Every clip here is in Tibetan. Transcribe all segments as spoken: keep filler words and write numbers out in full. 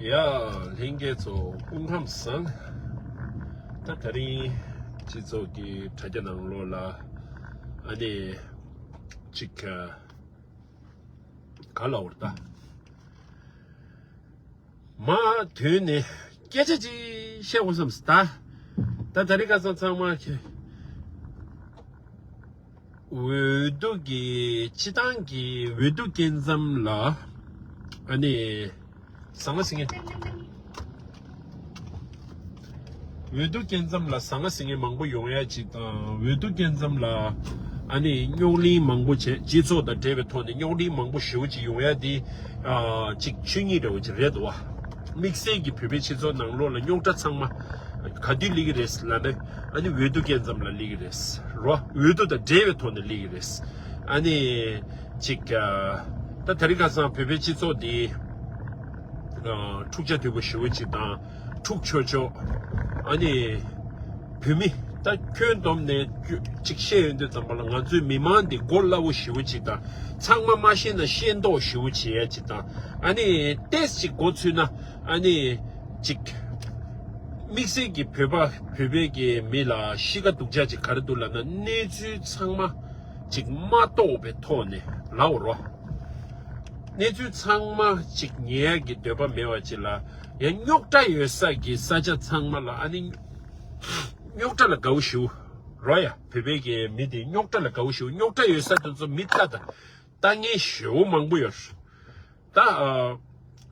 ཡ། ལྷན་རྒྱས་ཚོ་སྐུ་ཁམས་བཟང་། ད་དེ་རིང་སྤྱི་ཚོགས་ཀྱི་དྲ་རྒྱ་ནང་ལོགས་ལ་ཨ་ནི་ཅིག་ག་ལ་འོར་ད། མ་དོན་ནི་སྐད་ཆ་ཅིག་བཤད་འོང་བསམ་སི་ད། ད་དེ་རིང་ཁ་སང་ཚང་མ་ཁྱེད། འོས་བསྡུ་གི་སྤྱི་བཏང་གི་འོས་བསྡུ་སྐྱེལ་མཚམས་ལ་ཨ་ནི་ཟང་ངེ་ཟིང་ངེ། འོས་བསྡུ་སྐྱེལ་མཚམས་ལ་ཟང་ངེ་ཟིང་ངེ་མང་པོ་ཡོང་ཡ་ཅིག་དང་། འོས་བསྡུ་སྐྱེལ་མཚམས་ལ་ཨ་ནི་རྙོག་གླེང་མང་པོ་བྱས། སྤྱི་ཚོགས་དང་འབྲེལ་བའི་ཐོག་ནས་རྙོག་གླེང་མང་པོ་ཞེ་པོ་ཅིག་ཡོང་ཡ་དེ་ཨ་ཅིག་ཆོས་ཉིད་འདྲ་བོ་ཅིག་རེད་འདུག་བ། དམིགས་བསལ་གྱི་བོད་པའི་སྤྱི་ཚོགས་ནང་ལོགས་ལ་རྙོག་དྲ་ཚང་མ་ག་དུས་སླེབས་ཀྱི་རེད་ལབ་ན། ཨ་ནི་འོས་བསྡུ་སྐྱེལ་མཚམས་ལ་སླེབས་ཀྱི་རེད་རོ། འོས་བསྡུ་དང་འབྲེལ་བའི་ཐོག་ནས་སླེབས་ཀྱི་རེད། ཨ་ནི་ཅིག་ཨ་ད་དེ་རིང་ཁ་སང་བོད་པའི་སྤྱི་ཚོགས་འདི་ཨ་འཁྲུག་ཆ་དོད་པོ་ཞེ་པོ་ཅིག་དང་། འཁྲུག་ཆོག་ཆོག་ཨ་ནི་བོད་མི་ད་ཁྱོན་བསྡོམས་ནས་ཅིག་བཤད་ཡོང་དུས་ཙམ་པ་ལ། ང་ཚོའི་མི་མང་འདི་མགོ་སླ་བོ་ཞེ་པོ་ཅིག་དང་། ཚང་མ་མ་ཤེས་ན་ཤེས་མདོག་ཞེ་པོ་བྱེད་ཡ་ཅིག་དང་། ཨ་ནི་ཏོག་ཙམ་ཅིག་མགོ་ཚོས་ན་ཨ་ནི་ཅིག་དམིགས་བསལ་གྱི་བོད་པ་བོད་པའི་གི་མི་ལ་གཤིས་ཀ་སྡུག་ཅག་ཅིག་ག་རེ་འདུག་ལབ་ན། གནས་ཚུལ་ཚང་མ་ཅིག་མ་རྟོགས་པའི་ཐོག་ནས་ལབ་རོ། གནས་ཚུལ་ཚང་མ་ཅིག་ཉན་ཡ་གི་འདོད་པ་མེད་པ་ཅིག་ལ། ཡང་རྙོག་དྲ་ཡོད་ས་གི་ས་ཆ་ཚང་མ་ལ་ཨ་ནི་རྙོག་དྲ་ལ་དགའ་བོ་ཞེ་པོ་རོ། ཡ་བོད་པའི་གི་མི་དེ་རྙོག་དྲ་ལ་དགའ་བོ་ཞེ་པོ། རྙོག་དྲ་ཡོད་ས་དེ་ཚོ་མི་ལྟ་དང་ལྟ་མཁན་ཞེ་པོ་མང་པོ་ཡོད། ད་ཨ་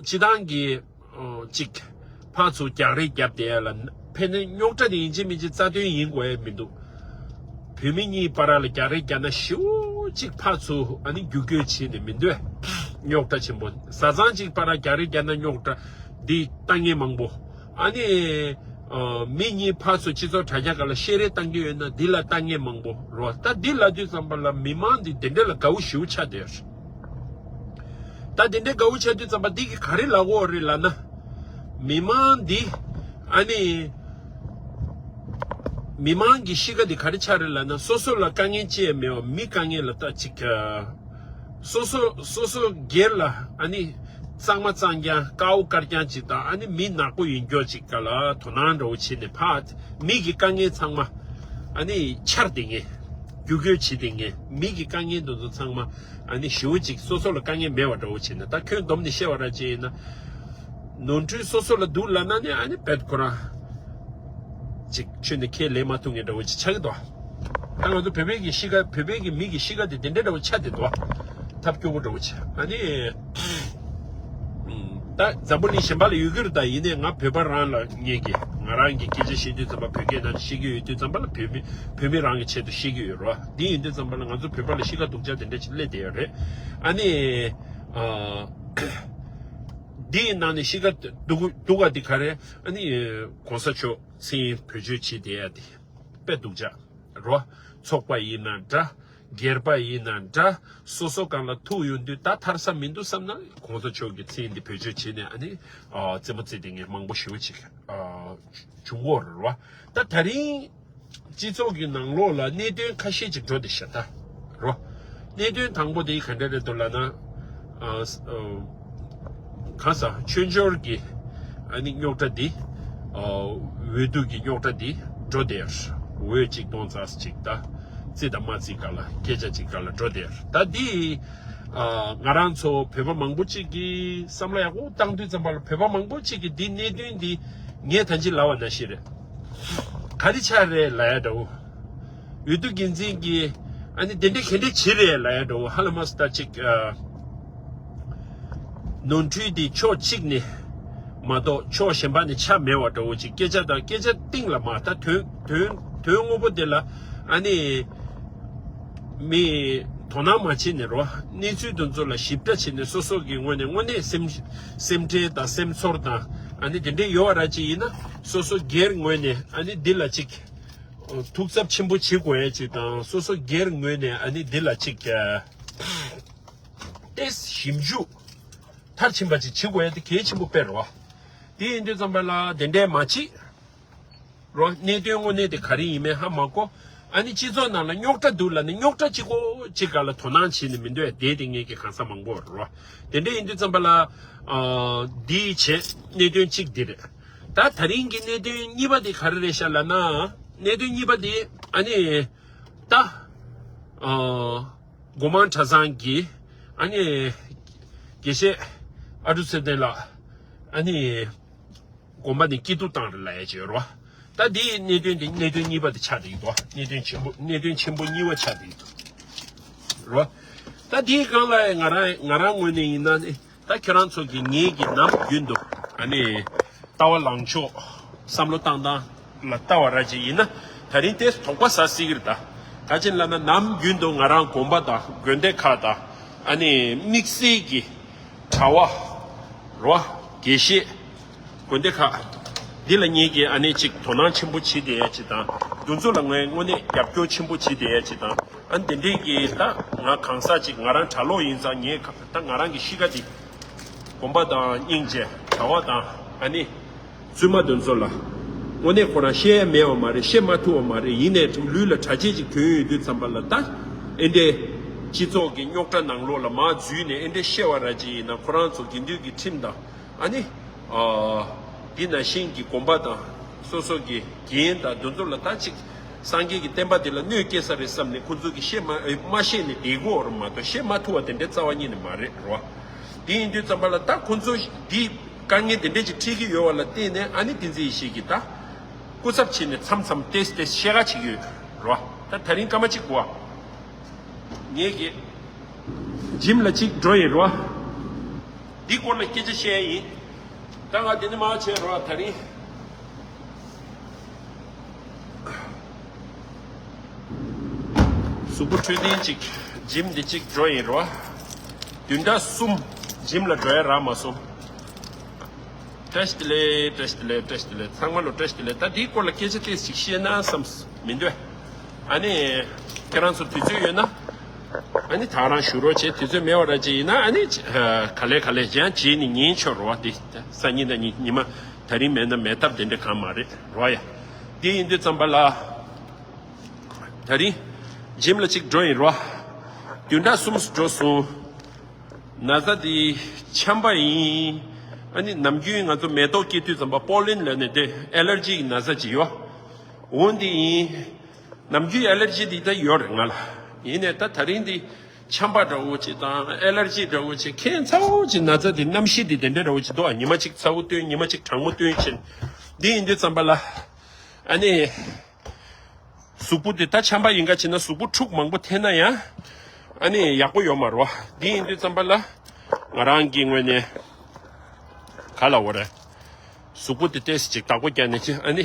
སྤྱི་བཏང་གི་ཨ་ཅིག་ཕར་ཚུར་རྒྱག་རེས་རྒྱབ་བསྡད་ཡ་ལ་ཕན་ནི་རྙོག་དྲ་དེ་ཡིན་གཅིག་མིན་གཅིག་རྩ་དོན་ཡིན་དགོས་ཡ་མི་འདུག་བོད་མི་གཉིས་བར་ལ་རྒྱག་རེས་རྒྱག་ན་ཞེ་པོ་ཅིག་ཕར་ཚུར་ཨ་ནི་རྒྱུག་རྒྱུག་བྱས་ནས་མི་འདུག་རྙོག་དྲ་ཆེན་པོ། བཟའ་ཚང་གཅིག་བར་ལ་རྒྱག་རེས་རྒྱག་ན་རྙོག་དྲ་འདི་ལྟ་མཁན་མང་པོ། ཨ་ནི་ཨ་མི་གཉིས་ཕར་ཚུར་སྤྱི་ཚོགས་དྲ་རྒྱ་སྒང་ལ་བཤད་རེས་བཏང་གི་ཡོད་ན་འདི་ལ་ལྟ་མཁན་མང་པོ་རོ། ད་འདི་ལབ་དུས་ཙམ་པ་ལ་མི་མང་འདི་དེ་འདྲ་ལ་དགའ་བོ་ཞེ་པོ་ཆགས་བསྡད་ཡོད་རེད། ད་དེ་འདྲའི་དགའ་བོ་ཆགས་དུས་ཙམ་པ་འདི་གི་ག་རེ་ལབ་དགོས་རེད་ལབ་ན། མི་མང་འདི་ཨ་ནི་མི་མང་གི་གཤིས་ཀ་འདི་ག་རེ་ཆགས་རེད་ལབ་ན། སོ་སོ་ལ་དཀའ་ངལ་ཅི་ཡང་མེད་པ། མི་དཀའ་ངལ་ལ་ལྟ་ཅིག་སོ་སོ་སོ་སོ་སྒེར་ལ་ཨ་ནི་གཙང་མ་གཙང་རྐྱང་དཀར་པོ་དཀར་རྐྱང་ཅིག་དང་། ཨ་ནི་མི་ནག་པོ་ཡིན་སྐྱོ་ཅིག་ག་ལ་དོ་སྣང་འདྲ་བོ་བྱས་ནས་ཕར་མི་གི་དཀའ་ངལ་ཚང་མ་ཨ་ནི་འཕྱར་བསྡད་མཁན། རྒྱུག་རྒྱུག་བྱེད་བསྡད་མཁན། མི་གི་དཀའ་ངལ་འདི་ཚོ་ཚང་མ་ཨ་ནི་ཞེ་པོ་ཅིག་སོ་སོ་ལ་དཀའ་ངལ་མེད་པ་འདྲ་བོ་བྱས་ནས། ད་ཁྱོན་བསྡོམས་ནས་བཤད་པ་ར་ཅིག་ཡིན་ན། ནོར་འཁྲུལ་སོ་སོ་ལ་འདུག་ལབ་ན་ནི་ཨ་ནི་རྦད་ཁོ་རང་ཅིག་ཁྱོན་ནས་ཁས་ལེན་མ་ཐུབ་མཁན་འདྲ་བོ་ཅིག་ཆགས་ཀྱི་འདུག་ད་ང་ཚོ་བོད་པའི་གི་གཤིས་ཀ། བོད་པའི་གི་མི་གི་གཤིས་ཀ་དེ་དེ་འདྲ་འདྲ་བོ་ཆགས་བསྡད་འདུག་ཐབས་སྐྱོ་པོ་འདྲ་བོ་ཅིག་ཨ་ནི་ད་འཛམ་བུ་གླིང་གཞན་པ་ལ་ཡོད་ཀྱི་རེད། ད་ཡིན་ནའི་ང་བོད་པ་རང་ལ་ངེད་ཀྱི་ང་རང་གི་སྐད་ཆ་བཤད་དུས་ཙམ་པ་བོད་སྐད་ནང་བཤད་ཀྱི་ཡོད་དུས་ཙམ་པ་ལ་བོད་མི་བོད་མི་རང་གི་ཆེད་དུ་བཤད་ཀྱི་ཡོད་རེད་བ། འདི་ཡིན་དུས་ཙམ་པ་ལ་ང་ཚོ་བོད་པ་ལ་གཤིས་ཀ་སྡུག་ཅག་དེ་འདྲ་ཅིག་སླེབས་བསྡད་ཡོད་རེད། ཨ་ནི་ཨ། འདིའི་ནང་ནས་གཤིས་ཀ་སྡུག་སྡུག་ག་འདི་ག་རེ། ཨ་ནི་གོང་ས་མཆོག་མཚན་བེད་སྤྱོད་བྱེད་བསྡད་ཡ་དེ་དཔེ་སྡུག་ཅག་རོ། ཚོགས་པ་ཡིན་ན་འདྲ། སྒེར་པ་ཡིན་ན་འདྲ། སོ་སོ་སྒང་ལ་ཐུག་ཡོང་དུས་ད་ཐར་ས་མི་འདུག་བསམ་ན་གོང་ས་མཆོག་གི་མཚན་འདི་བེད་སྤྱོད་བྱས་ནས་ཨ་ནི་ཨ་རྩེད་མོ་རྩེ་བསྡད་མཁན་མང་པོ་ཞེ་པོ་ཅིག་ཨ་བྱུང་གི་ཡོད་རེད་བ། ད་དེ་རིང་སྤྱི་ཚོགས་ཀྱི་ནང་ལོགས་ལ་གནད་དོན་ཁ་ཤས་ཅིག་འགྲོ་བསྡད་ཤག་ད་རོ། གནད་དོན་དང་པོ་དེ་ག་འདྲ་རེད་འདུག་ལབ་ན། ཨ་ཨ་གང་ཟག་ཆོས་འབྱོར་གྱི་ཨ་ནི་རྙོག་དྲ་འདི། ཨ་འོས་བསྡུ་གི་རྙོག་དྲ་འདི་འགྲོ་བསྡད་ཡོད། འོས་གཅིག་སྟོང་རྩ་གཅིག་ད་རྩི་དང་མ་རྩི་སྒང་ལ་སྐད་ཆ་གཅིག་སྒང་ལ་འགྲོ་བསྡད་ཡོད། ད་འདི་ཨ་ང་རང་ཚོ་བོད་པ་མང་པོ་གཅིག་གིས་བསམ་བློ་ཡག་པོ་བཏང་དུས་ཙམ་པ་ལ། བོད་པ་མང་པོ་གཅིག་གིས་འདི་གནད་དོན་འདི་ངས་ད་ཅི་ལབ་པ་ནང་བཞིན་རེད། ག་རེ་ཆགས་རེད་ལབ་ཡ་འདྲ་བོ། འོས་བསྡུ་འགན་འཛིན་གྱིས་ཨ་ནི་དེ་འདྲ་ག་འདྲ་བྱེད་རེད་ལབ་ཡ་འདྲ་བོ། ཧ་ལམ་ད་ཅིག་ཨ་ནོར་འཁྲུལ་འདི་ཕྱོགས་གཅིག་ནས་མ་གཏོགས་ཕྱོགས་གཞན་པ་ནས་ཆགས་མེད་པ་འདྲ་བོ་ཅིག་སྐད་ཆ་དང་སྐད་ཆ་གཏིང་ལ་མ། ད་དོན་དོན་དོན་དངོས་པོ་དེ་ལ་ཨ་ནི་མི་དོ་སྣང་མ་བྱེད་ནས་རོ། གནས་ཚུལ་དེ་ཚོ་ལ་ཞིབ་ཕྲ་བྱས་ནས་སོ་སོ་གི་ངོས་ནས་དངོས་གནས་སེམས་སེམས་ཁྲལ་དང་སེམས་ཚོར་དང་ཨ་ནི་དེ་འདྲ་ཡོད་པ་ར་ཅིག་ཡིན་ན། སོ་སོ་སྒེར་ངོས་ནས་ཨ་ནི་འདི་ལ་ཅིག་ཐུགས་འཚབ་ཆེན་པོ་བྱེད་དགོས་ཡ་ཅིག་དང་། སོ་སོ་སྒེར་ངོས་ནས་ཨ་ནི་འདི་ལ་ཅིག་ཨ་ཏོག་ཙམ་ཞིབ་འཇུག་མཐར་ཕྱིན་པ་ཅིག་བྱེད་དགོས་ཡ་དེ་གལ་ཆེན་པོ་དཔེ་རེད་བ། དེ་ཡིན་དུས་ཙམ་པ་ལ་དེ་འདྲས་མ་བྱེད་རོགས། གནད་དོན་དངོས་གནས་དེ་ག་རེ་ཡིན་མིན་ཧ་མ་གོ། ཨ་ནི་སྤྱི་ཚོགས་ནང་ལ་རྙོག་དྲ་འདུག་ལབ་ནས་རྙོག་དྲ་གཅིག་པོ་གཅིག་ག་ལ་དོ་སྣང་བྱས་ནས་མི་འདུག་ཡ། དེ་དེ་ངས་ཀྱི་གང་ས་མང་པོ་རེད་བ། དེ་འདྲ་ཡིན་དུས་ཙམ་པ་ལ་ཨ་འདིའི་བྱས་གནད་དོན་གཅིག་འདི་རེད། ད་ད་རིང་གི་གནད་དོན་གཉིས་པ་དེ་ག་རེ་རེད་ཤག་ལབ་ན། གནད་དོན་གཉིས་པ་དེ་ཨ་ནི་ད་ཨ་སྒོ་མང་གྲྭ་ཚང་གི་ཨ་ནི་དགེ་བཤེས་ཨ་ཀྲུག་ཚེ་བརྟན་ལགས་ཨ་ནི་དགོན་པ་ནས་སྐྱིད་སྡུག་བཏང་རེད་ལབ་ཡ་ཅིག་ཡོད་རེད་བ། ད་འདིའི་གནད་དོན་དེ་གནད་དོན་གཉིས་པ་དེ་ཆགས་བསྡད་ཡོད་དོ། གནད་དོན་ཆེན་པོ་གནད་དོན་ཆེན་པོ་གཉིས་པ་ཆགས་བསྡད་ཡོད་དོ། རེད་བ། ད་འདིའི་སྒང་ལ་ང་རང་ང་རང་ངོས་ནས་ཡིན་ན་ནི་ད་ཁྱེད་རང་ཚོ་གི་ངེད་ཀྱི་ནམ་རྒྱུན་དུ་ཨ་ནི་ལྟ་བ་ལངས་ཕྱོགས་བསམ་བློ་བཏང་སྟངས་ལ་ལྟ་བ་ར་ཅིག་ཡིན་ན་ད་རིང་དེ་དོགས་པ་ཟ་སྲིད་ཀྱི་རེད། ད་ག་ཅི་ལབ་ན་ནམ་རྒྱུན་དུ་ང་རང་དགོན་པ་དང་དགོན་སྡེ་ཁག་དང་ཨ་ནི་དམིགས་བསལ་གྱི་གྲྭ་བ་རེད་བ། དགེ་བཤེས་དགོན་སྡེ་ཁག་འདི་ལ་ངེད་ཀྱིས་ཨ་ནི་ཅིག་དོ་སྣང་ཆེན་པོ་བྱེད་བསྡད་ཡ་ཅིག་དང་འདི་ཚོ་ལ་ངས་དངོས་གནས་རྒྱབ་སྐྱོར་ཆེན་པོ་བྱེད་བསྡད་ཡ་ཅིག་དང་། ཨ་ནི་དེ་འདྲས་ཀྱི་ད་ང་གང་ཟག་ཅིག་ང་རང་གྲྭ་ལོག་ཡིན་ཙང་ངས་ད་ང་རང་གི་གཤིས་ཀ་འདི་དགོན་པ་དང་སྙིང་རྗེ་གྲྭ་བ་དང་ཨ་ནི་བཙུན་མ་དེ་ཚོ་ལ་དངོས་གནས་ཁོ་རང་བཤད་ཡ་མེད་པ་མ་རེད། བཤད་མ་ཐུབ་པ་མ་རེད། ཡིན་ནའི་ལུས་ལ་གྲྭ་ཆས་ཅིག་གྱོན་ཡོད་དུས་ཙམ་པ་ལ་ད་ཨེ་འདྲས་སྤྱི་ཚོགས་ཀྱི་རྙོག་དྲ་ནང་ལོགས་ལ་མར་འཛུལ་ནས་ཨེ་འདྲས་བཤད་པ་ར་ཅིག་ཡིན་ན་ཁོ་རང་ཚོ་དགེ་འདུན་གྱི་ཁྲིམས་དང་ཨ་ནི་ཨ་འདི་ནང་བཞིན་གྱི་དགོན་པ་དང་སོ་སོ་གི་འགན་དང་དེ་ཚོ་ལ་ད་ཅིག་སངས་རྒྱས་ཀྱི་བསྟན་པ་འདི་ལ་གནོད་སྐྱེལ་ས་རེད་བསམ་ནས་ཁོ་ཚོ་གིས་བཤད་མ་མ་བཤད་ནས་བསྡད་ཀྱི་ཡོད་རེད་མ་གཏོགས་བཤད་མ་ཐུབ་པ་དེ་འདྲའི་རྩ་བ་ཉིད་ནས་མ་རེད་རོ། དེ་ཡིན་དུས་ཙམ་པ་ལ་ད་ཁོ་ཚོ་འདི་དཀའ་ངལ་དེ་འདྲས་ཅིག་འཕྲད་ཀྱི་ཡོད་པ་ལ་བརྟེན་ནས་ཨ་ནི་བསྟན་འཛིན་ཡེ་ཤེས་ཀྱིས་ད་སྐུ་ཚབ་བྱས་ནས་མཚམས་མཚམས་ཏེས་ཏེས་བཤད་ག་བྱེད་ཀྱི་ཡོད་རོ། ད་ད་རིང་སྐར་མ་གཅིག་གོ་ཨ། ངེད་ཀྱི་འཇིམ་ལ་གཅིག་འགྲོ་ཡིན་རོ། འདི་སྐོར་ལ་སྐད་ཆ་བཤད་ཡིན། ད་ང་འདི་ནས་མར་བྱས་རོགས་ད་རིང་གཟུགས་པོ་འཕྲོད་བསྟེན་ཅིག་འཇིམ་འདི་གཅིག་འགྲོ་ཡིན་རོགས། བདུན་ཕྲག་གསུམ་འཇིམ་ལ་འགྲོ་ཡ་རག་མ་སོང་། བཀྲ་ཤིས་བདེ་ལེགས་བཀྲ་ཤིས་བདེ་ལེགས་བཀྲ་ཤིས་བདེ་ལེགས་ཚང་མ་ལ་བཀྲ་ཤིས་བདེ་ལེགས། ད་འདིའི་སྐོར་ལ་སྐད་ཆ་ཏོག་ཙམ་ཞིག་བཤད་ན་བསམ་མི་འདོད། ཨ་ནི། ཁྱེད་རང་ཚོ་དུས་ཚོད་ཡོད་ན། ཨ་ནི་ད་རང་ཞུ་རོགས་བྱེད། དུས་ཚོད་མེད་པ་ར་ཅིག་ཡིན་ན་ཨ་ནི། ག་ལེ་ག་ལེ་ཡང་བྱེད་ནི་ཉན་ཆོག་རོགས་དེ། སང་ཉིན་དང་ཉི་ཉི་མ་ད་རིང་མེད་ན་མེད་ཐབས་དེ་འདྲ་གང་མ་རེད་རོགས་ཡ། དེ་ཡིན་དུས་ཙམ་པ་ལ། ད་རིང་འཇིམ་ལ་གཅིག་འགྲོ་ཡིན་རོགས། བདུན་ཕྲག་གསུམ་འགྲོ་སོང་། ན་ཚ་དེ་ཆམ་པ་ཡིན། ཨ་ནི་ནམ་རྒྱུན་ང་ཚོ་མེ་ཏོག་སྐྱེ་དུས་ཙམ་པ་པོ་ལིན་ལབ་ནས་དེ་ཨེ་ལར་ཇི་ཡི་ན་ཚ་ཅིག་ཡོད། འོ་འདི་ཡིན། ནམ་རྒྱུན་ཨེ་ལར་ཇི་འདི་ད་ཡོད་རེད་ང་ལ། ཡིན་ནའི་ད་ད་རིང་འདི་ཆམ་པ་འདྲ་བོ་ཅིག་དང་ཨེ་ལར་ཇི་འདྲ་བོ་ཅིག་ཁྱད་མཚར་བོ་ཅིག་ན་ཚ་འདི་རྣམ་ཤེས་འདི་དེ་འདྲ་འདྲ་བོ་ཅིག་འདུག་ཨ། ཉི་མ་གཅིག་ཚ་བོ་སྟོན། ཉི་མ་གཅིག་གྲང་མོ་སྟོན་བྱས། འདི་ཡིན་དུས་ཙམ་པ་ལ་ཨ་ནི་གཟུགས་པོ་འདི་ད་ཆམ་པ་ཡིན་ག་བྱས་ན་གཟུགས་པོ་འཁྲུག་མང་པོ་འཐེན་ན་ཡང་ཨ་ནི་ཡག་པོ་ཡོད་མ་རེད་བ། འདི་ཡིན་དུས་ཙམ་པ་ལ་ང་རང་གི་ངོས་ནས་ག་ལབ་དགོས་རེད། གཟུགས་པོ་དེ་ཏོག་ཙམ་ཅིག་བདག་པོ་རྒྱག་ནས་ཅི་ཨ་ནི་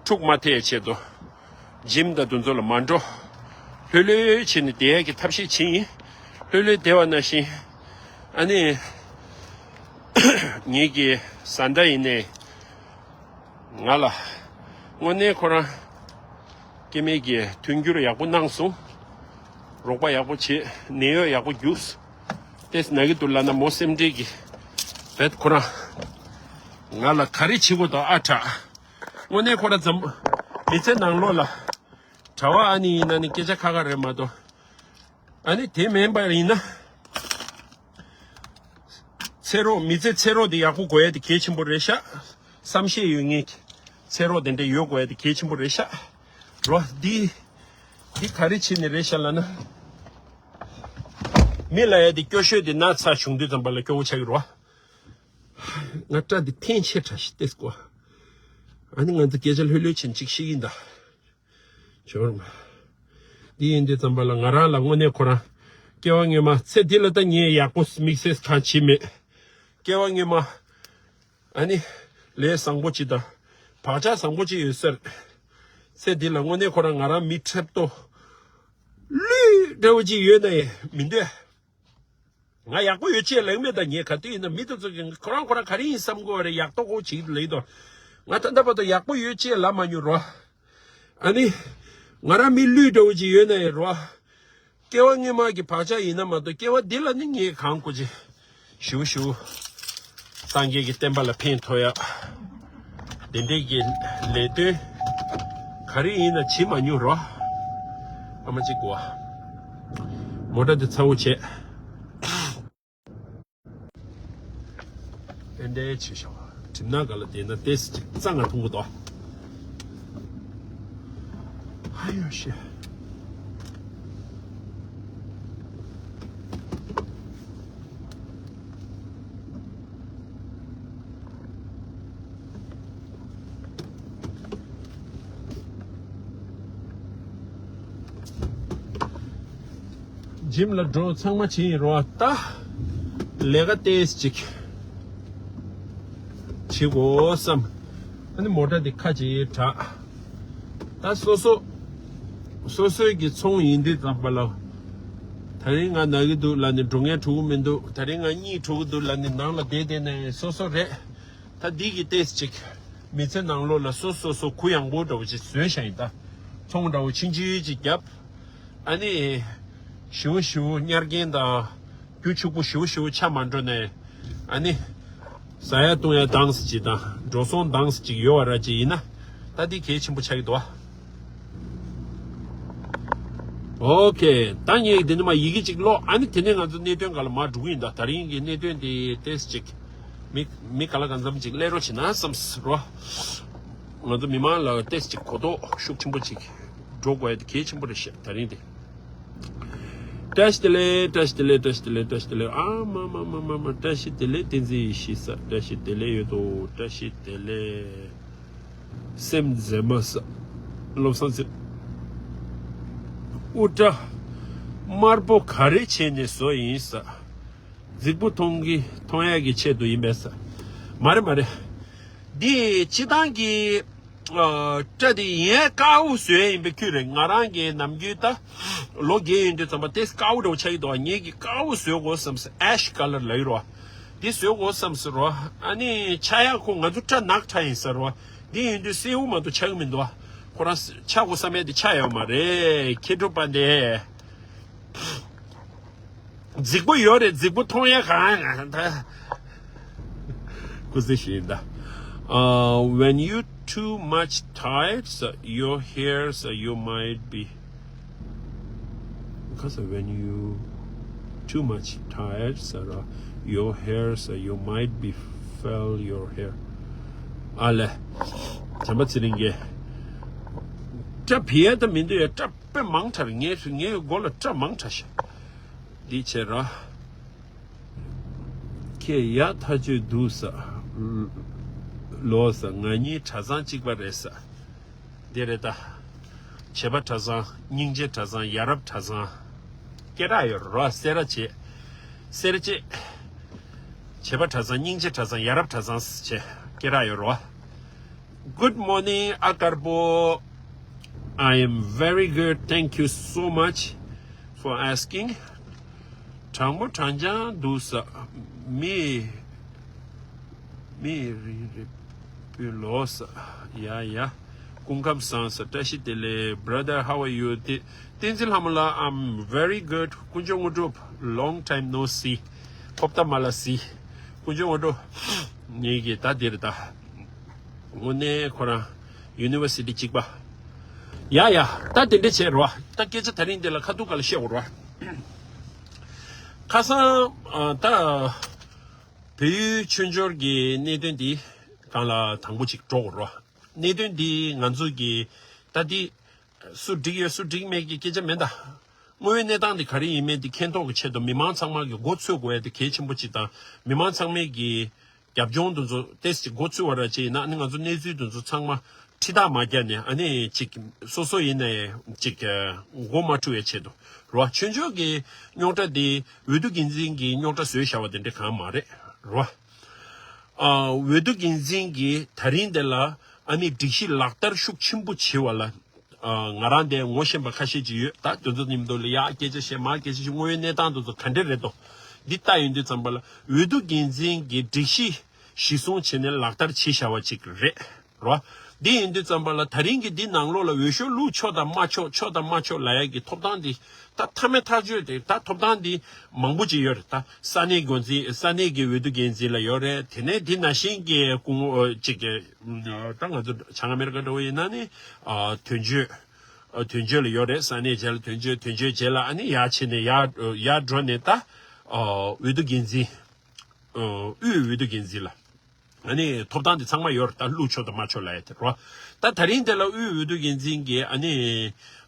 འཁྲུག་མ་ཐེབས་ཆེད་དུ་འཇིམ་དང་དེ་ཚོ་ལ་མ་འགྲོ། ལྷོད་ལྷོད་བྱས་ནས་བསྡད་ཡས་ཀྱི་ཐབས་ཤེས་བྱེད་ཡིན། ལྷོད་ལྷོད་བསྡད་པ་ནང་བཞིན་ཨ་ནི་ངེད་ཀྱི་བཟའ་ཟླ་ཡིན་ནའི་ང་ལ་དངོས་གནས་ཁོ་རང་སྐྱེ་དམན་གྱི་མཐུན་འགྱུར་ཡག་པོ་གནང་སོང་། རོགས་པ་ཡག་པོ་བྱེད། ནད་གཡོག་ཡག་པོ་རྒྱུགས། ཏེས་ན་གི་འདུག་ལབ་ན་མོ་སེམས་ཁྲལ་གྱི་བེད་ཁོ་རང་ང་ལ་ག་རེ་བྱེད་དགོས་དང་ཨ་དྲག་དངོས་གནས་ཁོ་རང་འཛམ་མི་ཚེ་ནང་ལོགས་ལ་གྲྭ་བ་ཨ་ནི་ཡིན་ན་ནི་སྐད་ཆ་ཁ་ཁ་རེད་མ་གཏོགས། ཨ་ནི་དེ་མིན་པ་ཡིན་ན། ཚེ་རོགས་མི་ཚེ་ཚེ་རོགས་དེ་ཡག་པོ་དགོས་ཡ་དེ་གལ་ཆེན་པོ་རེད་ཤག་བསམ་ཤེས་ཡོད་མཁན་གྱི་ཚེ་རོགས་དེ་འདྲ་ཡོད་དགོས་ཡ་དེ་གལ་ཆེན་པོ་རེད་ཤག་རོ། འདི་འདི་ག་རེ་བྱས་ནས་རེད་ཤག་ལབ་ན། མི་ལ་ཡ་དེ་སྐྱོ་ཤོས་དེ་ན་ཚ་བྱུང་དུས་ཙམ་པ་ལ་སྐྱོ་བོ་ཆགས་ཀྱི་རོ། ང་སྐྲ་འདི་འཐེན་ཆེ་དྲགས་ཤིག་ཏེས་གོ། ཨ་ནི་ང་ཚོ་སྐད་ཆ་ལྷོད་ལྷོད་བྱས་ནས་ཅིག་བཤད་ཀྱིན་གདའ། ཇོར་མ། འདི་ཡིན་དུས་ཙམ་པ་ལ་ང་རང་ལ་དངོས་གནས་ཁོ་རང་སྐྱེ་བ་སྔོན་མ་ཚེ་འདི་ལ་ད་ངས་ཡག་པོ་དམིགས་བསལ་གང་བྱེད་མེད། སྐྱེ་བ་སྔོན་མ་ཨ་ནི་ལས་བཟང་པོ་ཅིག་དང་བག་ཆགས་བཟང་པོ་ཅིག་ཡོད་ཟེར། ཚེ་འདི་ལ་དངོས་གནས་ཁོ་རང་ང་རང་མི་འཁྲབ་ཏོ་ལུས་འདྲ་བོ་ཅིག་ཡོད་ན་ཡང་མི་འདོད། ང་ཡག་པོ་ཡོད་ཅེས་ལབ་མེད། ད་ངས་ག་དུས་ཡིན་ན་མི་དེ་ཚོ་གིས་ཁོ་རང་ཁོ་རང་ག་རེ་ཡིན་བསམ་དགོས་རེད། ཡག་ཏོག་ཀོ་བྱེད་ཀྱི་ལབ་ཀྱི་འདུག་ང་ད་ལྟ་བར་དུ་ཡག་པོ་ཡོད་ཅེས་ལབ་མ་མྱོང་རོ། ཨ་ནི། ང་རང་མི་ལུས་འདྲ་བོ་ཅིག་ཡོད་ན་ཡང་རོ། སྐྱེ་བ་སྔོན་མ་གི་བག་ཆགས་ཡིན་ན་མ་གཏོགས་སྐྱེ་བ་འདི་ལ་ནི་ངས་གང་དགོས་ཅི། ཞུ་ཞུ། སངས་རྒྱས་ཀྱི་བསྟན་པ་ལ་ཕན་ཐོགས་ཡ། དེ་འདྲས་ཀྱི་ལས་དོན་ག་རེ་ཡིན་ན་བྱེད་མ་མྱོང་རོ། ཨ་མ་གཅིག་གོ། མོ་ཊ་དེ་ཚ་བོ་བྱས། ཨེ་འདྲའི་བྱེད་ཤོག་གྲིབ་ནག་ག་ལ་བསྡད་ན་ཏོག་ཙམ་ཅིག་རྩྭ་ང་འཐུང་གི་འདུག་ཧ་ཡོ་ཤི། ཇིམ་ལ་འགྲོ་ཚང་མ་བྱེད་ཡིན་རོགས། ད་ལས་ཀ་ཏོག་ཙམ་ཅིག་བྱེད་དགོས་བསམ། ཨ་ནི་མོ་ཊ་འདི་ཁ་ཅིག་དྲག་ད་སོ་སོ་སོ་སོའི་གི་ཚོང་ཡིན་དུས་ཙམ་པ་ལ། ད་རིང་ང་ན་གི་འདུག་ལབ་ནས་འགྲོ་མཁན་འགྲོ་གི་མི་འདུག་ད་རིང་ང་གཉིད་འགྲོ་གི་འདུག་ལབ་ནས་ནང་ལ་བསྡད་བསྡད་ནས་སོ་སོ་རེད། ད་འདི་གི་ཏོག་ཙམ་ཅིག་མི་ཚེ་ནང་ལོགས་ལ་སོ་སོ་སོ་གུ་ཡངས་པོ་འདྲ་བོ་ཅིག་བཟོས་བཞག་ཡིན། ད་ཚོང་འདྲ་བོ་ཆུང་ཆུང་ཅིག་བརྒྱབ། ཨ་ནི་ཞེ་པོ་ཞེ་པོ་གཉེར་མཁན་དང་རྒྱུ་ཕྱུག་པོ་ཞེ་པོ་ཞེ་པོ་ཆགས་མ་འགྲོ་ནས། ཨ་ནི་ཟ་ཡ་བཏུང་ཡ་འདང་ས་ཅིག་དང་འགྲོ་སོང་འདང་ས་ཅིག་ཡོད་པ་ར་ཅིག་ཡིན་ན། ད་འདི་གལ་ཆེན་པོ་ཆགས་ཀྱི་འདུག་ཨོ་ཁེ། ད་ངས་འདི་ནས་མར་ཡི་གེ་གཅིག་ཀློག་ཨ་ནི་དེ་ནས་ང་ཚོ་གནད་དོན་སྒང་ལ་མར་འགྲོ་གི་ཡིན། ད་ད་རིང་གི་གནད་དོན་འདི་ཏོག་ཙམ་ཅིག་མི་མི་ག་ལ་གང་འཚམ་ཅིག་སླེབས་རོགས་བྱེད་ན་བསམ་སོང་རོ། ང་ཚོ་མི་མང་ལ་ཏོག་ཙམ་ཅིག་གོ་རྟོགས་ཤུགས་ཆེན་པོ་ཅིག་འགྲོ་དགོས་ཡ་དེ་གལ་ཆེན་པོ་རེད་ཤག་ད་རིང་འདི། བཀྲ་ཤིས་བདེ་ལེགས། བཀྲ་ཤིས་བདེ་ལེགས། བཀྲ་ཤིས་བདེ་ལེགས། བཀྲ་ཤིས་བདེ་ལེགས། ཨ་མ་མ་མ་མ་མ། བཀྲ་ཤིས་བདེ་ལེགས། བསྟན་འཛིན་ཡེ་ཤེས་ས། བཀྲ་ཤིས་བདེ་ལེགས་ཡོད་དོ། བཀྲ་ཤིས་བདེ་ལེགས། སེམས་མཛེས་མ་ས། བློ་བཟང་ཚེ། དབུ་སྐྲ་དམར་པོ་ག་རེ་བྱས་ནས་བཟོ་ཡིན་ས། རྫིག་པོ་མཐོང་གི་མཐོང་ཡག་གི་ཆེད་དུ་ཡིན་པས་ས། མ་རེད་མ་རེད། འདི་སྤྱི་བཏང་གི་ཨ་སྐྲ་དེ་ཡིན་དཀར་པོ་བཟོས་ཡིན་པའི་ཁུལ་རེད། ང་རང་གི་ནམ་རྒྱུན་ད་ལོ་རྒས་ཡོང་དུས་ཙམ་པ་ཏོག་ཙམ་དཀར་པོ་འདྲ་བོ་ཆགས་ཀྱི་འདུག་ངས་ཀྱི་དཀར་པོ་བཟོས་དགོས་བསམ་སོང་། ཨེཤ་ཀ་ལར་ལབ་ཀྱི་རེད་བ། འདི་བཟོས་དགོས་བསམ་སོང་རེད་བ། ཨ་ནི་ཆགས་ཡག་ཁོ་ང་ཚོ་སྐྲ་ནག་ཁྲ་ཡིན་ས་རེད་བ། འདི་ཡིན་དུས་སེར་པོ་མ་གཏོགས་ཆགས་ཀྱི་མི་འདུག་ཁོ་རང་ཆགས་དགོས་བསམ་ཡག་དེ་ཆགས་ཡོད་མ་རེད། མཁས་གྲུབ་དཔལ་ལྡན། རྫིག་པོ་ཡོད་རེད། རྫིག་པོ་མཐོང་ཡ་གང་ང་ད། སྐུ་ཚེ་ཞིག་ད། Uh, when you too much tired, so your hair, so you might be. Because when you too much tired, so your hair, so you might be fell your hair. ཨ་ལེ། བྱམས་པ་ཚེ་རིང་གིས། སྐྲ་བི་ཡ་ད་མི་འདུག་ཡ། སྐྲ་དཔེ་མང་དྲགས་རེད། ངའི་ངའི་མགོ་ལ་སྐྲ་མང་དྲགས་ཤག་འདི་བྱས་ར། ཁྱེད་ཡག་ཐག་ཆོད་འདུག་ས། ལོ་ས། ང་གཉིས་གྲྭ་ཚང་གཅིག་པ་རེད་ས། འདི་རེད་ད། བྱེས་པ་གྲྭ་ཚང་། སྙིང་རྗེ་གྲྭ་ཚང་། ཡ་རབས་གྲྭ་ཚང་། སྐད་གྲགས་ཡོད་རེད་བ། སེ་ར་བྱེས། སེ་ར་བྱེས། བྱེས་པ་གྲྭ་ཚང་། སྙིང་རྗེ་གྲྭ་ཚང་། ཡ་རབས་གྲྭ་ཚང་བྱས་སྐད་གྲགས་ཡོད་རེད་བ། Good morning, ཨ་དཀར་པོ། I am very good. Thank you so much for asking. དྲང་པོ་དྲང་རྐྱང་འདུག་ས། མི་མི་རིང་རེ་པོའི་ལོ་ས། ཡ་ཡ། སྐུ་ཁམས་བཟང་ས། བཀྲ་ཤིས་བདེ་ལེགས། Brother, how are you? བསྟན་བསྟན་འཛིན་ལྷ་མོ་ལགས། I'm very good. དཀོན་མཆོག་དངོས་གྲུབ། Long time no see. ཧོབ་ཏ་མ་ལ་སི། དཀོན་མཆོག་དངོས་གྲུབ། ངེད་ཀྱི་ད་འདིར་ད། དངོས་གནས་ཁོ་རང་ཡུ་ནི་ཝར་སི་ཊི་གཅིག་པ། ཡ་ཡ། ད་དེ་འདྲ་བྱས་རོ། ད་སྐད་ཆ་དེ་རིང་འདི་ལ་ཁ་ཐུག་ག་ལ་བཤད་འོ་རོ། ཁ་སང་ཨ་ད་བལ་ཡུལ་ཆོས་འབྱོར་གྱི་གནད་དོན་འདི་སྒང་ལ་དང་པོ་ཅིག་འགྲོ་འོ་རོ། གནད་དོན་འདི་ང་ཚོ་གི་ད་འདི་སུ་འགྲིག་ཡོད་སུ་འགྲིག་མེད་ཀྱི་སྐད་ཆ་མེད་ད། དངོས་ཡོད་གནས་སྟངས་འདི་ག་རེ་ཡིན་མིན་འདི་མཁྱེན་རྟོགས་ཀྱི་ཆེད་དུ་མི་མང་ཚང་མ་གི་མགོ་ཚོས་དགོས་ཡ་དེ་གལ་ཆེན་པོ་ཅིག་དང་། མི་མང་ཚང་མས་ཀྱི་རྒྱབ་ལྗོངས་དེ་ཚོ་ཏོག་ཙམ་མགོ་ཚོས་པ་ར་ཅིག་ཡིན་ན། ཨ་ནི་ང་ཚོ་གནས་ཚུལ་དེ་ཚོ་ཚང་མ་ཁྲི་ཐག་མ་བརྒྱབ་ནས། ཨ་ནི་ཅིག་སོ་སོ་ཡིན་ནའི་ཅིག་མགོ་མ་འཁྲུ་བའི་ཆེད་དུ་རོ། ཆོས་འབྱོར་གྱི་རྙོག་དྲ་འདི་འོས་བསྡུ་འགན་འཛིན་གྱི་རྙོག་དྲ་བཟོས་བཞག་པ་དེ་འདྲ་གང་མ་རེད་རོ། ཨ་འོས་བསྡུ་འགན་འཛིན་གྱིས་ད་རིང་འདི་ལ་ཨ་ནི་སྒྲིག་གཞི་ལག་བསྟར་ཤུགས་ཆེན་པོ་བྱེད་པ་ལ། ཨ་ང་རང་དེ་ངོ་ཤེས་པ་ཁ་ཤས་ཅིག་ཡོད། ད་དེ་ཚོ་མཉམ་དུ་ལ་ཡག་སྐད་ཆ་བཤད། མར་སྐད་ཆ་བཤད། དངོས་ཡོད་གནས་སྟངས་དེ་ཚོ་ག་འདྲ་རེད་དོ། འདི་ལྟ་ཡོང་དུས་ཙམ་པ་ལ་འོས་བསྡུ་འགན་འཛིན་གྱི་སྒྲིག་གཞི་གཞི་བཟུང་བྱས་ནས་ལག་བསྟར་བྱེད་བཞག་པ་ཅིག་རེད་རོ། འདི་ཡིན་དུས་ཙམ་པ་ལ་ད་རིང་གི་འདི་ནང་ལོགས་ལ་འོས་ཤོག་བླུགས་ཆོག་དང་མ་ཆོག་ཆོག་དང་མ་ཆོག་ལབ་ཡག་གི་ཐོབ་ཐང་འདི། ད་མཐའ་མའི་ཐག་གཅོད་དེ་ད་ཐོབ་ཐང་འདི་མང་པོ་ཅིག་ཡོད་རེད། ད་ས་གནས་འགོ་འཛིན། ས་གནས་ཀྱི་འོས་བསྡུ་འགན་འཛིན་ལ་ཡོད་རེད། དེ་ནས་འདི་ནང་བཞིན་གྱི་སྐུ་ངོ་ཅིག་གི་ད་ང་ཚོ་བྱང་ཨ་མེ་རི་ཀ་འདྲ་བོ་ཡིན་ན་ནི་དོན་གཅོད། ཨ་དོན་གཅོད་ལ་ཡོད་རེད། ས་གནས་རྗེས་ལ་དོན་གཅོད། དོན་གཅོད་རྗེས་ལ་ཨ་ནི་ཡར་ཕྱིན་ནས་ཡར་ཡར་འགྲོ་ནས་ད་ཨ་འོས་བསྡུ་འགན་འཛིན། ཨ་དབུས་འོས་བསྡུ་འགན་འཛིན་ལ་ཨ་ནི་ཐོབ་ཐང་དེ་ཚང་མ་ཡོད་རེད། ད་བླུག་ཆོག་དང་མ་ཆོག་ལབ་ཡ་དེ་རེད་བ། ད་ད་རིང་དེ་ལ་དབུས་འོས་བསྡུ་འགན་འཛིན་གྱིས་ཨ་ནི་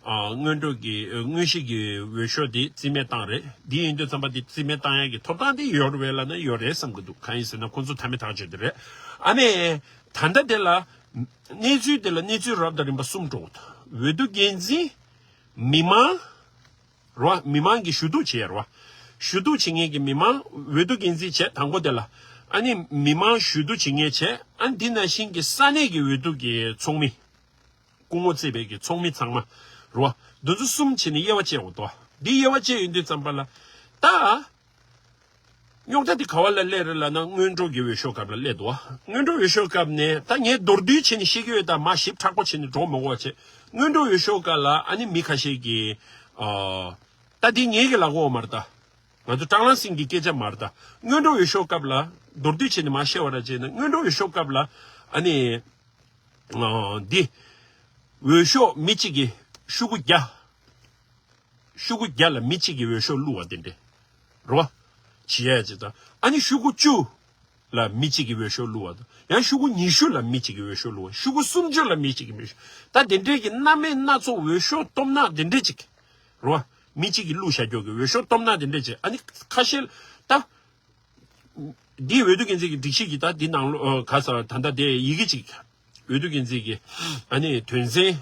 ཨ་སྔོན་འགྲོ་གི་ཨ་དངོས་གཞི་གི་འོས་ཤོག་དེ་རྩིས་མེད་བཏང་རེད། འདི་ཡིན་དུས་ཙམ་པ་དེ་རྩིས་མེད་བཏང་ཡ་གི་ཐོབ་ཐང་དེ་ཡོད་རེད་བས་ལབ་ན་ཡོད་རེད་བསམ་གི་འདུག་གང་ཡིན་ཟེར་ན་ཁོང་ཚོ་མཐའ་མའི་ཐག་གཅོད་དེ་རེད། ཨ་ནི་ད་ལྟ་དེ་ལ་གནས་ཚུལ་དེ་ལ་གནས་ཚུལ་རབ་དང་རིམ་པ་གསུམ་འགྲོ་གི་འདུག་འོས་བསྡུ་འགན་འཛིན། མི་མང་རེད་བ། མི་མང་གིས་ཞུ་གཏུག་བྱེད་ཡ་རེད་བ། ཞུ་གཏུག་བྱེད་མཁན་གྱི་མི་མང་། འོས་བསྡུ་འགན་འཛིན་བྱས་དང་པོ་དེ་ལ། ཨ་ནི་མི་མང་ཞུ་གཏུག་བྱེད་མཁན་བྱས། ཨ་ནི་དེ་ནང་བཞིན་གྱི་ས་གནས་ཀྱི་འོས་བསྡུ་གི་ཚོགས་མི། སྐུ་ངོ་བརྩིས་པའི་གི་ཚོགས་མི་ཚང་མ་རེད་བ། འདི་ཚོ་གསུམ་བྱས་ནས་དབྱེ་བ་བཅད་དགོས་འདུག་འདི་དབྱེ་བ་བཅད་ཡོང་དུས་ཙམ་པ་ལ། ད། རྙོག་དྲ་དེ་ག་བ་ལ་སླེབས་རེད་ལབ་ན་སྔོན་འགྲོ་གི་འོས་ཤོག་སྐབས་ལ་སླེབས་འདུག་བ། སྔོན་འགྲོ་འོས་ཤོག་སྐབས་ནས་ད་ངས་མདོར་བསྡུས་བྱས་ནས་བཤད་ཀྱི་ཡོད། ད་མ་ཞིབ་ཕྲ་པོ་བྱས་ནས་འགྲོ་མི་དགོས་བྱས། སྔོན་འགྲོ་འོས་ཤོག་སྐབས་ལ་ཨ་ནི་མི་ཁ་ཤས་ཀྱིས་ཨ། ད་འདི་ངེད་ཀྱི་ལབ་དགོས་མ་རེད་ད། ང་ཚོ་ཀྲང་ལང་སིང་གི་སྐད་ཆ་མ་རེད་ད། སྔོན་འགྲོ་འོས་ཤོག་སྐབས་ལ་མདོར་བསྡུས་བྱས་ནས་མ་བཤད་པ་ར་བྱས་ན་སྔོན་འགྲོ་འོས་ཤོག་སྐབས་ལ་ཨ་ནི་ཨ། འདི་འོས་ཤོག་མི་གཅིག་གིས་ཤོག་གུ་བརྒྱ། ཤོག་གུ་བརྒྱ་ལ་མི་གཅིག་གིས་འོས་ཤོག་བླུགས་པ་དེ་འདྲས་རོ། བྱེད་ཡ་ཅིག་དང་། ཨ་ནི་ཤོག་གུ་བཅུ་ལ་མི་གཅིག་གིས་འོས་ཤོག་བླུགས་པ་དང་། ཡང་ཤོག་གུ་ཉི་ཤུ་ལ་མི་གཅིག་གིས་འོས་ཤོག་བླུགས་པ། ཤོག་གུ་སུམ་ཅུ་ལ་མི་གཅིག་གིས་འོས་ཤོག་ད་དེ་འདྲས་ཀྱི་སྣ་མིན་སྣ་ཚོགས་འོས་ཤོག་སྟོབས་ན་དེ་འདྲས་ཅིག་རོ། མི་གཅིག་གིས་བླུགས་བཞག་རྒྱུ་གི་འོས་ཤོག་སྟོབས་ན་དེ་འདྲས་ཅིག་ཨ་ནི་ཁ་ཤས་ད། འདིའི་འོས་བསྡུ་འགན་འཛིན་གྱི་སྒྲིག་གཞི་གི་ད་འདི་ནང་ལོ་ཨ། ག་ས་ད་ལྟ་དེ་ཡི་གེ་ཅིག་འོས་བསྡུ་འགན་འཛིན་གྱི་ཨ་ནི་དོན་ཚན་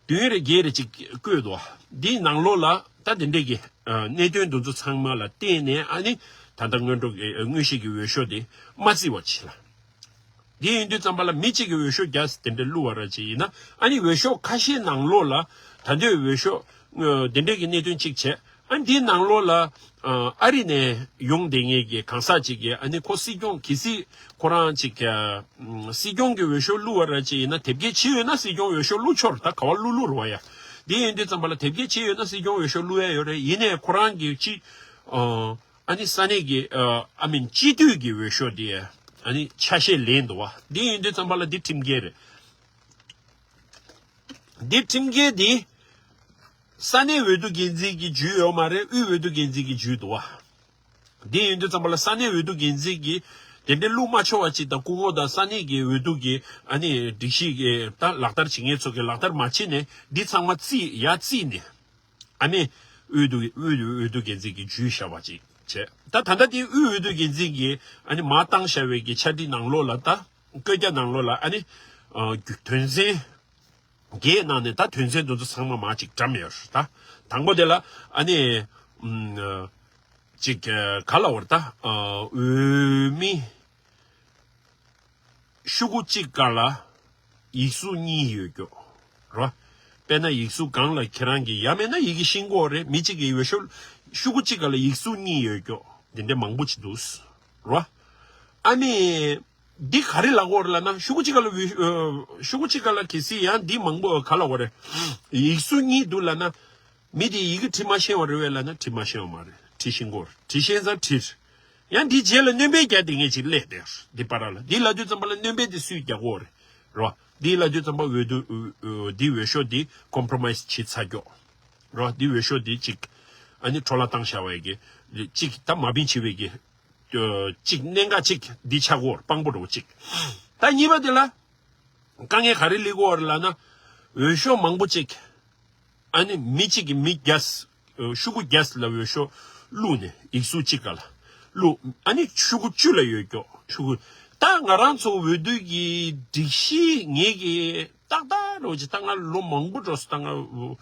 བདུན་རེ་བརྒྱད་རེ་ཅིག་བཀོད་འདུག་འདིའི་ནང་ལོགས་ལ་ད་དེ་འདྲས་ཀྱི་ཨ། གནད་དོན་འདི་ཚོ་ཚང་མ་ལ་བརྟེན་ནས་ཨ་ནི་ད་ལྟ་སྔོན་འགྲོ་གི་ཨ། དངོས་གཞི་གི་འོས་ཤོག་དེ་མ་བརྩི་བ་བྱས་ལ། དེ་ཡིན་དུས་ཙམ་པ་ལ་མི་གཅིག་གིས་འོས་ཤོག་བརྒྱ་དེ་འདྲ་བླུགས་པ་ར་ཅིག་ཡིན་ན་ཨ་ནི་འོས་ཤོག་ཁ་ཤས་ནང་ལོགས་ལ་ད་འདོད་འོས་ཤོག་ཨ། དེ་འདྲས་ཀྱི་གནད་དོན་གཅིག་བྱས། ཨ་འདིའི་ནང་ལོགས་ལ་ཨ། ཨ་རི་ནས་ཡོང་བསྡད་མཁན་གྱི་གང་ཟག་ཅིག་གིས་ཨ་ནི་ཁོ་སྲིད་སྐྱོང་གལ་སྲིད་ཁོ་རང་ཅིག་ཨ། སྲིད་སྐྱོང་གི་འོས་ཤོག་བླུགས་པ་ར་ཅིག་ཡིན་ན་དེབ་སྐྱེལ་བྱས་ཡོད་ན་སྲིད་སྐྱོང་འོས་ཤོག་བླུགས་ཆོག་རེད། ད་ག་བ་བླུགས་བླུགས་རེད་བ་ཡ། དེ་ཡིན་དུས་ཙམ་པ་ལ་དེབ་སྐྱེལ་བྱས་ཡོད་ན་སྲིད་སྐྱོང་འོས་ཤོག་བླུགས་ཡ་ཡོད་རེད། ཡིན་ནའི་ཁོ་རང་གི་ཅིག་ཨ། ཨ་ནི་ས་གནས་ཀྱི་ཨ། ཨ་མིན་སྤྱི་འཐུས་ཀྱི་འོས་ཤོག་དེ་ཨ་ནི་ཆ་ཤས་ལེན་འདུག་བ། དེ་ཡིན་དུས་ཙམ་པ་ལ་འདི་ཁྲིམས་འགལ་རེད། འདི་ཁྲིམས་འགལ་འདི་ས་གནས་འོས་བསྡུ་འགན་འཛིན་གྱིས་བརྒྱུད་ཡོད་མ་རེད། དབུས་འོས་བསྡུ་འགན་འཛིན་གྱིས་བརྒྱུད་འདུག་བ། འདི་ཡིན་དུས་ཙམ་པ་ལ་ས་གནས་འོས་བསྡུ་འགན་འཛིན་གྱིས་དེ་འདྲའི་བླུགས་མ་ཆོག་པ་ཅིག་དང་སྐུ་ངོ་དང་ས་གནས་ཀྱི་འོས་བསྡུ་གི་ཨ་ནི་སྒྲིག་གཞི་གི་ད་ལག་བསྟར་བྱེད་མཁན་ཚོ་གིས་ལག་བསྟར་མ་བྱས་ནས་འདི་ཚང་མ་རྩིས་ཡར་རྩིས་ནས། ཨ་ནི་འོས་བསྡུ་འོས་བསྡུ་འོས་བསྡུ་འགན་འཛིན་གྱིས་བརྒྱུད་བཞག་པ་ཅིག་བྱས། ད་ད་ལྟ་དེ་དབུས་འོས་བསྡུ་འགན་འཛིན་གྱིས་ཨ་ནི་མར་བཏང་བཞག་པའི་གི་ཆ་སྒྲིག་ནང་ལོགས་ལ་ད་བཀོད་རྒྱ་ནང་ལོགས་ལ་ཨ་ནི་ཨ། དོན་ཚན་བརྒྱད་ནང་ནས་ད་དོན་ཚན་དེ་ཚོ་ཚང་མ་མར་ཅིག་བཀྲམ་ཡོད་རེད། ད་དང་པོ་དེ་ལ་ཨ་ནི་ཨམ། ཅིག་ག་ལ་བར་ད་ཨ། འོས་མི། ཤོག་གུ་གཅིག་སྒང་ལ་ཡིག་གཟུགས་གཉིས་ཡོད་རྒྱུ་རོ། དཔེར་ན་ཡིག་གཟུགས་སྒང་ལ་ཁྱེད་རང་གིས་ཡ་མེད་ན་ཡི་གེ་ཤེས་ཀྱི་ཡོད་རེད། མི་གཅིག་གིས་འོས་ཤོག་ཤོག་གུ་གཅིག་སྒང་ལ་ཡིག་གཟུགས་གཉིས་ཡོད་རྒྱུ་འདི་འདྲ་མང་པོ་ཅིག་འདུག་རོ། ཨ་ནི་འདི་ག་རེ་ལབ་ཀྱི་ཡོད་རེད་ལབ་ན་ཤོག་གུ་གཅིག་སྒང་ལ་འོས་ཤོག་གུ་གཅིག་སྒང་ལ་གལ་སྲིད་ཡང་འདི་མང་པོ་ག་ལབ་ཀྱི་ཡོད་རེད། ཡིག་གཟུགས་གཉིས་འདུག་ལབ་ན། མི་དེས་ཡི་གེ་བྲིས་མ་ཤེས་པ་རེད་བས་ལབ་ན་བྲིས་མ་ཤེས་པ་མ་རེད། བྲིས་ཤེས་ཀྱི་ཡོད་རེད། བྲིས་ཤེས་ཙང་བྲིས། ཡང་འདིའི་རྗེས་ལ་སྣོན་པ་རྒྱག་བསྡད་མཁན་ཅིག་སླེབས་བསྡད་འདི་བར་ལ། འདི་ལབ་དུས་ཙམ་པ་ལ་སྣོན་པ་དེ་སུས་རྒྱག་གི་ཡོད་རེད་རོ། འདི་ལབ་དུས་ཙམ་པ་འོས་བསྡུ་འདི་འོས་ཤོག་འདི་ཀོམ་པྲོ་མའིས་བྱས་ཚར་རྒྱུ་རོ། འདི་འོས་ཤོག་འདི་གཅིག་ཨ་ནི་འཕྲོ་བརླག་བཏང་བཞག་པ་ཡི་གེ་གཅིག་ད་མ་བིན་བྱས་པའི་གི་གཅིག་གནད་འགག་གཅིག་འདི་ཆགས་ཀྱི་ཡོད་རེད། དཔང་པོ་འདྲ་བོ་གཅིག་ད་གཉིས་པ་དེ་ལ་དཀའ་ངལ་ག་རེ་སླེབས་ཀྱི་ཡོད་རེད་ལབ་ན། འོས་ཤོག་མང་པོ་གཅིག་ཨ་ནི་མི་གཅིག་གིས་མི་བརྒྱ། ཤོག་གུ་བརྒྱ་ལ་འོས་ཤོག་བླུགས་ནས་ཡིག་གཟུགས་གཅིག་སྒང་ལ་བླུགས། ཨ་ནི་ཤོག་གུ་བཅུ་ལ་ཡོད་རྒྱུ་ཤོག་གུ། ད་ང་རང་ཚོ་འོས་བསྡུ་གི་སྒྲིག་གཞི་ངེད་ཀྱིས་ཏག་ཏག་འགྲོ་ཅིག་ད་ང་ལོ་མང་པོ་འགྲོ་སོང་། ད་ང་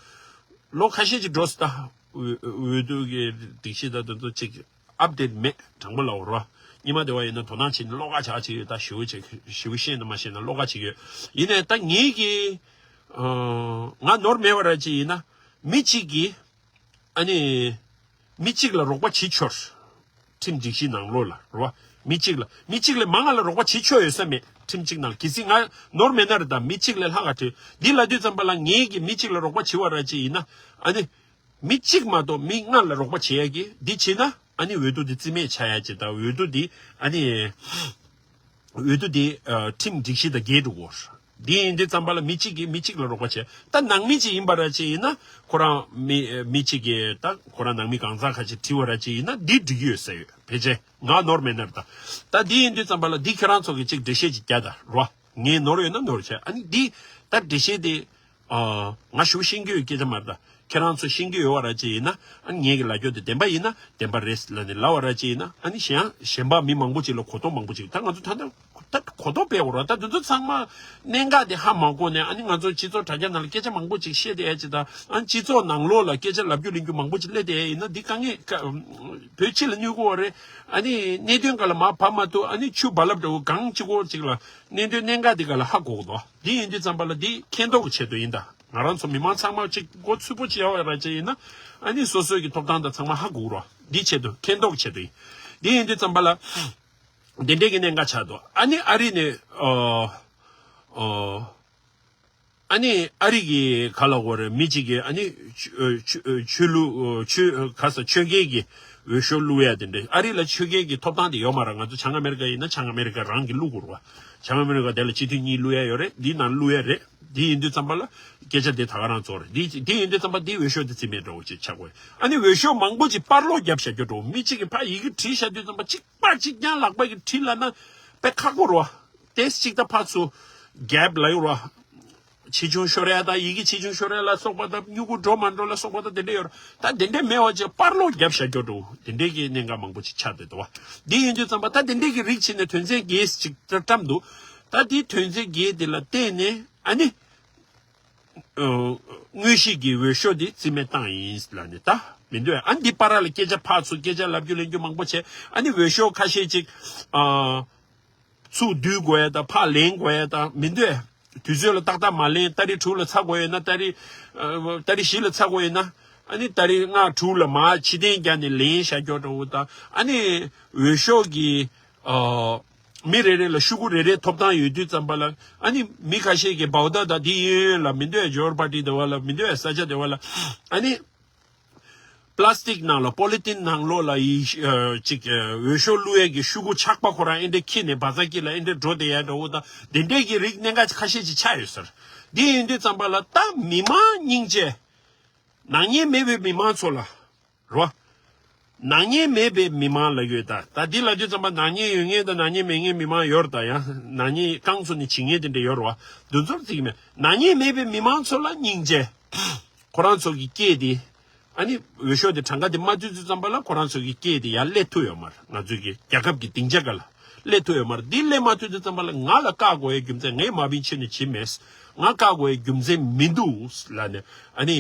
ལོ་ཁ་ཤས་ཅིག་འགྲོ་སོང་། ད་འོས་འོས་བསྡུ་གི་སྒྲིག་གཞི་ད་དེ་ཚོ་ཅིག་ཨབ་ཌེཊ་མེད། དྲང་པོ་ལབ་རོགས། སྔོན་མ་དེ་བ་ཡིན་ན་དོ་སྣང་བྱས་ནས་བློ་ཁ་བྱ་བྱས་ཡོད། ད་ཞེ་པོ་བྱས་ཞེ་པོ་ཤེས་ན་མ་ཤེས་ན་བློ་ཁ་བྱས་ཡོད། ཡིན་ནའི་ད་ངེད་ཀྱིས་ང་ནོར་མེད་པ་ར་ཅིག་ཡིན་ན་མི་གཅིག་གིས་ཨ་ནི་མི་གཅིག་ལ་རོགས་པ་བྱེད་ཆོག་ཁྲིམས་སྒྲིག་གཞི་ནང་ལོགས་ལ་རེད་བ། མི་གཅིག་ལ་མི་གཅིག་ལས་མང་ང་ལ་རོགས་པ་བྱེད་ཆོག་ཡོད་ས་མེད། ཁྲིམས་གཅིག་ནང་གལ་སྲིད་ང་ནོར་མེད་ན་རེད། ད་མི་གཅིག་ལས་ལྷག་ག་བྲིས་འདི་ལབ་དུས་ཙམ་པ་ལ་ངེད་ཀྱིས་མི་གཅིག་ལ་རོགས་པ་བྱེད་པ་ར་ཅིག་ཡིན་ན་ཨ་ནི། མི་གཅིག་མ་གཏོགས་མི་ལྔ་ལ་རོགས་པ་བྱེད་ཡ་གི་འདི་བྱེད་ན་ཨ་ནི་འོས་བསྡུ་འདི་རྩིས་མེད་ཆགས་ཡ་ཅིག་དང་འོས་བསྡུ་འདི་ཨ་ནི་འོས་བསྡུ་འདི་ཁྲིམས་སྒྲིག་གཞི་དང་འགལ་འགྲོ་གི་ཡོད། འདི་ཡིན་དུས་ཙམ་པ་ལ་མི་གཅིག་གིས་མི་གཅིག་ལ་རོགས་པ་བྱས། ད་ནང་མི་གཅིག་ཡིན་པ་ར་ཅིག་ཡིན་ན་ཁོ་རང་མི་མི་གཅིག་གིས་ད་ཁོ་རང་ནང་མི་གང་ཟག་ཁ་ཅིག་དྲི་བ་ར་ཅིག་ཡིན་ན་འདི་འགྲིག་གི་ཡོད་ཟེར་ཡོད། ཕལ་ཆེར་ང་ནོར་མེད་ན་ར། ད་ད་འདི་ཡིན་དུས་ཙམ་པ་ལ་འདི་ཁྱེད་རང་ཚོ་གིས་གཅིག་འགྲེལ་བཤད་ཅིག་རྒྱག་ད་རོ། ངས་ནོར་ཡོད་ན་ནོར་བྱས། ཨ་ནི་འདི་ད་འགྲེལ་བཤད་དེ། ཨ། ང་ཞུ་ཤེས་ཀྱི་ཡོད་སྐད་ཆ་མ་རེད་ད། ཁྱེད་རང་ཚོ་ཤེས་ཀྱི་ཡོད་པ་ར་ཅིག་ཡིན་ན། ཨ་ནི་ངེད་ཀྱི་ལབ་རྒྱུ་དེ་བདེན་པ་ཡིན་ན་བདེན་པ་རེད་ལབ་ནས་ལབ་པ་ར་ཅིག་ཡིན་ན། ཨ་ནི་གཞན་གཞན་པ་མི་མང་པོ་ཅིག་ལ་གོ་རྟོགས་མང་པོ་ཅིག་ད་ང་ཚོ་ད་ལྟ་ད་གོ་རྟོགས་སྤེལ་དགོས་ར། ད་དེ་ཚོ་ཚང་མ་གནད་འགག་དེ་ཧ་མ་གོ་ནས། ཨ་ནི་ང་ཚོ་སྤྱི་ཚོགས་དྲ་རྒྱ་ནང་ལ་སྐད་ཆ་མང་པོ་ཅིག་བཤད་བསྡད་ཡ་ཅིག་དང་། ཨ་ནི་སྤྱི་ཚོགས་ནང་ལོགས་ལ་སྐད་ཆ་ལབ་རྒྱུ་ལེན་རྒྱུ་མང་པོ་ཅིག་སླེབས་བསྡད་ཡ་ཡིན་ན་འདི་དཀའ་ངལ་དཀའ་བོད་སྤྱི་ལ་གནོད་ཀྱི་ཡོད་རེད། ཨ་ནི་གནད་དོན་སྒང་ལ་མར་བབས་མ་ཐུབ། ཨ་ནི་ཆུ་རྦ་རླབས་འདྲ་བོ་གངས་གཅིག་པོ་ཅིག་ལ་གནད་དོན་གནད་འགག་འདི་སྒང་ལ་ཧ་གོ་གི་འདུག་འདི་ཡིན་དུས་ཙམ་པ་ལ་འདི་མཁྱེན་རྟོགས་ཀྱི་ཆེད་དུ་ཡིན་ད། ང་རང་ཚོ་མི་མང་ཚང་མ་གཅིག་མགོ་ཚོད་པོ་བྱས་པ་ར་ཅིག་ཡིན་ན། ཨ་ནི་སོ་སོའི་གི་ཐོབ་ཐང་དང་ཚང་མ་ཧ་གོ་རོགས། འདི་ཆེད་དུ་མཁྱེན་རྟོགས་ཀྱི་ཆེད་དུ་ཡིན། འདི་ཡིན་དུས་ཙམ་པ་ལ་འདི་འདྲའི་གི་གནད་འགག་ཆགས་འདུག་ཨ་ནི་ཨ་རི་ནས་ཨོ་ཨོ། ཨ་ནི་ཨ་རི་གི་ག་ལ་གོ་རེ་མི་གཅིག་གིས་ཨ་ནི་ཆོས་ཆོས་ལུགས་ཆོས་ག་ས་ཆོས་རྒྱལ་གྱི་འོས་ཤོག་བླུག་ཡ་དེ་འདྲ། ཨ་རི་ལ་ཆོས་རྒྱལ་གྱི་ཐོབ་ཐང་དེ་ཡོད་མ་རེད། ང་ཚོ་བྱང་ཨ་མེ་རི་ཀ་ཡིན་ན་བྱང་ཨ་མེ་རི་ཀ་རང་གིས་བླུག་དགོས་རེད་བ། བྱང་ཨ་མེ་རི་ཀ་དེ་ལ་སྤྱི་འཐུས་གཉིས་བླུག་ཡ་ཡོད་རེད། འདིའི་ནང་བླུག་ཡ་རེད། འདི་ཡིན་དུས་ཙམ་པ་ལ་སྐད་ཆ་དེ་ད་ག་རང་ཚོ་རེད། འདི་འདི་ཡིན་དུས་ཙམ་པ་འདི་འོས་ཤོག་དེ་རྩིས་མེད་འགྲོ་བ་ཅིག་ཆགས་དགོས། ཨ་ནི་འོས་ཤོག་མང་པོ་ཅིག་པར་སློག་བརྒྱབ་བཞག་རྒྱུ་འགྲོ། མི་གཅིག་གིས་ཕར་ཡི་གེ་བྲིས་བཞག་དུས་ཙམ་པ་གཅིག་པ་གཅིག་རྐྱང་ལག་པ་གིས་བྲིས་ལབ་ན་དཔེ་ཁག་པོ་རེད་བ། ཏེས་གཅིག་ད་ཕར་ཚུར་རྒྱབ་ལ་ཡོད་ར། ཆེ་ཆུང་ཤོར་ཡ་དང་ཡི་གེ་ཆེ་ཆུང་ཤོར་ཡ་ལ་སོགས་པ་དང་། སྨྱུ་གུ་འགྲོ་མ་འགྲོ་ལ་སོགས་པ་དང་དེ་འདྲ་ཡོད་ར། ད་དེ་འདྲ་མེད་པ་བྱས་པར་སློག་བརྒྱབ་བཞག་རྒྱུ་འགྲོ། དེ་འདྲའི་གི་གནད་འགག་མང་པོ་ཅིག་ཆགས་བསྡད་འདུག་བ། འདི་ཡིན་དུས་ཙམ་པ་ད་དེ་འདྲའི་གི་རིགས་བྱས་ནས་དོན་ཚན་བརྒྱད་ཅིག་བཀྲམ་འདུག་ད་དེ་དོན་ཚན་བརྒྱད་དེ་ལ་བརྟེན་ནས་ཨ་ནི་ཨ་དངོས་གཞི་གི་འོས་ཤོག་དེ་རྩིས་མེད་བཏང་ཡིན་ལབ་ནས། ད་མི་འདོད། ཨ་ནི་འདི་པར་ལ་སྐད་ཆ་ཕར་ཚུར་སྐད་ཆ་ལབ་རྒྱུ་ལེན་རྒྱུ་མང་པོ་བྱས། ཨ་ནི་འོས་ཤོག་ཁ་ཤས་ཅིག་ཨ། ཚུར་བསྡུ་དགོས་ཡ་དང་ཕར་ལེན་དགོས་ཡ་དང་མི་འདོད། དུས་ཚོད་ལ་ཏག་ཏག་མ་ལེན། ཏ་རིག་དྲུག་ལ་ཚར་དགོས་ཡོད་ན་ཏ་རིག་ཨ་ཏ་རིག་བཞི་ལ་ཚར་དགོས་ཡོད་ན། ཨ་ནི་ཏ་རིག་ལྔ་དྲུག་ལ་མར་ཕྱིར་འཐེན་བརྒྱབ་ནས་ལེན་བཞག་རྒྱུ་འདྲ་བོ་དང་། ཨ་ནི་འོས་ཤོག་གི་ཨ་མི་རེ་རེ་ལ་ཤོག་གུ་རེ་རེ་ཐོབ་ཐང་ཡོད་དུས་ཙམ་པ་ལ། ཨ་ནི་མི་ཁ་ཤས་ཀྱིས་བའུ་ད་དང་འདི་གཡས་གཡོན་ལ་མི་འདོད། ཇོར་པར་ཊི་དེ་བ་ལ་མི་འདོད། ས་ཆ་དེ་བ་ལ་ཨ་ནི། པ་ལ་སི་ཊིག་ནང་ལ་པོ་ལི་ཐིན་ནང་ལོགས་ལ་ཡི་ཨ་ཅིག་ཨ་འོས་ཤོག་བླུག་ཡས་ཀྱི་ཤོག་གུ་ཆག་པ་ཁོ་རང་ཨེ་འདྲ་འཁྱེར་ནས་བ་ཚ་དཀྱིལ་ལ་ཨེ་འདྲ་འགྲོ་བསྡད་ཡ་འདྲ་བོ་དང་དེ་འདྲས་ཀྱི་རིགས་གནད་འགག་ཁ་ཤས་ཅིག་ཆགས་ཡོད་ཟེར། འདི་ཡིན་དུས་ཙམ་པ་ལ་ད་མི་མང་སྙིང་རྗེ། ནག་ཉེས་མེད་པའི་མི་མང་ཚོ་ལ་རོ། ནག་ཉེས་མེད་པའི་མི་མང་ལ་ཡོད། ད་ད་འདི་ལབ་དུས་ཙམ་པ་ནག་ཉེས་ཡོད་མཁན་དང་ནག་ཉེས་མེད་མཁན་མི་མང་ཡོད་རེད། ད་ཡང་ནག་ཉེས་རྐང་བཙུགས་ནས་བྱེད་མཁན་དེ་འདྲ་ཡོད་རེད་བ། འདི་ཚོར་བརྩི་གི་མེད། ནག་ཉེས་མེད་པའི་མི་མང་ཚོ་ལ་སྙིང་རྗེ། ཁོ་རང་ཚོ་གི་སྐད་དེ། ཨ་ནི་འོས་ཤོག་དེ་གྲངས་ཀ་དེ་མ་བསྡུས་དུས་ཙམ་པ་ལ་ཁོ་རང་ཚོ་གི་སྐད་དེ་ཡར་སླེབས་ཐུབ་ཡོད་མ་རེད། ང་ཚོའི་གི་རྒྱལ་ཁབ་ཀྱི་སྡིངས་ཆ་སྒང་ལ་སླེབས་ཐུབ་ཡོད་མ་རེད། འདི་སླེབས་མ་ཐུབ་དུས་ཙམ་པ་ལ་ང་ལ་བཀག་དགོས་ཡའི་རྒྱུ་མཚན། ངས་མ་བིན་ཆེ་ནས་བྱེད་མེད། ང་བཀག་དགོས་ཡའི་རྒྱུ་མཚན་མི་འདུག་ལབ་ནས། ཨ་ནི་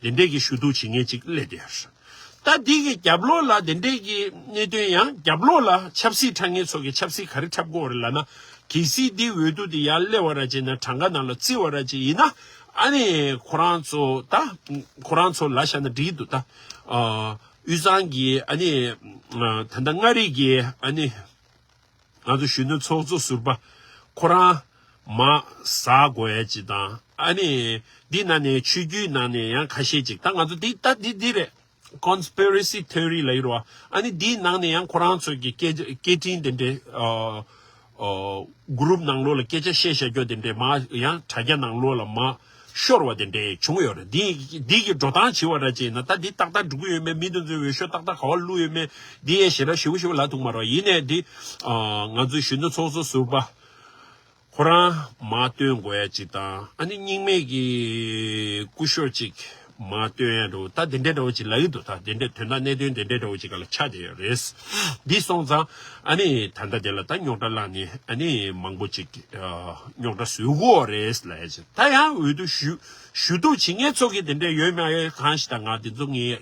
དེ་འདྲས་ཀྱི་ཞུ་གཏུག་བྱེད་མཁན་ཅིག་སླེབས་བསྡད་ཡོད་རེད། ད་འདི་གི་རྒྱབ་ལོགས་ལ་དེ་འདྲས་ཀྱི་གནད་དོན་ཡང་རྒྱབ་ལོགས་ལ་ཆབ་སྲིད་འཁྲབ་མཁན་ཚོ་གིས་ཆབ་སྲིད་ག་རེ་འཁྲབ་དགོས་རེད་ལབ་ན། གལ་སྲིད་འདི་འོས་བསྡུ་འདི་ཡར་སླེབས་པ་ར་བྱས་ན། གྲངས་ཀ་ནང་ལ་བརྩིས་པ་ར་བྱས་ཡིན་ན། ཨ་ནི་ཁོ་རང་ཚོ་ད་ཁོ་རང་ཚོ་ལ་བཞག་ན་འགྲིག་འདུག་ད་ཨ་དབུས་གཙང་གི་ཨ་ནི་ད་ལྟ་མངའ་རིས་ཀྱི་ཨ་ནི་ང་ཚོ་གཞོན་ནུ་ཚོགས་གཙོ་ཟུར་པ་ཁོ་རང་མར་ཟ་དགོས་ཡ་ཅིག་དང་། ཨ་ནི་འདི་ནང་ནས་ཆོས་བརྒྱུད་ནང་ནས་ཡང་ཁ་ཤས་ཅིག་ད་ང་ཚོ་འདི་ད་འདི་འདི་རེད། Conspiracy theory ལབ་ཀྱི་རེད་བ། ཨ་ནི་འདིའི་ནང་ནས་ཡང་ཁོ་རང་ཚོ་གི་སྐད་སྐད་འཕྲིན་དེ་འདྲའི་ཨ་ཨ་གུ་རུབ་ནང་ལོགས་ལ་སྐད་ཆ་བཤད་བཤད་རྒྱུ་དེ་འདྲའི་མར་ཡང་དྲ་རྒྱ་ནང་ལོགས་ལ་མར་ཤོར་བ་དེ་འདྲའི་བྱུང་ཡོད་རེད། འདི་འདི་གི་འགྲོ་སྟངས་བྱེད་པ་ར་བྱས་ན། ད་འདི་ཏག་ཏག་འགྲོ་གི་ཡོད་མེད། མི་དེ་ཚོའི་འོས་ཤོག་ཏག་ཏག་ག་བ་བླུགས་ཡོད་མེད་འདི་ཡང་ཞེ་དྲག་ཞེ་པོ་ཞེ་པོ་ལབ་ཐུབ་མ་རེད་བ། ཡིན་ནའི་འདི་ཨ་ང་ཚོའི་གཞོན་ནུ་ཚོགས་གཙོ་ཟུར་པ་ཁོ་རང་མར་སྟོན་དགོས་ཡ་ཅིག་དང་། ཨ་ནི་རྙིང་མའི་གི་སྐུ་ཞབས་ཅིག་མར་སྟོན་ཡ་འདྲ་བོ། ད་དེ་འདྲའི་འདྲ་བོ་ཅིག་ལབ་ཀྱི་འདུག་ད་དེ་འདྲའི་དོན་དག་གནད་དོན་དེ་འདྲའི་འདྲ་བོ་ཅིག་སྒང་ལ་ཆགས་བསྡད་ཡོད་རེད། འདི་སོང་ཙང་ཨ་ནི་ད་ལྟ་དེ་ལ་ད་རྙོག་དྲ་བསླངས་ནས་ཨ་ནི་མང་པོ་ཅིག་ཨ་རྙོག་དྲ་བཟོ་གི་ཡོད་རེད་ལབ་ཡ་ཅིག་ད་ཡང་འོས་བསྡུ་ཞུ་ཞུ་གཏུག་བྱེད་མཁན་ཚོ་གིས་དེ་འདྲ་ཡོད་མེད་ཡོད་གང་ཞིག་ད་ང་དེ་ཚོ་ངས་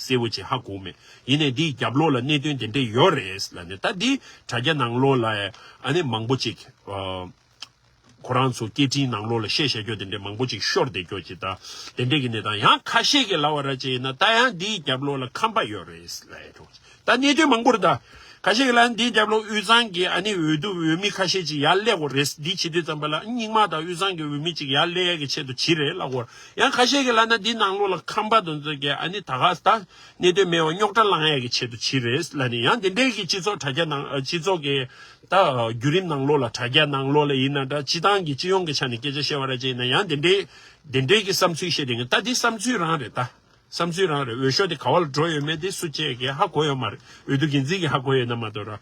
གསལ་པོ་ཅིག་ཧ་གོ་མེད། ཡིན་ནའི་འདིའི་རྒྱབ་ལོགས་ལ་གནད་དོན་དེ་འདྲ་ཡོད་རེད་ལབ་ནས། ད་འདི་དྲ་རྒྱ་ནང་ལོགས་ལ་ཨ་ནི་མང་པོ་ཅིག་ཨ། ཁོ་རང་ཚོ་སྐད་འཕྲིན་ནང་ལོགས་ལ་བཤད་བཤད་རྒྱུ་དེ་འདྲའི་མང་པོ་ཅིག་ཤོར་བསྡད་རྒྱུ་ཅིག་དང་། དེ་འདྲའི་གི་གནས་སྟངས། ཡང་ཁ་ཤས་ཀྱིས་ལབ་པ་ར་ཅིག་ཡིན་ན། ད་ཡང་འདིའི་རྒྱབ་ལོགས་ལ་ཁམས་པ་ཡོད་རེད་ལབ་ཡ་འདྲ་བོ་ཅིག་ད་གནད་དོན་མང་པོ་རེད། ད་ ཁ་ཤས་ཀྱིས་ལབ་ན་འདིའི་རྒྱབ་ལོགས་དབུས་གཙང་གི་ཨ་ནི་འོས་བསྡུ་འོས་མི་ཁ་ཤས་ཅིག་ཡར་སླེབས་དགོས་རེད། འདི་བྱེད་དུས་ཙམ་པ་ལ་རྙིང་མ་དང་དབུས་གཙང་གི་འོས་མི་ཅིག་ཡར་སླེབས་ཡག་གི་ཆེད་དུ་བྱེད་རེད་ལབ་དགོས། ཡང་ཁ་ཤས་ཀྱིས་ལབ་ན་འདི་ནང་ལོགས་ལ་ཁམས་པ་དེ་ཚོ་གི་ཨ་ནི་ད་ག་ད་གནད་དོན་མེད་པ་རྙོག་དྲ་བསླང་ཡག་གི་ཆེད་དུ་བྱེད་རེད་ལབ་ནས། ཡང་དེ་འདྲའི་གི་སྤྱི་ཚོགས་དྲ་རྒྱ་ནང་སྤྱི་ཚོགས་ཀྱི་ད་བརྒྱུད་རིམ་ནང་ལོགས་ལ་དྲ་རྒྱ་ནང་ལོགས་ལ་ཡིན་ན་འདྲ། སྤྱི་བཏང་གི་སྤྱི་ཡོངས་ཀྱི་ཆ་ནས་སྐད་ཆ་བཤད་པ་ར་ཅིག་ཡིན་ན་ཡང་དེ་འདྲའི་དེ་འདྲའི་གི་བསམ་ཚུལ་བཤད་དེ་ད་འདི་བསམ་ཚུལ་རང་རེད་ད། བསམ་ཚུལ་རང་རེད། འོས་ཤོག་དེ་ག་བ་ལ་འགྲོ་ཡོད་མེད་དེ་སུ་གཅིག་གིས་ཧ་གོ་ཡོད་མ་རེད། འོས་བསྡུ་འགན་འཛིན་གྱིས་ཧ་གོ་ཡོད་ན་མ་གཏོགས་ར།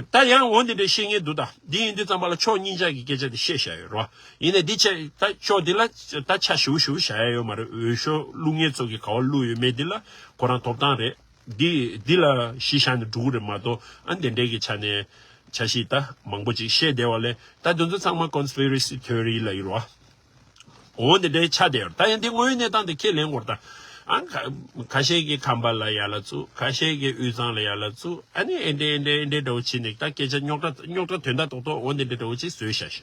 ད་ཡང་འོ་འདི་འདྲ་བཤད་མཁན་འདུག་ད། འདི་ཡིན་དུས་ཙམ་པ་ལ་ཕྱོགས་གཉིས་ཆ་གི་སྐད་ཆ་དེ་བཤད་བཞག་ཡོད་རེད་བ། ཡིན་ནའི་འདི་ཆ་ད་ཕྱོགས་འདི་ལ་ད་ཆ་ཞུ་ཞུ་བཞག་ཡ་ཡོད་མ་རེད། འོས་ཤོག་བླུག་མཁན་ཚོ་གིས་ག་བ་བླུག་ཡོད་མེད་འདི་ལ་ཁོ་རང་ཐོབ་ཐང་རེད། འདི་འདི་ལ་གཞི་བཞག་ནས་འགྲོ་གི་རེད་མ་གཏོགས། ཨ་འདི་འདྲའི་གི་ཆ་ནས་ཆ་ཤས་ད་མང་པོ་ཅིག་བཤད་བསྡད་པ་ལས་ད་འདི་ཚོ་ཚང་མ་conspiracy theory་ལབ་ཡོད་རེད་བ། འོ་འདི་འདྲའི་ཆ་དེ་ཡོད། ད་ཡང་འདི་དངོས་ཡོད་གནས་སྟངས་དེ་ཁས་ལེན་དགོས་རེད་ད། ཨ་ཁ་ཁ་ཤས་ཀྱིས་ཁམས་པ་ལ་ཡར་ལ་བཙུགས། ཁ་ཤས་ཀྱིས་དབུས་གཙང་ལ་ཡར་ལ་བཙུགས། ཨ་ནི་ཨེ་འདྲ་ཨེ་འདྲ་ཨེ་འདྲ་འདྲ་བོ་བྱས་ནས་ད་སྐད་ཆ་རྙོག་དྲ་རྙོག་དྲ་དོན་དག་རྡོག་རྡོག་འོ་འདི་འདྲ་འདྲ་བོ་ཅིག་བཟོས་བཞག་ཤག་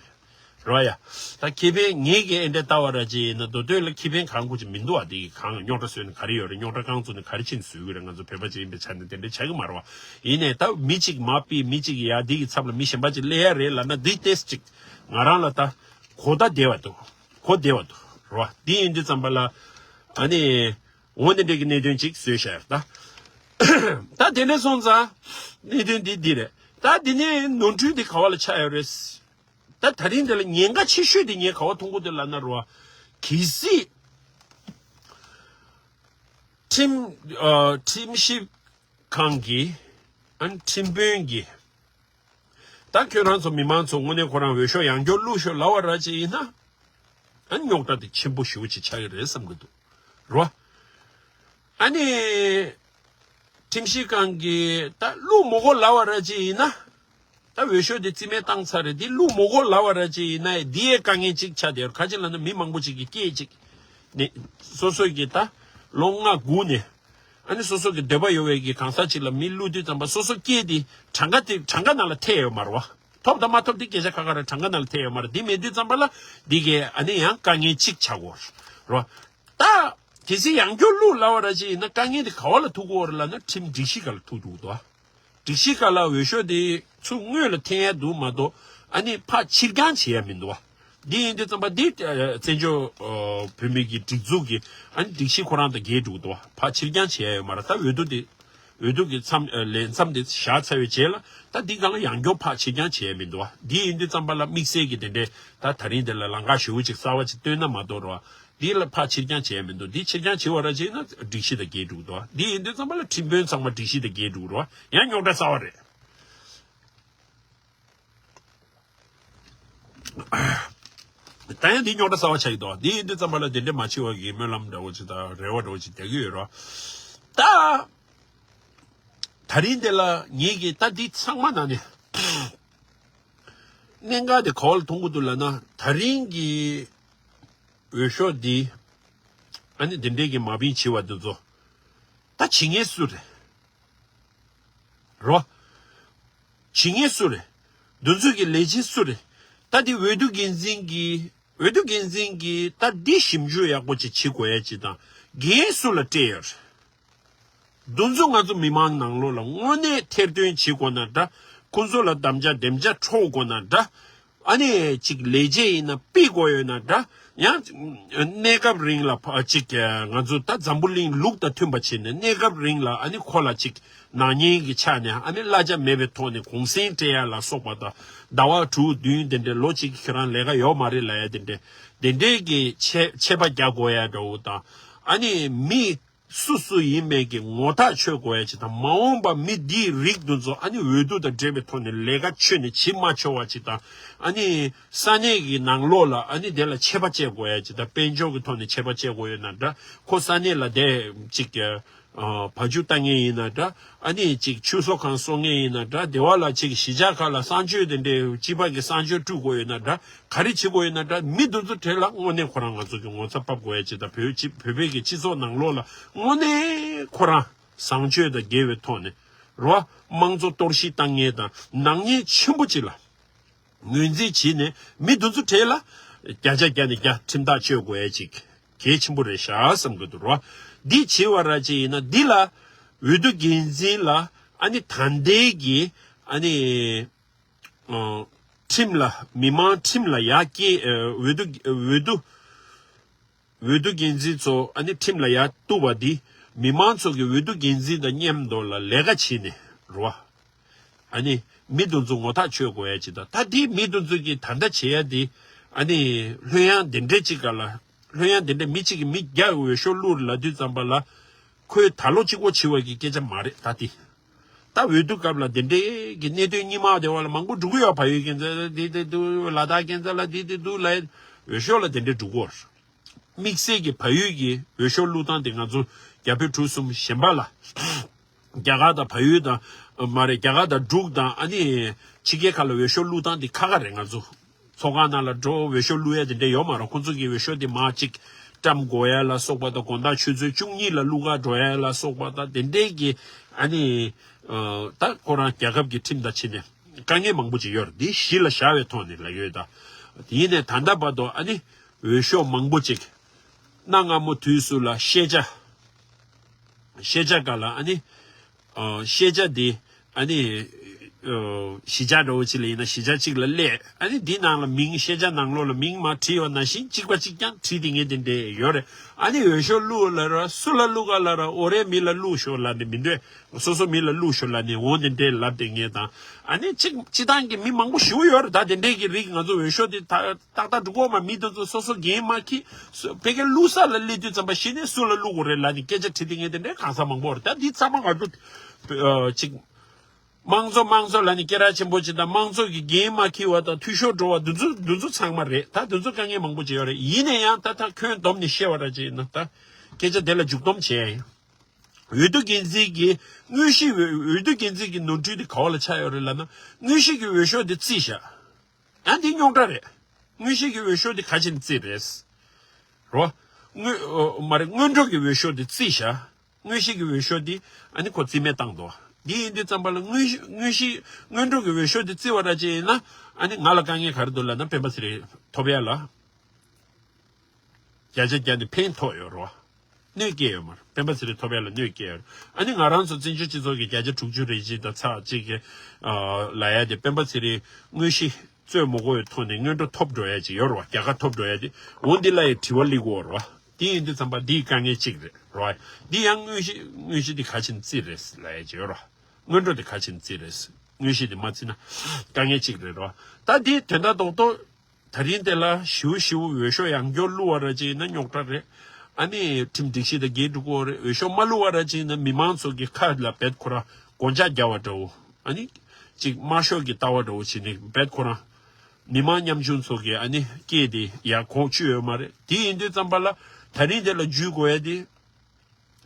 རེད་བ་ཡ། ད་ཁེ་ཕན་ངེད་ཀྱིས་ཨེ་འདྲ་ལྟ་བ་ར་ཅིག་ཡིན་ན་མདོ་སྟོད་ལ་ཁེ་ཕན་གང་དགོས་ཅིག་མི་འདུག་ཨ། དེ་གི་གང་རྙོག་དྲ་བཟོས་ནས་ག་རེ་ཡོད་རེད། རྙོག་དྲ་རྐང་བཙུགས་ནས་ག་རེ་བྱས་ནས་བཟོས་གི་རེད། ང་ཚོ་བོད་པ་ཅིག་ཡིན་པའི་ཆ་ནས་དེ་འདྲ་བྱ་གི་མ་རེད་བ། ཡིན་ནའི་ད་མི་གཅིག་མར་ཕུད། མི་གཅིག་ཡ་འདི་གི་ཚབ་ལ་མི་གཞན་པ་ཅིག་སླེབས་ཡ་རེད་ལབ་ན་འདི་ཏོག་ཙམ་ཅིག་ང་རང་ལ་ད་གོ་བརྡ་བདེ་བ་འདུག་གོ་བདེ་བ་འདུག་རེད་བ། འདི་ཡིན་དུས་ཙམ་པ་ལ་ཨ་ནི་འོ་འདི་འདྲའི་གི་གནད་དོན་ཅིག་བཟོས་བཞག་ཡོད་ད། ད་དེ་འདྲ་སོང་ཙང་གནད་དོན་འདི་འདི་རེད། ད་འདི་ནས་ནོར་འཁྲུལ་འདི་ག་བ་ལ་ཆགས་ཡོད་རེད། ད་ད་རིང་འདི་ལ་ཉེན་ཁ་ཆེ་ཤོས་དེ་ངས་ག་བ་མཐོང་གི་འདུག་ལབ་ན་རེད་བ། གལ་སྲིད་ཁྲིམས་ཨ་ཁྲིམས་ཞིབ་ཁང་གིས་ཨ་ནི་ཁྲིམས་དཔོན་གྱིས་ད་ཁྱོད་རང་ཚོ་མི་མང་ཚོ་དངོས་གནས་ཁོ་རང་འོས་ཤོག་ཡང་བསྐྱར་བླུགས་ཤོག་ལབ་པ་ར་ཅིག་ཡིན་ན། ཨ་ནི་རྙོག་དྲ་དེ་ཆེན་པོ་ཞེ་པོ་ཅིག་ཆགས་ཀྱི་རེད་བསམ་གྱི་འདུག་རོ། ཨ་ནི་ཁྲིམས་ཞིབ་ཁང་གིས་ད་བླུགས་མི་དགོས་ལབ་པ་ར་ཅིག་ཡིན་ན། ད་འོས་ཤོག་དེ་རྩིས་མེད་བཏང་ཚར་རེད། འདི་བླུགས་མི་དགོས་ལབ་པ་ར་ཅིག་ཡིན་ན་འདི་ཡས་དཀའ་ངལ་ཅིག་ཆགས་བསྡད་ཡོད། ག་ཅི་ལབ་ན་མི་མང་པོ་ཅིག་གིས་སྐད་ཅིག་ནི་སོ་སོ་གི་ད་ལོ་ལྔ་དགུ་ནས། ཨ་ནི་སོ་སོ་གི་འདོད་པ་ཡོད་པའི་གི་གང་ཟག་ཅིག་ལ་མི་བླུགས་དུས་ཙམ་པ་སོ་སོ་སྐད་དེ་གྲངས་ཀ་དེ་གྲངས་ཀ་ནང་ལ་ཐེ་ཡོད་མ་རེད་བ། ཐོབ་དང་མ་ཐོབ་དེ་སྐད་ཆ་ཁ་ཁ་རེད། གྲངས་ཀ་ནང་ལ་ཐེ་ཡོད་མ་རེད། དེ་མེད་དུས་ཙམ་པ་ལ་འདི་གའི་ཨ་ནི་ཡང་དཀའ་ངལ་ཅིག་ཆགས་ཀྱི་ཡོད་རེད་བ། ད་གལ་སྲིད་ཡང་བསྐྱར་བླུགས་ལབ་པ་ར་ཅིག་ཡིན་ན་དཀའ་ངལ་དེ་ག་བ་ལ་ཐུག་གི་ཡོད་རེད་ལབ་ན་ཁྲིམས་སྒྲིག་གཞི་སྒང་ལ་ཐུག་འགྲོ་གི་འདུག་བ། སྒྲིག་གཞི་སྒང་ལ་འོས་ཤོག་དེ་ཚུར་སྔོན་ལ་འཐེན་ཡ་འདུག་མ་གཏོགས་ཨ་ནི་ཕར་ཕྱིར་འགྱངས་བྱེད་ཡ་མི་འདུག་བ། འདི་ཡིན་དུས་ཙམ་པ་འདི་ཨ་བཙན་བྱོལ་ཨ་བོད་མི་གི་སྒྲིག་འཛུགས་ཀྱི་ཨ་ནི་སྒྲིག་གཞི་ཁོ་རང་དང་འགལ་འགྲོ་གི་འདུག་བ། ཕར་ཕྱིར་འགྱངས་བྱེད་ཡ་ཡོད་མ་རེད། ད་འོས་བསྡུ་དེ་འོས་བསྡུ་གི་མཚམས་ཨ་ལས་མཚམས་དེ་བཞག་ཚར་བའི་རྗེས་ལ་ད་འདི་སྒང་ལ་ཡང་བསྐྱར་ཕར་ཕྱིར་འགྱངས་བྱེད་ཡ་མི་འདུག་བ། འདི་ཡིན་དུས་ཙམ་པ་ལ་དམིགས་བསལ་གྱི་དེ་འདྲའི་ད་ད་རིང་འདི་ལ་ལམ་ཁ་ཞེ་པོ་ཅིག་གསར་པ་ཅིག་བཏོན་ན་མ་གཏོགས་རེད་བ། འདི་ལ་ཕར་ཕྱིར་འགྱངས་བྱས་མི་འདུག་འདི་ཕྱིར་འགྱངས་བྱས་པ་ར་བྱས་ན་སྒྲིག་གཞི་དང་འགལ་འགྲོ་གི་འདུག་འདི་ཡིན་དུས་ཙམ་པ་ལ་ཁྲིམས་དཔོན་ཚང་མ་སྒྲིག་གཞི་དང་འགལ་འགྲོ་གི་རེད་བ། ཡང་རྙོག་དྲ་གསར་པ་རེད། ད་ཡང་འདི་རྙོག་དྲ་གསར་པ་ཆགས་ཀྱི་འདུག་འདི་ཡིན་དུས་ཙམ་པ་ལ་དེ་འདྲ་མ་བྱེད་པ་གི་སྨོན་ལམ་འདྲ་བོ་ཅིག་དང་རེ་བ་འདྲ་བོ་ཅིག་རྒྱག་གི་ཡོད་རེད་བ། ད་ད་རིང་འདི་ལ་ངེད་ཀྱིས་ད་འདི་ཚང་མ་ནང་ནས་གནད་འགག་དེ་ག་བ་ལ་མཐོང་གི་འདུག་ལབ་ན་ད་རིང་གི་འོས་ཤོག་འདི་ཨ་ནི་འདི་འདྲའི་གི་མ་བིན་བྱེད་པ་འདི་ཚོ་ད་བྱེད་མཁན་སུ་རེད། རོ། བྱེད་མཁན་སུ་རེད། འདི་ཚོ་གི་ལས་བྱེད་སུ་རེད། ད་འདི་འོས་བསྡུ་འགན་འཛིན་གྱི་འོས་བསྡུ་འགན་འཛིན་གྱིས་ད་འདི་ཞིབ་འཇུག་ཡག་པོ་ཅིག་བྱེད་དགོས་ཡ་ཅིག་དང་འགན་སུ་ལ་སྤྲད་ཡོད་རེད། འདི་ཚོ་ང་ཚོ་མི་མང་ནང་ལོགས་ལ་དངོས་གནས་ཐེར་འདོན་བྱེད་དགོས་ན་འདྲ། ཁོང་ཚོ་ལ་དམ་བཅའ་འདེམས་བྱ་འཕྲོག་དགོས་ན་འདྲ། ཨ་ནི་ཅིག་ལས་བྱེད་ཡིན་ན་ཕུད་དགོས་ཡོད་ན་འདྲ། ཡང་གནས་སྐབས་རིང་ལ་ཕ་ཅིག་ང་ཚོ་ད་འཛམ་བུ་གླིང་ལུགས་དང་མཐུན་པ་བྱས་ནས་གནས་སྐབས་རིང་ལ་ཨ་ནི་ཁོ་ལ་ཅིག་ནག་ཉེས་ཀྱི་ཆ་ནས་ཨ་ནི་གླ་ཆ་མེད་པའི་ཐོག་ནས་གུང་སེང་སྤྲད་ཡ་ལ་སོགས་པ་དང་ཟླ་བ་དྲུག་བདུན་དེ་འདྲའི་ལོ་གཅིག་ཁྱེད་རང་ལས་ཀ་ཡོད་མ་རེད་ལབ་ཡ་དེ་འདྲའི་དེ་འདྲའི་གི་ཆད་ཆད་པ་རྒྱག་དགོས་ཡ་འདྲ་བོ་དང་ཨ་ནི་མི། སུ་སུ་ཡིན་མིན་གྱི་ངོ་ཐག་ཆོད་དགོས་ཡ་ཅིག་དང་མ་འོངས་པ་མི་འདིའི་རིགས་འདི་ཚོ་ཨ་ནི་འོས་བསྡུ་དང་འབྲེལ་བའི་ཐོག་ནས་ལས་ཀ་ཁྱོན་ནས་བྱེད་མ་ཆོག་པ་ཅིག་དང་ཨ་ནི་ས་གནས་ཀྱི་ནང་ལོགས་ལ་ཨ་ནི་དེ་ལ་ཆད་པ་བཅད་དགོས་ཡ་ཅིག་དང་དཔལ་འབྱོར་གྱི་ཐོག་ནས་ཆད་པ་བཅད་དགོས་ཡོད་ན་འདྲ་ཁོ་ས་གནས་ལ་བསྡད་ཅིག་བ་ཕྱུགས་བཏང་མཁན་ཡིན་ན་འདྲ་ཨ་ནི་ཅིག་ཆུ་གསོ་ཁང་གསོ་མཁན་ཡིན་ན་འདྲ་སྡེ་བ་ལ་ཅིག་གཞིས་ཆགས་ཁག་ལ་གསང་སྤྱོད་དེ་འདྲའི་སྤྱི་པ་གི་གསང་སྤྱོད་སྤྲོད་དགོས་ཡོད་ན་འདྲ། ག་རེ་བྱེད་དགོས་ཡོད་ན་འདྲ་མི་འདི་ཚོ་གྲས་ལ་དངོས་གནས་ཁོ་རང་ང་ཚོ་གི་ངོ་ཚ་ཕབ་དགོས་ཡ་ཅིག་དང་བོད་སྤྱི་བོད་པའི་གི་སྤྱི་ཚོགས་ནང་ལོགས་ལ་དངོས་གནས་ཁོ་རང་བཟང་སྤྱོད་དང་འགལ་བའི་ཐོག་ནས་རོ་དམངས་གཙོ་གཏོར་བཤིག་བཏང་མཁན་དང་ནག་ཉེས་ཆེན་པོ་ཅིག་ལ་ངོས་འཛིན་བྱས་ནས་མི་འདི་ཚོ་གྲས་ལ་བརྒྱ་ཆ་བརྒྱ་ནས་བརྒྱ་ཁྲིམས་ཐག་གཅོད་དགོས་ཡ་ཅིག་གལ་ཆེན་པོ་རེད་ཤག་བསམ་གི་འདུག་རོ། འདི་བྱས་པ་ར་ཅིག་ཡིན་ན་འདི་ལ་འོས་བསྡུ་འགན་འཛིན་ལ་ ཨ་ནི་ད་ལྟའི་གི་ཨ་ནི་ཨ་ཁྲིམས་ལ་མི་མང་ཁྲིམས་ལ་ཡར་སྐྱེལ། ཨ་འོས་བསྡུ་འོས་བསྡུ་འོས་བསྡུ་འགན་འཛིན་ཚོ་ཨ་ནི་ཁྲིམས་ལ་ཡར་གཏུགས་པ་འདི་མི་མང་ཚོ་གི་འོས་བསྡུ་འགན་འཛིན་དང་མཉམ་དུ་ལ་ལས་ཀ་བྱེད་ནས་རེད་བ། ཨ་ནི་མི་དེ་ཚོ་ངོ་ཐག་ཆོད་དགོས་ཡ་ཅིག་དང་། ད་དེ་མི་དེ་ཚོ་གི་ད་ལྟ་བྱེད་ཡ་དེ་ཨ་ནི་ལྷོད་ཡངས་དེ་འདྲས་ཅིག་ག་ལ། ལྷོད་ཡངས་དེ་འདྲས་མི་གཅིག་གིས་མི་བརྒྱ་འོས་ཤོག་བླུགས་ལབ་དུས་ཙམ་པ་ལ་ཁོས་ད་ལོ་གཅིག་པོ་བྱེད་པ་གི་སྐད་ཆ་མ་རེད། ད་དེ་ད་འོས་བསྡུ་སྐབས་ལ་དེ་འདྲས་ཀྱི་གནད་དོན་རྙིང་མ་དེ་བ་ལ་མང་པོ་འགྲོ་གི་ཡོད། ཕ་ཡུལ་ཁྱིམ་ཚང་ལ་དེ་དེ་འདུག་ལ་དྭགས་ཁྱིམ་ཚང་ལ་དེ་དེ་འདུག་ལབ། འོས་ཤོག་ལ་དེ་འདྲས་འགྲོ་གི་ཡོད། དམིགས་བསལ་གྱི་བལ་ཡུལ་གྱི་འོས་ཤོག་བླུགས་སྟངས་དེ་ང་ཚོ་རྒྱ་བོད་གྲུ་གསུམ་གཞན་པ་ལ། རྒྱ་གར་དང་བལ་ཡུལ་དང་མ་རེད། རྒྱ་གར་དང་འབྲུག་དང་ཨ་ནི་ཕྱི་རྒྱལ་ཁག་ལ་འོས་ཤོག་བླུགས་སྟངས་དེ་ཁ་ཁ་རེད། ང་ཚོ་ཚོགས་ཁང་ནང་ལ་འགྲོ་འོས་ཤོག་བླུགས་ཡ་དེ་འདྲ་ཡོད་མ་རེད། ཁོང་ཚོ་གི་འོས་ཤོག་དེ་མར་གཅིག་བཀྲམ་དགོས་ཡ་ལ་སོགས་པ་དང་། དགོང་དག་ཆུ་ཚོད་བཅུ་གཉིས་ལ་བླུགས་ག་འགྲོ་ཡ་ལ་སོགས་པ་དང་དེ་འདྲས་ཀྱི་ཨ་ནི་ད་ཁོ་རང་རྒྱལ་ཁབ་ཀྱི་ཁྲིམས་དང་བྱས་ནས་དཀའ་ངལ་མང་པོ་ཅིག་ཡོད་རེད། འདི་གཞི་ལ་བཞག་པའི་ཐོག་ནས་ལབ་ཡོད་ད། ཡིན་ནའི་ད་ལྟ་བར་དུ་ཨ་ནི་འོས་ཤོག་མང་པོ་ཅིག་གནའ་སྔ་མོ་དུས་སུ་ལ་ཤེས་བྱ། ཤེས་བྱ་ག་ལ་ཨ་ནི་ཨ་ཤེས་བྱ་འདི་ཨ་ནི་ཨ་གཞིས་ཆགས་འདྲ་བོ་ཅིག་ལ་ཡིན་ན་གཞིས་ཆགས་གཅིག་ལ་སླེབས། ཨ་ནི་འདི་ནང་ལ་མིང་། ཤེས་བྱ་ནང་ལོགས་ལ་མིང་མར་བྲིས་པ་ནང་བཞིན་གཅིག་པ་གཅིག་རྐྱང་བྲིས་ཏེ་ངས་དེ་འདྲས་ཡོད་རེད། ཨ་ནི་འོས་ཤོག་བླུགས་ལབ་ར། སུ་ལ་བླུགས་ག་ལབ་ར། འོ་རེད། མི་ལ་བླུགས་ཤོག་ལབ་ནས་མི་འདོད། སོ་སོ་མི་ལ་བླུགས་ཤོག་ལབ་ནས་འོ་དེ་འདྲས་ལབ་དེ་ངས་དང་། ཨ་ནི་གཅིག་སྤྱི་བཏང་གི་མི་མང་པོ་ཞེ་པོ་ཡོད་རེད་ད། དེ་འདྲས་ཀྱི་རིགས་ང་ཚོ་འོས་ཤོག་དེ་ད་ཏག་ཏག་འགྲོ་གི་ཡོད་མ། མི་དེ་ཚོ་སོ་སོ་འགན་མ་འཁྱེར། སོ་ཕ་གིར་བླུགས་ས་ལ་སླེབས་དུས་ཙམ་པ་གཞི་ནས་སུ་ལ་བླུགས་དགོས་རེད་ལབ་ནས་སྐད་ཆ་དྲིས་དེ་ངས་དེ་འདྲས་གང་ས་མང་པོ་རེད་ད། འདི་ཚང་མ་ང་ཚོ་ཨ་གཅིག་དམངས་གཙོ་དམངས་གཙོ་ལབ་ནས་སྐད་གྲགས་ཆེན་པོ་ཅིག་དང་། དམངས་གཙོ་གི་འགན་མ་འཁྱེར་བ་དང་འཐུས་ཤོར་འགྲོ་བ་དེ་ཚོ་དེ་ཚོ་ཚང་མ་རེད་ད། དེ་ཚོ་དཀའ་ངལ་མང་པོ་ཅིག་ཡོད་རེད། ཡིན་ན་ཡང་ད་ད་ཁྱོན་བསྡོམས་ནས་བཤད་པ་འདྲ་ཅིག་ཡིན་ན་ད་སྐད་ཆ་དེ་ལ་མཇུག་སྡོམ་བྱས་ཡིན། འོས་བསྡུ་འགན་འཛིན་གྱི་དངོས་གཞི་འོས་འོས་བསྡུ་འགན་འཛིན་གྱི་ནོར་འཁྲུལ་དེ་ག་བ་ལ་ཆགས་ཡོད་རེད་ལབ་ན། དངོས་གཞི་གི་འོས་ཤོག་དེ་རྩིས་བཞག་ཡང་འདི་རྙོག་དྲ་རེད། དངོས་གཞི་གི་འོས་ཤོག་དེ་ག་ཅིག་རྩིས་རེད། རོ། དངོས་ཨོ་མ་རེད། སྔོན་འགྲོ་གི་འོས་ཤོག་དེ་རྩིས་བཞག་དངོས་གཞི་གི་འོས་ཤོག་དེ་ཨ་ནི་ཁོ་རྩིས་མེད་བཏང་འདུག་འདི་ཡིན་དུས་ཙམ་པ་ལ་དངོས་གཞི་དངོས་གཞི་སྔོན་འགྲོ་གི་འོས་ཤོག་དེ་རྩིས་པ་འདྲ་ཅིག་ཡིན་ན། ཨ་ནི་ང་ལ་དཀའ་ངལ་ག་རེ་འདུག་ལབ་ན། སྤེན་པ་ཚེ་རིང་ཐོབ་ཡ་ལ་བརྒྱ་ཆ་བརྒྱ་ནས་ཕན་ཐོགས་ཡོད་རེད་བ། གནོད་སྐྱེལ་ཡོད་མ་རེད། སྤེན་པ་ཚེ་རིང་ཐོབ་ཡ་ལ་གནོད་སྐྱེལ་ཡོད་རེད། ཨ་ནི་ང་རང་ཚོ་བཙན་བྱོལ་སྤྱི་ཚོགས་ཀྱི་བརྒྱ་ཆ་དྲུག་ཅུ་རེ་གཅིག་དང་ཚེག་གཅིག་གི་ཨ་ལབ་ཡ་དེ་སྤེན་པ་ཚེ་རིང་དངོས་གཞི་རྩོད་མོ་གོ་ཡི་ཐོག་ནས་སྔོན་འགྲོ་ཐོབ་འགྲོ་ཡ་ཅིག་ཡོད་རེད་བ། རྒྱལ་ཁ་ཐོབ་འགྲོ་ཡ་དེ་འོ་འདི་ལ་ཡི་དྲི་བ་སླེབས་ཀྱི་ཡོད་རེད་བ། དེ་ཡིན་དུས་ཙམ་པ་འདིའི་དཀའ་ངལ་གཅིག་རེད་རེད་བ། འདི་ཡང་དངོས་གཞི་དངོས་གཞི་འདི་ག་ཅིག་རྩིས་རེད་ལབ་ཡ་ཅིག་ཡོད་རེད་བ། སྔོན་འགྲོ་དེ་ག་ཅིག་རྩིས་རེད། དངོས་གཞི་དེ་མ་རྩིས་ན་དཀའ་ངལ་གཅིག་རེད་རོ། ད་དེ་དོན་དག་རྡོག་རྡོག་ད་རིང་དེ་ལ་ཞིའུ་ཞིའུ་འོས་ཤོག་ཡང་བསྐྱར་བླུགས་པ་ར་ཅིག་ཡིན་ན་རྙོག་དྲ་རེད། ཨ་ནི་ཁྲིམས་སྒྲིག་གཞི་དང་འགལ་འགྲོ་གི་རེད། འོས་ཤོག་མ་བླུགས་པ་ར་ཅིག་ཡིན་ན་མི་མང་ཚོ་གི་ཁ་ལ་བེད་ཁོ་རང་སྒོ་ལྕགས་རྒྱག་པ་འདྲ་བོ། ཨ་ནི་ཅིག་དམར་ཤོག་གི་ལྟ་བ་འདྲ་བོ་བྱས་ནས་བེད་ཁོ་རང་མི་མང་ཉམ་ཆུང་ཚོ་གི་ཨ་ནི་སྐད་དེ་ཡར་གོང་ཆུད་ཡོད་མ་རེད། དེ་ཡིན་དུས་ཙམ་པ་ལ་ད་རིང་དེ་ལ་འཇུས་དགོས་ཡ་དེ།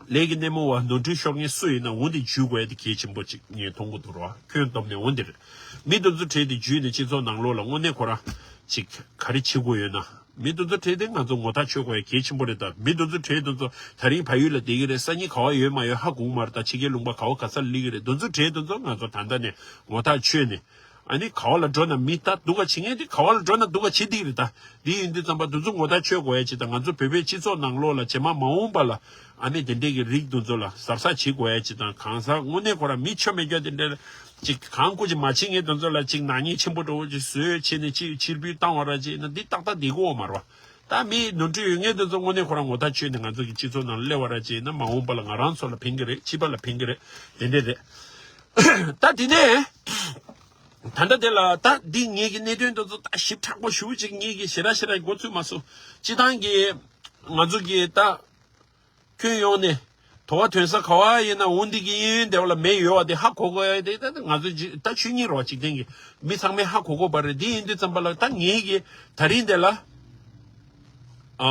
ལས་ཀྱི་སྣེ་མོ་བ་ནོར་འཁྲུལ་ཤོར་མཁན་སུ་ཡིན་ན་འོ་འདི་འཇུས་དགོས་ཡ་དེ་གལ་ཆེན་པོ་ཅིག་ངས་མཐོང་གི་འདུག་རོ། ཁྱོན་བསྡོམས་ནས་འོ་འདི་རེད། མི་དེ་ཚོ་གྲས་དེ་འཇུས་ནས་སྤྱི་ཚོགས་ནང་ལོགས་ལ་དངོས་གནས་ཁོ་རང་ཅིག་ག་རེ་བྱེད་དགོས་ཡོད་ན། མི་དེ་ཚོ་གྲས་དེ་ང་ཚོ་ངོ་ཐག་ཆོད་དགོས་ཡ་གལ་ཆེན་པོ་རེད་ད། མི་དེ་ཚོ་གྲས་དེ་ཚོ་ད་རིང་བལ་ཡུལ་ལ་བསྡད་ཀྱི་རེད། སང་ཉིན་ག་བ་ཡོད་མ་ཡོད་ཧ་གོ་གི་མ་རེད་ད། ཕྱི་རྒྱལ་ལུང་པ་ག་བ་ག་ས་ལ་སླེབས་ཀྱི་རེད། དེ་ཚོ་གྲས་དེ་ཚོ་ང་ཚོ་ད་ལྟ་ནས་ངོ་ཐག་ཆོད་ནས། ཨ་ནི་ག་བ་ལ་འགྲོ་ན་མི་ད་སྡུག་ག་བྱེད་མཁན་དེ་ག་བ་ལ་འགྲོ་ན་སྡུག་ག་བྱེད་བསྡད་ཀྱི་རེད་ད། འདི་ཡིན་དུས་ཙམ་པ་དེ་ཚོ་ངོ་ཐག་ཆོད་དགོས་ཡ་ཅིག་དང་། ང་ཚོ་བོད་པའི་སྤྱི་ཚོགས་ནང་ལོགས་ལ་རྗེས་མ་མ་འོངས་པ་ལ་ཨ་ནི་དེ་འདྲས་ཀྱི་རིགས་དེ་ཚོ་ལ་གཟབ་གཟབ་བྱེད་དགོས་ཡ་ཅིག་དང་། གང་ཟག་དངོས་གནས་ཁོ་རང་མི་ཆོ་མེད་རྒྱུ་དེ་འདྲས་ཅིག་གང་སྐུ་ཅིག་མ་བྱེད་མཁན་དེ་ཚོ་ལ་ཅིག་ནག་ཉེས་ཆེན་པོ་འདྲ་བོ་ཅིག་བཟོས་བྱས་ནས་ཅིག་ཕྱིར་འབུད་བཏང་བ་ར་ཅིག་ན་འདི་ཏག་ཏག་བསྡད་ཀྱི་ཡོད་མ་རེད་བ། ད་མི་ནོར་འཁྲུལ་ཡོད་མཁན་དེ་ཚོ་དངོས་གནས་ཁོ་རང་ངོ་ཐག་ཆོད་ནས་ང་ཚོ་གི་སྤྱི་ཚོགས་ནང་སླེབས་པ་ར་ཅིག་ན་མ་འོངས་པ་ལ་ང་རང་ཚོ་ལ་ཕན་གྱི་རེད། ཕྱི་པ་ལ་ཕན་གྱི་རེད། དེ་འདྲས་རེད། ད་དེ་ནས། ད་ལྟ་དེ་ལ་ད་འདི་ངེད་ཀྱི་གནད་དོན་དེ་ཚོ་ད་ཞིབ་ཕྲ་པོ་ཞེ་པོ་ཅིག་ངེད་ཀྱིས་ཞེ་དྲག་ཞེ་དྲག་འགོ་ཚུགས་མ་སོང་། སྤྱི་བཏང་གི་ང་ཚོ་གི་ད་ཁྱོན་ཡོངས་ནས་དོ་བ་དོན་ས་ག་བ་ཡིན་ན་འོ་འདི་གི་གཡས་གཡོན་དེ་བ་ལ་མེ་ཡོད་པ་དེ་ཧ་གོ་དགོས་ཡ་དེ། ད་ང་ཚོ་ད་ཆོས་ཉིད་རོ། འཇིག་རྟེན་གྱི་མི་ཚང་མས་ཧ་གོ་དགོས་པ་རེད། འདི་ཡིན་དུས་ཙམ་པ་ལ་ད་ངེད་ཀྱི་ད་རིང་དེ་ལ་ཨ་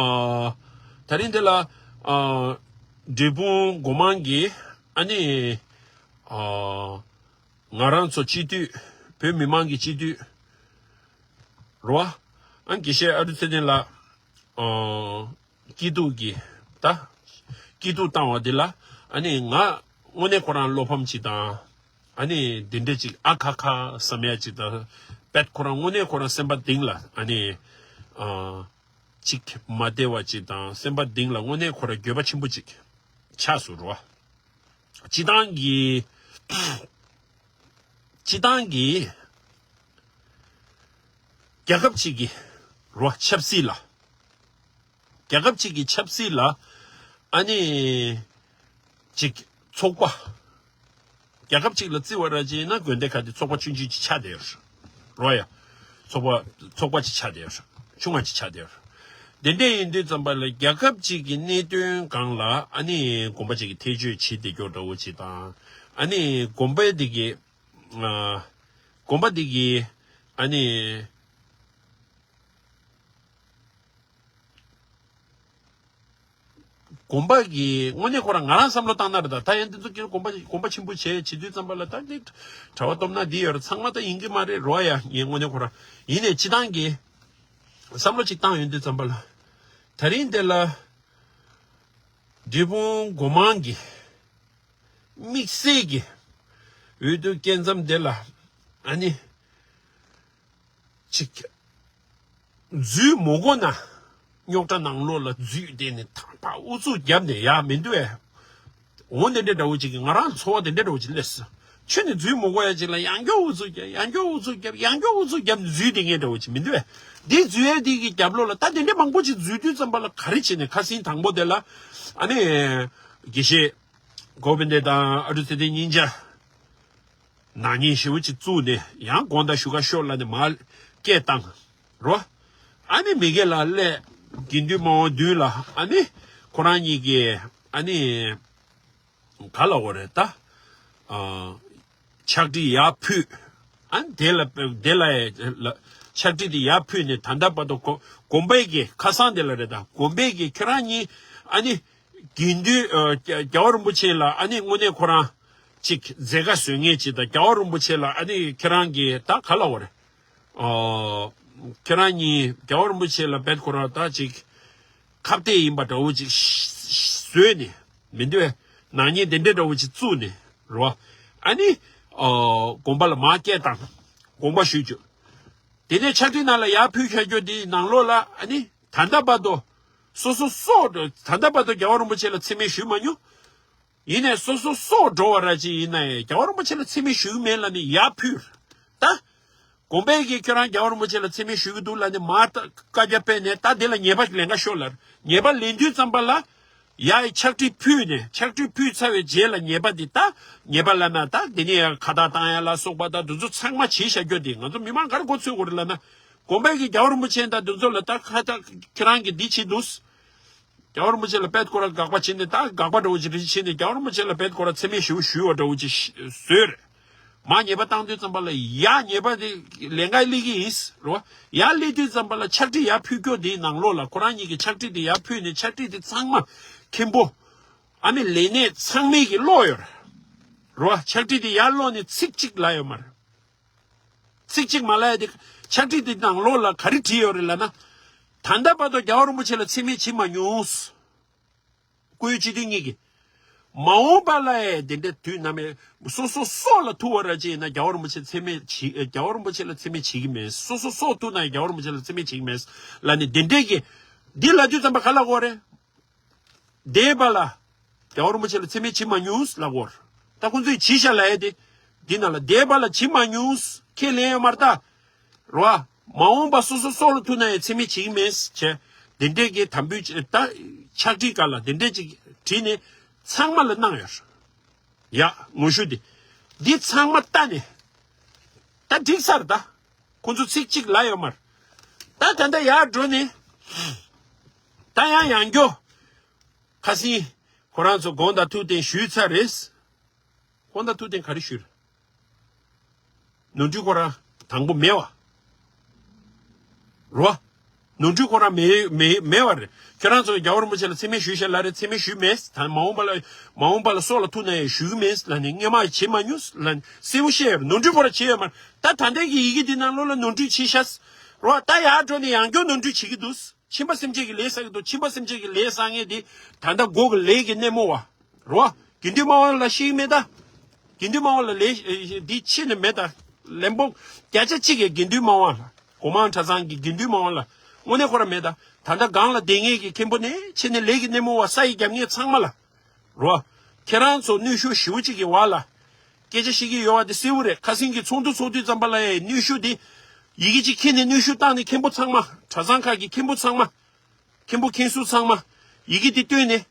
ད་རིང་དེ་ལ་ཨ་འབྲས་སྤུངས་སྒོ་མང་གི་ཨ་ནི་ཨ། ང་རང་ཚོ་སྤྱི་འཐུས། བོད་མི་མང་གི་སྤྱི་འཐུས་རེད་བ། ཨ་དགེ་བཤེས་ཨ་རུ་ཚེ་བརྟན་ལགས་ཨ་སྐྱིད་སྡུག་གི་ད་སྐྱིད་སྡུག་བཏང་བ་འདི་ལ་ཨ་ནི་ང་དངོས་གནས་ཁོ་རང་བློ་ཕམ་ཅིག་དང་། ཨ་ནི་འདི་འདྲས་ཅིག་ཨ་ཁ་ཁ་བསམ་ཡ་ཅིག་དང་། དཔེ་ཁོ་རང་དངོས་གནས་ཁོ་རང་སེམས་པ་གཏིང་ལ་ཨ་ནི་ཨ་ཅིག་མ་བདེ་བ་ཅིག་དང་། སེམས་པ་གཏིང་ལ་དངོས་གནས་ཁོ་རང་འགྱོད་པ་ཆེན་པོ་ཅིག་ཆགས་སོང་རེད་བ། སྤྱི་བཏང་གི་ སྤྱི་བཏང་གི་རྒྱལ་ཁབ་ཅིག་གི་རོ་ཆབ་སྲིད་ལ། རྒྱལ་ཁབ་ཅིག་གི་ཆབ་སྲིད་ལ་ཨ་ནི། ཅིག་ཚོགས་པ། རྒྱལ་ཁབ་ཅིག་ལ་བརྩི་བ་ར་ཅིག་ཡིན་ན་དགོན་སྡེ་ཁག་དེ་ཚོགས་པ་ཆུང་ཆུང་ཅིག་ཆགས་བསྡད་ཡོད་རེད། རོ་ཡ། ཚོགས་པ་ཚོགས་པ་ཅིག་ཆགས་བསྡད་ཡོད་རེད། ཆུང་བ་ཅིག་ཆགས་བསྡད་ཡོད་རེད། དེ་འདྲ་ཡིན་དུས་ཙམ་པ་ལ་རྒྱལ་ཁབ་ཅིག་གི་གནད་དོན་སྒང་ལ་ཨ་ནི་དགོན་པ་ཅིག་གི་ཐེ་བྱུས་བྱེད་བསྡད་རྒྱུ་འདྲ་བོ་ཅིག་དང་། ཨ་ནི་དགོན་པ་དེ་གི་ཨ། དགོན་པ་དེ་གི་ཨ་ནི། དགོན་པ་གི་དངོས་གནས་ཁོ་རང་ང་རང་བསམ་བློ་བཏང་ན་རེད་ད། ད་ཡང་འདི་ཚོ་ཀྱི་དགོན་པ་དགོན་པ་ཆེན་པོ་བྱས་བྱེད་དུས་ཙམ་པ་ལ་ད་འདི་གྲྭ་པ་སྟོབས་ན་འདི་ཡོད་རེད། ཚང་མ་ད་ཡིན་གྱི་མ་རེད་རོ་ཡ། ངས་དངོས་གནས་ཁོ་རང་ཡིན་ནས་སྤྱི་བཏང་གི་བསམ་བློ་ཅིག་བཏང་ཡོང་དུས་ཙམ་པ་ལ། ད་རིང་འདི་ལ་འབྲས་སྤུངས་སྒོ་མང་གི་དམིགས་བསལ་གྱི་འོས་བསྡུ་སྐབས་མཚམས་འདི་ལ་ཨ་ནི། ཅིག་འཛུལ་མི་དགོས་ན། རྙོག་དྲ་ནང་ལོགས་ལ་འཛུལ་བསྡད་ནས་ཐང་པ་ཨུ་ཚུགས་བརྒྱབ་ནས་ཡག་མི་འདུག་ཨེ། འོ་འདི་འདྲ་འདྲ་བོ་ཅིག་གིས་ང་རང་ཚོར་བ་དེ་འདྲ་འདྲ་བོ་ཅིག་སླེབས་སོང་། ཁྱོད་ནི་འཛུལ་མི་དགོས་ཡ་ཅིག་ལ་ཡང་བསྐྱར་ཨུ་ཚུགས་བརྒྱབ། ཡང་བསྐྱར་ཨུ་ཚུགས་བརྒྱབ། ཡང་བསྐྱར་ཨུ་ཚུགས་བརྒྱབ་ནས་འཛུལ་བསྡད་མཁན་འདྲ་བོ་ཅིག་མི་འདུག་ཨེ། འདི་འཛུལ་ཡ་དེ་གི་རྒྱབ་ལོགས་ལ་ད་དེ་འདྲ་མང་པོ་ཅིག་འཛུལ་དུས་ཙམ་པ་ལ་ག་རེ་བྱས་ནས། ཁ་སང་དང་པོ་དེ་ལ་ཨ་ནི་དགེ་བཤེས་གོ་བིན་དེ་དང་ཨ་ཀྲུག་ཚེ་བརྟན་གཉིས་ཆ། ནག་ཉེས་ཞེ་པོ་ཅིག་བཙུགས་ནས་ཡང་དགོང་དག་བཞུགས་སྒར་ཤོག་ལབ་ནས་མར་སྐད་བཏང་། རོ། ཨ་ནི་མི་སྒེར་ལ་སླེབས། དགེ་འདུན་དམངས་དབང་མདུན་ལ་ཨ་ནི་ཁོ་རང་གཉིས་ཀྱིས་ཨ་ནི་ག་ལབ་དགོས་རེད་ད། ཨ། ཕྱག་བྲིས་ཡར་ཕུལ། ཨ་ནི་དེ་ལ་དེ་ལ་ཕྱག་བྲིས་དེ་ཡར་ཕུལ་ནས་ད་ལྟ་བར་དུ་དགོན་དགོན་པའི་གི་ཁ་སང་དེ་ལ་རེད་ད། དགོན་པའི་གི་ཁྱེད་རང་གཉིས་ཨ་ནི། དགེ་འདུན་ཨ། རྒྱལ་བ་རིན་པོ་ཆེ་ལ་ཨ་ནི་དངོས་གནས་ཁོ་རང་ཅིག་མཛད་དཀའ་བཟོ་མཁན་ཅིག་དང་། རྒྱལ་བ་རིན་པོ་ཆེ་ལ་ཨ་ནི་ཁྱེད་རང་གིས་ད་ག་ལབ་དགོས་རེད། ཨ། ཁྱེད་རང་གཉིས་རྒྱལ་བ་རིན་པོ་ཆེ་ལ་རྦད་ཁོ་རང་ད་ཅིག་ཁ་གཏད་ཡིན་པ་འདྲ་བོ་ཅིག་བཟོས་ནས་མི་འདུག་ཨེ། ནག་ཉེས་དེ་འདྲ་འདྲ་བོ་ཅིག་བཙུགས་ནས་རོ། ཨ་ནི། ཨ། དགོན་པ་ལ་མར་སྐད་བཏང་། དགོངས་པ་ཞུས་བཅུག་དེ་ནས་ཕྱག་བྲིས་ནང་ལ་ཡར་ཕུལ་བཞག་རྒྱུ་དེའི་ནང་ལོགས་ལ་ཨ་ནི་ད་ལྟ་བར་དུ་སོ་སོ་སྲོག་འགྲོ། ད་ལྟ་བར་དུ་རྒྱལ་བ་རིན་པོ་ཆེ་ལ་མཚན་སྨད་ཞུས་མ་མྱོང་། ཡིན་ནས་སོ་སོ་སྲོག་འགྲོ་བ་ར་ཅིག་ཡིན་ན་ཡང་རྒྱལ་བ་རིན་པོ་ཆེ་ལ་མཚན་སྨད་ཞུ་གི་མེད་ལབ་ནས་ཡར་ཕུལ། ད་དགོན་པས་ཀྱིས་ཁྱོད་རང་རྒྱལ་བ་རིན་པོ་ཆེ་ལ་མཚན་སྨད་ཞུ་གི་འདུག་ལབ་ནས་མར་ད་བཀའ་རྒྱ་སྤེལ་ནས་ད་དེ་ལ་ཉེས་པ་ལེན་ག་ཤོག་ལབ། ཉེས་པ་ལེན་དུས་ཙམ་པ་ལ། ཡ་ཡི་ཕྱག་བྲིས་ཕུལ་ནས། ཕྱག་བྲིས་ཕུལ་ཚར་བའི་རྗེས་ལ་ཉེས་པ་འདི་ལྟ། ཉེས་པ་ལབ་ན་ད་འདི་ནས་ཡང་ཁ་བཏགས་བཏང་ཡ་ལ་སོགས་པ་ད་འདི་ཚོ་ཚང་མ་བྱས་བཞག་རྒྱུ་འདི་ང་ཚོ་མི་མང་ག་རེ་མགོ་ཚོད་དགོས་རེད་ལབ་ན། དགོན་པའི་གི་རྒྱལ་བ་རིན་པོ་ཆེ་དང་འདི་ཚོ་ལ་ད་ཁ་བཏགས་ཁྱེད་རང་གིས་འདི་བྱེད་འདུག་རྒྱལ་བ་རིན་པོ་ཆེ་ལ་རྦད་ཁོ་རང་དགག་པ་བྱས་ནས། ད་དགག་པ་འདྲ་བོ་ཅིག་རེ་ཞིག་བྱས་ནས་རྒྱལ་བ་རིན་པོ་ཆེ་ལ་རྦད་ཁོ་རང་མཚན་སྨད་ཞུ་ཞུ་བ་འདྲ་བོ་ཅིག་བཟོས་རེད། མར་ཉེས་པ་བཏང་དུས་ཙམ་པ་ལ་ཡ་ཉེས་པ་དེ་ལེན་ག་སླེབས་ཀྱི་ཡིན་རོ། ཡར་སླེབས་དུས་ཙམ་པ་ལ་ཕྱག་བྲིས་ཡར་ཕུལ་རྒྱུ་དེའི་ནང་ལོགས་ལ་ཁོ་རང་གཉིས་ཀྱི་ཕྱག་བྲིས་དེ་ཡར་ཕུལ་ནས་ཕྱག་བྲིས་དེ་ཚང་མ་མཁན་པོ་ཨ་ནི་ལས་སྣེ་ཚང་མས་ཀྱིས་ཀློག་ཡོད་རེད་རོ། ཕྱག་བྲིས་དེ་ཡར་ཀློག་ནས་ཚིག་གཅིག་ལབ་ཡོད་མ་རེད། ཚིག་གཅིག་མ་ལབ་ཡ་དེ་ཕྱག་བྲིས་དེ་ནང་ལོགས་ལ་ག་རེ་བྲིས་ཡོད་རེད་ལབ་ན། ད་ལྟ་བར་དུ་རྒྱལ་བ་རིན་པོ་ཆེ་ལ་མཚན་སྨད་བྱེད་མ་མྱོང་། སྐུའི་སྤྱི་འཐུས་གཉིས་ཀྱིས། མ་འོངས་པ་ལ་ཡང་དེ་འདྲ་དུས་ནམ་ཡང་སོ་སོ་སྲོག་ལ་ཐུག་པ་ར་ཅིག་ཡིན་ན་རྒྱལ་བ་རིན་པོ་ཆེ་མཚན་སྨད་བྱེད། རྒྱལ་བ་རིན་པོ་ཆེ་ལ་མཚན་སྨད་བྱེད་ཀྱི་མེད། སོ་སོ་སྲོག་ཐུག་ན་ཡང་རྒྱལ་བ་རིན་པོ་ཆེ་ལ་མཚན་སྨད་བྱེད་ཀྱི་མེད་ལབ་ནས་དེ་འདྲས་ཀྱི་འདི་ལབ་དུས་ཙམ་པ་ག་ལབ་དགོས་རེད། འདས་པ་ལ་རྒྱལ་བ་རིན་པོ་ཆེ་ལ་མཚན་སྨད་བྱེད་མ་མྱོང་ལབ་དགོས་རེད། ད་ཁོང་ཚོས་བྱས་ཤག་ལབ་ཡ་དེ་འདི་ནང་ལ་འདས་པ་ལ་བྱེད་མ་མྱོང་ཁས་ལེན་ཡོད་མ་རེད་ད། རེད་བ། མ་འོངས་པ་སོ་སོ་སྲོག་ལ་ཐུག་ན་ཡང་མཚན་སྨད་བྱེད་ཀྱི་མེད་ཟེར་བྱས། དེ་འདྲས་ཀྱི་དམ་འབུལ་ཅིག་ད་ཕྱག་བྲིས་སྒང་ལ་དེ་འདྲས་ཅིག་བྲིས་ནས་ཚང་མ་ལ་གནང་ཡོད་རེད། ཡ་ངོ་ཤུ་འདི་འདི་ཚང་མ་ལྟ་ནས་ད་འགྲིག་ཚར། ད་ཁོ་ཚོ་ཚིག་གཅིག་ལབ་ཡོད་མ་རེད། ད་ད་ལྟ་ཡར་འགྲོ་ནས་ད་ཡང་ཡང་སྐྱོ། ཁ་སང་ཁོ་རང་ཚོ་དགོངས་དག་ཐུགས་བསྟན་ཞུས་ཚར་རེད། དགོངས་དག་ཐུགས་བསྟན་ག་རེ་ཞུས་རེད། ནོར་འཁྲུལ་ཁོ་རང་དང་པོ་མེད་པ། རེད་བ། ནོར་འཁྲུལ་ཁོ་རང་མེད་མེད་མེད་པ་རེད། ཁྱོད་རང་ཚོ་རྒྱལ་བ་རིན་པོ་ཆེ་ལ་མཚན་སྨད་ཞུས་ཤག་ལབ་རེད། མཚན་སྨད་ཞུས་མེད། ད་མ་འོངས་པ་ལ་མ་འོངས་པ་ལ་སྲོག་ལ་ཐུག་ན་ཡང་ཞུ་གི་མེད་ལབ་ནས། སྔོན་མ་བྱེད་མ་མྱོང་ལབ་ནས་གསལ་པོ་བཤད་ཡོད་རེད། ནོར་འཁྲུལ་ཁོ་རང་བྱས་ཡོད་མ་རེད། ད་ད་ལྟའི་གི་ཡི་གེ་འདི་ནང་ལོགས་ལ་ནོར་འཁྲུལ་བྱས་ཤག་རེད་བ། ད་ཡར་འགྲོ་ནས་ཡང་སྐྱར་ནོར་འཁྲུལ་བྱེད་ཀྱི་འདུག་ཁྱིམ་པ་སེམས་ཅན་གྱི་ལས་བསགས་ཀྱི་འདུག་ཁྱིམ་པ་སེམས་ཅན་གྱི་ལས་བསགས་མཁན་དེ་ད་ལྟ་མགོ་གི་ལས་ཀྱི་སྣེ་མོ་བ། རེད་བ། དགེ་འདུན་དམངས་དབང་ལ་ཤེས་ཀྱི་མེད་ད། དགེ་འདུན་དམངས་དབང་ལ་ལས་འདི་ཕྱི་ནས་མེད་ད། ལན་པོ་བརྒྱ་ཆ་གཅིག་གི་དགེ་འདུན་དམངས་དབང་ལ། སྒོ་མང་གྲྭ་ཚང་གི་དགེ་འདུན་དམངས་དབང་ལ་དངོས་གནས་ཁོ་རང་མེད་ད། ད་ལྟ་སྒང་ལ་བསྡད་མཁན་གྱི་མཁན་པོ་ནས་ཕྱི་ནས་ལས་ཀྱི་སྣེ་མོ་བ་ས་ཡི་རྒྱབ་ངེས་ཚང་མ་ལ། རེད་བ། ཁྱེད་རང་ཚོ་གནོན་ཤུགས་ཞེ་པོ་ཅིག་གི་བར་ལ། སྐད་ཆ་བཤད་ཀྱི་ཡོད་པ་དེ་གསལ་པོ་རེད། ཁ་སང་གི་ཚོགས་འདུ་ཚོགས་དུས་ཙམ་པ་ལ་ཡ་གནོན་ཤུགས་དེ་ཡི་གེ་གཅིག་ཁྱེར་ནས་གནོན་ཤུགས་བཏང་ནས་མཁན་པོ་ཚང་མ། གྲྭ་ཚང་ཁག་གི་མཁན་པོ་ཚང་མ། མཁན་པོ་མཁན་ཟུར་ཚང་མ་ཡི་གེ་དེ་བཏོན་ནས།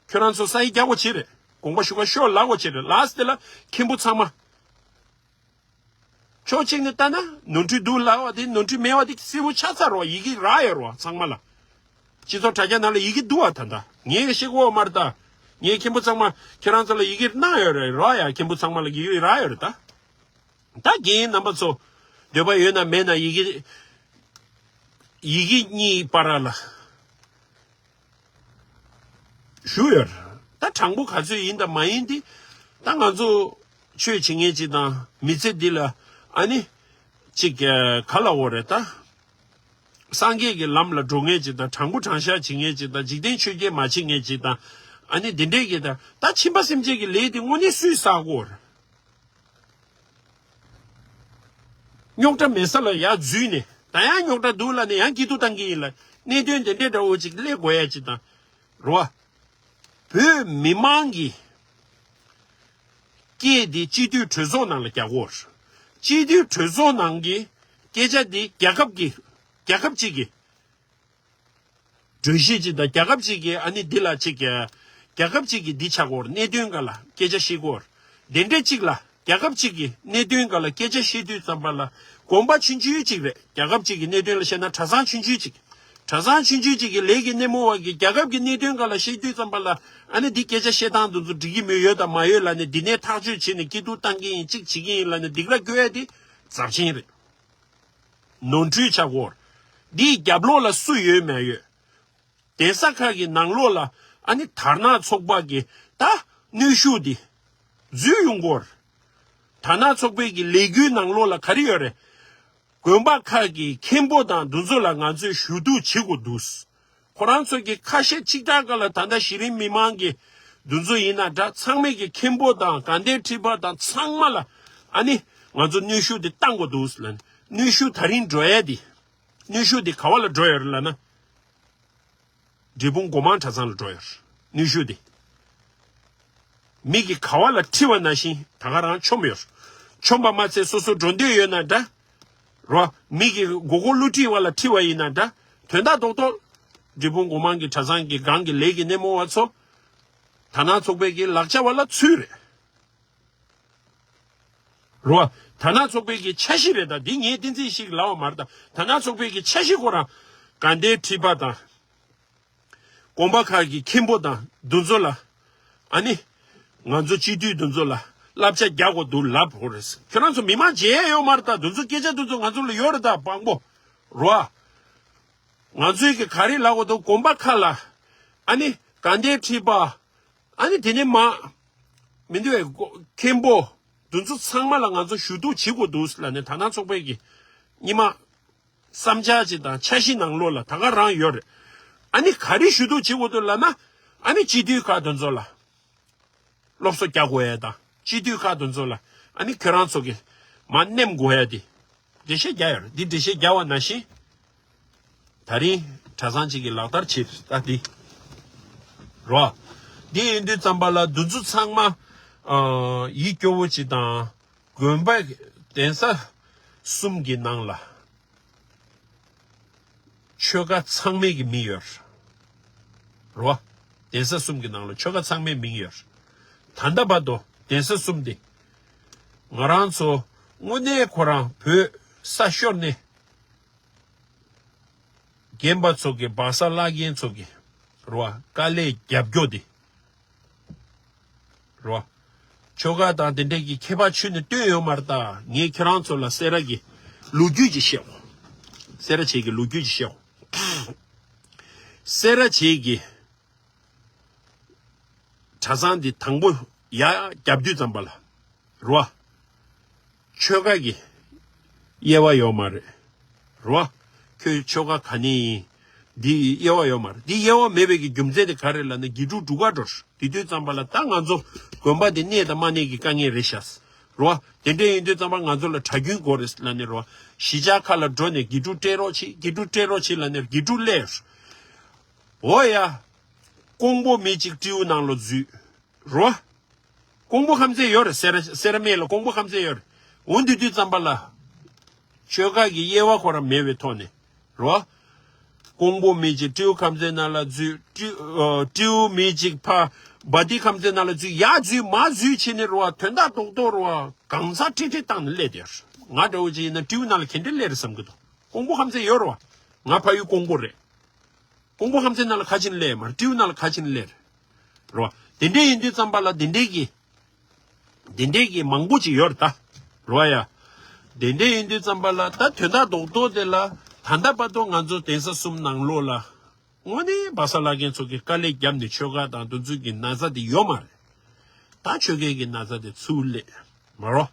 ཁྱོད་རང་ཚོ་ས་ཡིག་རྒྱག་དགོས་བྱེད་རེད། དགོངས་པ་ཞུ་ག་ཤོག་ལབ་དགོས་བྱེད་རེད། ལགས་སོ། དེ་ལ་མཁན་པོ་ཚང་མ། ཕྱོགས་གཅིག་ནས་ལྟ་ན་ནོར་འཁྲུལ་འདུག་ལབ་པ་དེ། ནོར་འཁྲུལ་མེད་པ་དེ་གསལ་པོ་ཆགས་ཚར་རོ། ཡི་གེ་རག་ཡོད་རོ་ཚང་མ་ལ། སྤྱི་ཚོགས་དྲ་རྒྱ་ནང་ལ་ཡི་གེ་འདུག་བ། ད་ལྟ་ངས་ཤེས་གོ་མ་རེད་ད། ངས་མཁན་པོ་ཚང་མ་ཁྱེད་རང་ཚོ་ལ་ཡི་གེ་གནང་ཡོད་རེད་རོ། ཡ་མཁན་པོ་ཚང་མ་ལ་ཡི་གེ་རག་ཡོད་རེད་ད། ད་རྒན་རྣམ་པ་ཚོ་འདོད་པ་ཡོད་ན་མེད་ན་ཡི་གེ་ཡི་གེ་གཉིས་བར་ལ། ཞུ་ཡོད། ད་དྲང་པོ་ག་ཚོད་ཡིན་དང་མ་ཡིན་དེ། ད་ང་ཚོ་ཆོས་བྱེད་མཁན་ཅིག་དང་མི་ཚེ་འདི་ལ་ཨ་ནི་ཅིག་ག་ལ་འོ་རེད་ད། སངས་རྒྱས་ཀྱི་ལམ་ལ་འགྲོ་མཁན་ཅིག་དང་། དྲང་པོ་དྲང་བཞག་བྱེད་མཁན་ཅིག་དང་། འཇིག་རྟེན་ཆོས་བརྒྱད་མ་བྱེད་མཁན་ཅིག་དང་། ཨ་ནི་འདི་འདྲས་ཀྱི་ད་ད་ཁྱིམ་པ་སེམས་ཅན་གྱི་ལས་དེ་དངོས་གནས་སུས་བསགས་ཀྱི་ཡོད་རེད། རྙོག་དྲ་མེད་ས་ལ་ཡར་འཛུལ་ནས། ད་ཡང་རྙོག་དྲ་འདུག་ལབ་ནས་ཡང་སྐྱིད་སྡུག་བཏང་གི་ཡིན་ལ། གནད་དོན་དེ་འདྲའི་འདྲ་བོ་ཅིག་སླེབས་དགོས་ཡ་ཅིག་དང་། རོ། བོད་མི་མང་གི་སྐད་དེ་སྤྱི་འཐུས་གྲོས་ཚོགས་ནང་ལ་རྒྱག་དགོས། སྤྱི་འཐུས་གྲོས་ཚོགས་ནང་གི་སྐད་ཆ་དེ་རྒྱལ་ཁབ་ཀྱི། རྒྱལ་ཁབ་ཅིག་གི་གྲོས་གཞི་ཅིག་དང་། རྒྱལ་ཁབ་ཅིག་གིས་ཨ་ནི་འདི་ལ་ཅིག་གི། རྒྱལ་ཁབ་ཅིག་གིས་འདི་བྱ་དགོས། གནད་དོན་སྒང་ལ་སྐད་ཆ་བཤད་དགོས། དེ་འདྲ་ཅིག་ལ་རྒྱལ་ཁབ་ཅིག་གི་གནད་དོན་སྒང་ལ་སྐད་ཆ་བཤད་དུས་ཙམ་པ་ལ། དགོན་པ་ཆུང་ཆུང་ཅིག་རེད། རྒྱལ་ཁབ་ཅིག་གི་གནད་དོན་ལ་བཤད་ན་གྲྭ་ཚང་ཆུང་ཆུང་ཅིག་གྲྭ་ཚང་ཆུང་ཆུང་ཅིག་གི་ལས་ཀྱི་སྣེ་མོ་བ་གིས་རྒྱལ་ཁབ་ཀྱི་གནད་དོན་སྒང་ལ་བཤད་དུས་ཙམ་པ་ལ། ཨ་ནི་འདི་སྐད་ཆ་བཤད་སྟངས་འདི་ཚོ་འགྲིག་གི་མི་ཡོད་དང་མ་ཡོད་ལབ་ནས། འདི་ནས་ཐག་གཅོད་བྱས་ནས་སྐྱིད་སྡུག་བཏང་གི་ཡིན། གཅིག་བྱེད་ཀྱི་ཡིན་ལབ་ནས་སྡིགས་ར་སྐྱོན་ཡ་དེ་ཚབས་ཆེན་རེད། ནོར་འཁྲུལ་ཆགས་ཀྱི་ཡོད། འདིའི་རྒྱབ་ལོགས་ལ་སུ་ཡོད་མེད་ཡོད། གདན་ས་ཁག་གི་ནང་ལོགས་ལ་ཨ་ནི་དར་ནག་ཚོགས་པ་གི་ད་གནོན་ཤུགས་འདི་འཛུལ་ཡོང་གི་ཡོད། དར་ནག་ཚོགས་པའི་གི་ལས་འགུལ་ནང་ལོགས་ལ་ག་རེ་ཡོད་རེད། དགོན་པ་ཁག་གི་མཁན་པོ་དང་འདི་ཚོ་ལ་ང་ཚོས་ཞུ་གཏུག་བྱེད་དགོས་འདུག་ཁོ་རང་ཚོ་གི་ཁ་ཤས་གཅིག་ཐག་ག་ལ། ད་ལྟ་གཞི་རིམ་མི་མང་གི་འདི་ཚོ་ཡིན་ན་འདྲ། ཚང་མས་ཀྱི་མཁན་པོ་དང་དགའ་ལྡན་ཁྲི་པ་དང་ཚང་མ་ལ་ཨ་ནི་ང་ཚོ་གནོན་ཤུགས་དེ་བཏང་དགོས་འདུག་ལབ་ནས། གནོན་ཤུགས་ད་རིང་འགྲོ་ཡ་དེ། གནོན་ཤུགས་དེ་ག་བ་ལ་འགྲོ་ཡོད་རེད་ལབ་ན། འབྲས་སྤུངས་སྒོ་མང་གྲྭ་ཚང་ལ་འགྲོ་ཡོད་རེད། གནོན་ཤུགས་དེ། མི་གི་ག་བ་ལ་ཁྲི་བ་ནང་བཞིན་ད་ག་རང་མཆོངས་ཡོད། མཆོངས་པ་མ་ཚད་སོ་སོ་འགྲོ་འདོད་ཡོད་ན་འདྲ། རོ། མི་གི་མགོ་སྐོར་བསླུ་བྲིད་བ་ལ་ཁྲི་བ་ཡིན་ན་འདྲ། དོན་དག་རྡོག་རྡོག་འབྲས་སྤུངས་སྒོ་མང་གི་གྲྭ་ཚང་གི་སྒང་གི་ལས་ཀྱི་སྣེ་མོ་བ་ཚོ། དར་ནག་ཚོགས་པའི་གི་ལག་ཆ་བ་ལ་ཚུད་རེད། རོ། དར་ནག་ཚོགས་པའི་གི་འཆར་གཞི་རེད། ད་འདི་ངས་བསྟན་འཛིན་ཞིག་ལབ་པ་མ་རེད། ད་དར་ནག་ཚོགས་པའི་གི་འཆར་གཞི་ཁོ་རང་དགའ་ལྡན་ཁྲི་པ་དང་། དགོན་པ་ཁག་གི་མཁན་པོ་དང་འདི་ཚོ་ལ། ཨ་ནི་ང་ཚོ་སྤྱི་འཐུས་འདི་ཚོ་ལ་བསླབ་བྱ་རྒྱག་དགོས་འདུག་ལབ་ཧོ་རེད། ཁྱོད་རང་ཚོ་མི་མང་མཇལ་ཡ་ཡོད་མ་རེད། ད་འདི་ཚོ་སྐད་ཆ་འདི་ཚོ་ང་ཚོ་ལ་ཡོད་རེད། ད་དཔང་པོ་རོ། ང་ཚོའི་གི་ག་རེ་ལབ་དགོས་འདུག་དགོན་པ་ཁག་ལ། ཨ་ནི་དགའ་ལྡན་ཁྲི་པ། ཨ་ནི་དེ་ནས་མ། མི་འདུག་བས་མཁན་པོ། འདི་ཚོ་ཚང་མ་ལ་ང་ཚོ་ཞུ་གཏུག་བྱེད་དགོས་འདུག་ལབ་ནས་དར་ནག་ཚོགས་པའི་གི་སྙེ་མ། བསམ་འཆར་ཅིག་དང་འཆར་གཞི་ནང་ལོགས་ལ་ད་ག་རང་ཡོད་རེད། ཨ་ནི་ག་རེ་ཞུ་གཏུག་བྱེད་དགོས་འདུག་ལབ་ན། ཨ་ནི་སྤྱི་འཐུས་ཁག་དེ་ཚོ་ལ་སློབ་གསོ་རྒྱག་དགོས་ཡ་དང་། སྤྱི་འཐུས་ཁག་དེ་ཚོ་ལ་ཨ་ནི་ཁྱོད་རང་ཚོ་གི་མར་མནན་དགོས་ཡ་དེ་འགྲེལ་བཤད་རྒྱག་ཡོད་རེད། འདི་འགྲེལ་བཤད་རྒྱག་པ་ནང་བཞིན། ད་རིང་གྲྭ་ཚང་གཅིག་གིས་ལག་བསྟར་བྱེད་ད་འདི། རོ། འདི་ཡིན་དུས་ཙམ་པ་ལ་འདི་ཚོ་ཚང་མ། ཨ། ཡིད་སྐྱོ་བོ་ཅིག་དང་། དགོན་པ་གདན་ས་གསུམ་གྱི་ནང་ལ་ཆོལ་ཁ་ཚང་མའི་གི་མིང་ཡོད་རེད། རོ། གདན་ས་གསུམ་གྱི་ནང་ལ་ཆོལ་ཁ་ཚང་མའི་མིང་ཡོད་རེད། ད་ལྟ་བར་དུ་གདན་ས་གསུམ་དེ་ང་རང་ཚོ་དངོས་གནས་ཁོ་རང་བོད་ས་ཤོར་ནས་རྒན་པ་ཚོ་གི་སྦག་ས་བླ་རྒན་ཚོ་གི་རོ། དཀའ་ལས་རྒྱབ་སྐྱོར་དེ། རོ། ཆོལ་ཁ་དང་དེ་འདྲས་ཀྱི་ཁྱད་པར་ཆུད་ནས་སྟོན་ཡོད་མ་རེད། ད་ངས་ཁྱེད་རང་ཚོ་ལ་སེ་ར་གི་ལོ་རྒྱུས་ཅིག་བཤད་གོ། སེ་ར་བྱེས་ཀྱི་ལོ་རྒྱུས་ཅིག་བཤད་གོ། སེ་ར་བྱེས་ཀྱི་གྲྭ་ཚང་འདི་དང་པོ་ཡར་རྒྱབ་དུས་ཙམ་པ་ལ། རོ། ཆོལ་ཁ་གི་དབྱེ་བ་ཡོད་མ་རེད། རོ། ཁྱོད་ཆོལ་ཁ་ག་ནས་ཡིན། འདི་དབྱེ་བ་ཡོད་མ་རེད། འདི་དབྱེ་བ་མེད་པའི་གི་རྒྱུ་མཚན་དེ་ག་རེ་ལབ་ན། དགེ་ཕྲུག་འབྲུག་ག་འགྲོ། དེ་དུས་ཙམ་པ་ལ་ད་ང་ཚོ་དགོན་པ་དེ་གནས་དང་མ་གནས་ཀྱི་དཀའ་ངལ་རེད་ཤག། རོ། དེ་འདྲ་ཡིན་དུས་ཙམ་པ་ང་ཚོ་ལ་གྲྭ་རྒྱུན་དགོས་རེད་ལབ་ནས་རོ། གཞིས་ཆགས་ཁག་ལ་འགྲོ་ནས་དགེ་ཕྲུག་སྤྲད་རོགས་བྱེད། དགེ་ཕྲུག་སྤྲད་རོགས་བྱེད་ལབ་ནས་དགེ་ཕྲུག་སླེབས། འོ་ཡ། ཀོང་པོ་མི་གཅིག་སྤྲེའུ་ནང་ལ་འཛུལ། རོ། ཀོང་པོ་ཁམས་ཚན་ཡོད་རེད། སེ་ར་སེ་ར་སྨད་ལ་ཀོང་པོ་ཁམས་ཚན་ཡོད་རེད། འོ་འདི་དུས་ཙམ་པ་ལ། ཆོལ་ཁ་གི་དབྱེ་བ་ཁོ་རང་མེད་པའི་ཐོག་ནས། རོ། ཀོང་པོ་མི་གཅིག་སྤྲེའུ་ཁམས་ཚན་ནང་ལ་འཛུལ། སྤྲེའུ་ཨ། སྤྲེའུ་མི་གཅིག་ཕ་བ་ཏི་ཁམས་ཚན་ནང་ལ་འཛུལ། ཡར་འཛུལ་མར་འཛུལ་བྱས་ནས་རོ། དོན་དག་རྡོག་རྡོག་རོ། གང་ཟག་ཁྲི་ཁྲི་བཏང་ནས་སླེབས་བསྡད་ཡོད་རེད། ང་འདྲ་བོ་ཅིག་ཡིན་ན་སྤྲེའུ་ནང་ལ་ག་འདྲ་སླེབས་རེད་བསམ་གི་འདུག་ཀོང་པོ་ཁམས་ཚན་ཡོད་རེད་བ། ང་ཕ་ཡུལ་ཀོང་པོ་རེད། ཀོང་པོ་ཁམས་ཚན་ནང་ལ་ག་ཅིག་ནས་སླེབས་མ་རེད། སྤྲེའུ་ནང་ལ་ག་ཅིག་ནས་སླེབས་རེད། རེད་བ། དེ་འདྲས་ཡིན་དུས་ཙམ་པ་ལ་དེ་འདྲས་ཀྱི། དེ་འདྲས་ཀྱི་མང་པོ་ཅིག་ཡོད་རེད་ད། རེད་བ་ཡ། དེ་འདྲས་ཡིན་དུས་ཙམ་པ་ལ་ད་དོན་དག་རྡོག་རྡོག་དེ་ལ་ད་ལྟ་བར་དུ་ང་ཚོ་གདན་ས་གསུམ་ནང་ལོགས་ལ། དངོས་གནས་སྦ་ས་ལྷ་རྒན་ཚོ་གིས་དཀའ་ལས་བརྒྱབ་ནས་ཆོལ་ཁ་དང་དེ་ཚོ་གི་ན་ཚ་དེ་ཡོད་མ་རེད། ད་ཆོལ་ཁའི་གི་ན་ཚ་དེ་ཚུར་སླེབས་མ་རོ།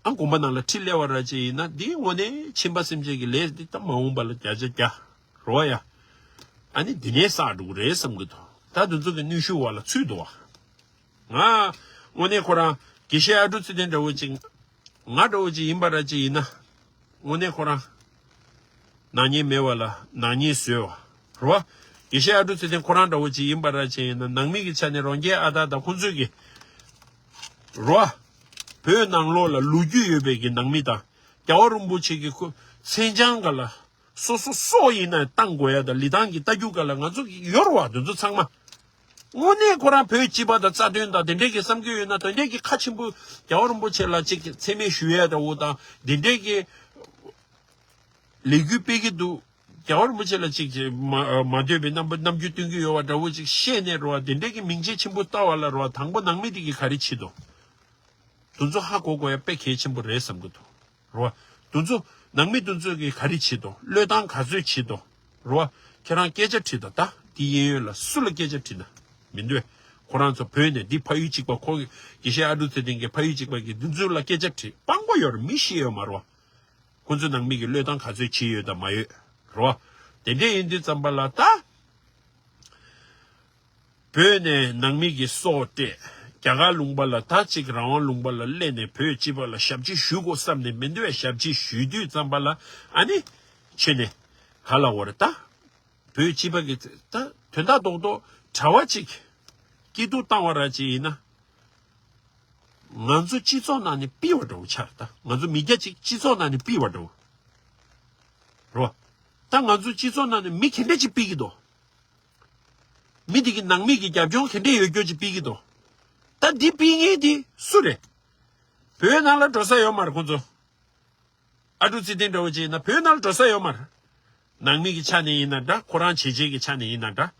ཨ་དགོན་པ་ནང་ལ་ཁྲི་སླེབས་པ་ར་ཅིག་ཡིན་ན་འདི་དངོས་གནས་ཁྱིམ་པ་སེམས་ཅན་གྱི་ལས་འདི་ད་མ་འོངས་པ་ལ་བརྒྱ་ཆ་བརྒྱ་རོ་ཡ། ཨ་ནི་འདི་ནས་བསགས་འགྲོ་གི་རེད་བསམ་གི་འདུག་ད་དེ་ཚོ་གི་གནོན་ཤུགས་བ་ལ་ཚུད་འདུག་བ། ང་། དངོས་གནས་ཁོ་རང་དགེ་བཤེས་ཨ་འབྲུག་ཚེ་བརྟན་འདྲ་བོ་ཅིག་ང་འདྲ་བོ་ཅིག་ཡིན་པ་ར་ཅིག་ཡིན་ན། དངོས་གནས་ཁོ་རང་། ནག་ཉེས་མེད་པ་ལ་ནག་ཉེས་བཟོས་པ། རེད་བ། དགེ་བཤེས་ཨ་འབྲུག་ཚེ་བརྟན་ཁོ་རང་འདྲ་བོ་ཅིག་ཡིན་པ་ར་ཅིག་ཡིན་ན་ནང་མི་གི་ཆ་ནས་རོང་རྒྱའི་ཨ་སྟག་དང་ཁོང་ཚོས་གི། རེད་བ། བོད་ནང་ལོགས་ལ་ལོ་རྒྱུས་ཡོད་པའི་གི་ནང་མི་དང་། རྒྱལ་བ་རིན་པོ་ཆེ་གི་ཁོ་མཚན་བྱང་ག་ལ། སོ་སོ་སྲོག་ཡིན་ན་བཏང་དགོས་ཡ་དང་ལི་ཐང་གི་ལྟ་རྒྱུ་ག་ལ་ང་ཚོ་གི་ཡོད་རེད་བ་དེ་ཚོ་ཚང་མ། དངོས་གནས་ཁོ་རང་བོད་སྤྱི་པ་དང་རྩ་དོན་དང་དེ་འདྲས་ཀྱི་བསམ་གྱི་ཡོད་ན་དེ་འདྲས་ཀྱི་ཁ་ཆེན་པོ་རྒྱལ་བ་རིན་པོ་ཆེ་ལ་ཅིག་མཚན་སྨད་ཞུ་ཡ་འདྲ་བོ་དང་དེ་འདྲས་ཀྱི་ལས་འགུལ་སྤེལ་གྱི་འདུག་རྒྱལ་བ་རིན་པོ་ཆེ་ལ་ཅིག་ཅིག་མ་མ་འདོད་པའི་རྣམ་པ་རྣམ་འགྱུར་སྟོན་གྱི་ཡོད་པ་འདྲ་བོ་ཅིག་བཤད་ནས་རེད་བ་དེ་འདྲས་ཀྱི་མིང་ཆེན་ཆེན་པོ་ལྟ་བ་ལ་རེད་བ་དང་པོ་ནང་མི་དེ་གིས་ག་རེ་བྱེད་དོ། དེ་ཚོ་ཧ་གོ་དགོས་ཡ་དཔེ་གལ་ཆེན་པོ་རེད་བསམ་གྱི་འདུག་རེད་བ། དེ་ཚོ་ནང་མི་དེ་ཚོ་གིས་ག་རེ་བྱེད་དོ་བློས་བཏང་ག་ཚོད་བྱེད་དོ། རེད་བ། ཁྱེད་རང་སྐད་ཆ་དྲིས་དང་ད་དེ་གཡས་གཡོན་ལ་སུ་ལ་སྐད་ཆ་དྲིས་ན་མི་འདོད། ཁོ་རང་ཚོ་བོད་ནས་འདི་ཕ་ཡུལ་གཅིག་པ་ཁོ་གི་དགེ་བཤེས་ཨ་འབྲུག་ཚེ་བརྟན་གྱི་ཕ་ཡུལ་གཅིག་པ་གི་དེ་ཚོ་ལ་སྐད་ཆ་དྲིས་སྤང་པོ་ཡོད་རེད་མི་ཤེས་ཡོད་མ་རེད་བ། ཁོ་ཚོ་ནང་མི་གི་བློས་བཏང་ག་ཚོད་བྱེད་ཡོད་དང་མ་ཡོད། རེད་བ། དེ་འདྲས་ཡིན་དུས་ཙམ་པ་ལ་ད། བོད་ནས་ནང་མི་གི་སྲོག་སྤྲད། རྒྱ་གར་ལུང་པ་ལ་ད་ཅིག་རང་དབང་ལུང་པ་ལ་སླེབས་ནས་བོད་སྤྱི་པ་ལ་ཞབས་ཕྱི་ཞུ་དགོས་བསམ་ནས་མི་འདུག་བས་ཞབས་ཕྱི་ཞུ་དུས་ཙམ་པ་ལ་ཨ་ནི། ཁྱེད་ནས་ག་ལ་འོ་རེད་ད། བོད་སྤྱི་པ་གི་ད་དོན་དག་རྡོག་རྡོག་གྲྭ་བ་ཅིག་སྐྱིད་སྡུག་བཏང་བ་ར་ཅིག་ཡིན་ན། ང་ཚོ་སྤྱི་ཚོགས་ནང་ནས་ཕུད་པ་འདྲ་བོ་ཆགས་རེད་ད་ང་ཚོ་མི་སྐྱ་ཅིག་སྤྱི་ཚོགས་ནང་ནས་ཕུད་པ་འདྲ་བོ། རོ། ད་ང་ཚོ་སྤྱི་ཚོགས་ནང་ནས་མི་ག་འདྲ་ཅིག་ཕུད་ཀྱི་འདུག་མི་དེ་གི་ནང་མི་གི་རྒྱབ་ལྗོངས་ག་འདྲས་ཡོད་རྒྱུ་ཅིག་ཕུད་ཀྱི་འདུག་ད་འདི་ཕུད་མཁན་དེ་སུ་རེད། བོད་ནང་ལ་འགྲོ་ས་ཡོད་མ་རེད་ཁོང་ཚོ། ཨ་འབྲུག་ཚེ་བརྟན་འདྲ་བོ་ཅིག་ཡིན་ན་བོད་ནང་ལ་འགྲོ་ས་ཡོད་མ་རེད། ནང་མི་གི་ཆ་ནས་ཡིན་ན་འདྲ་ཁོ་རང་བྱས་རྗེས་ཀྱི་ཆ་ནས་ཡིན་ན་འདྲ།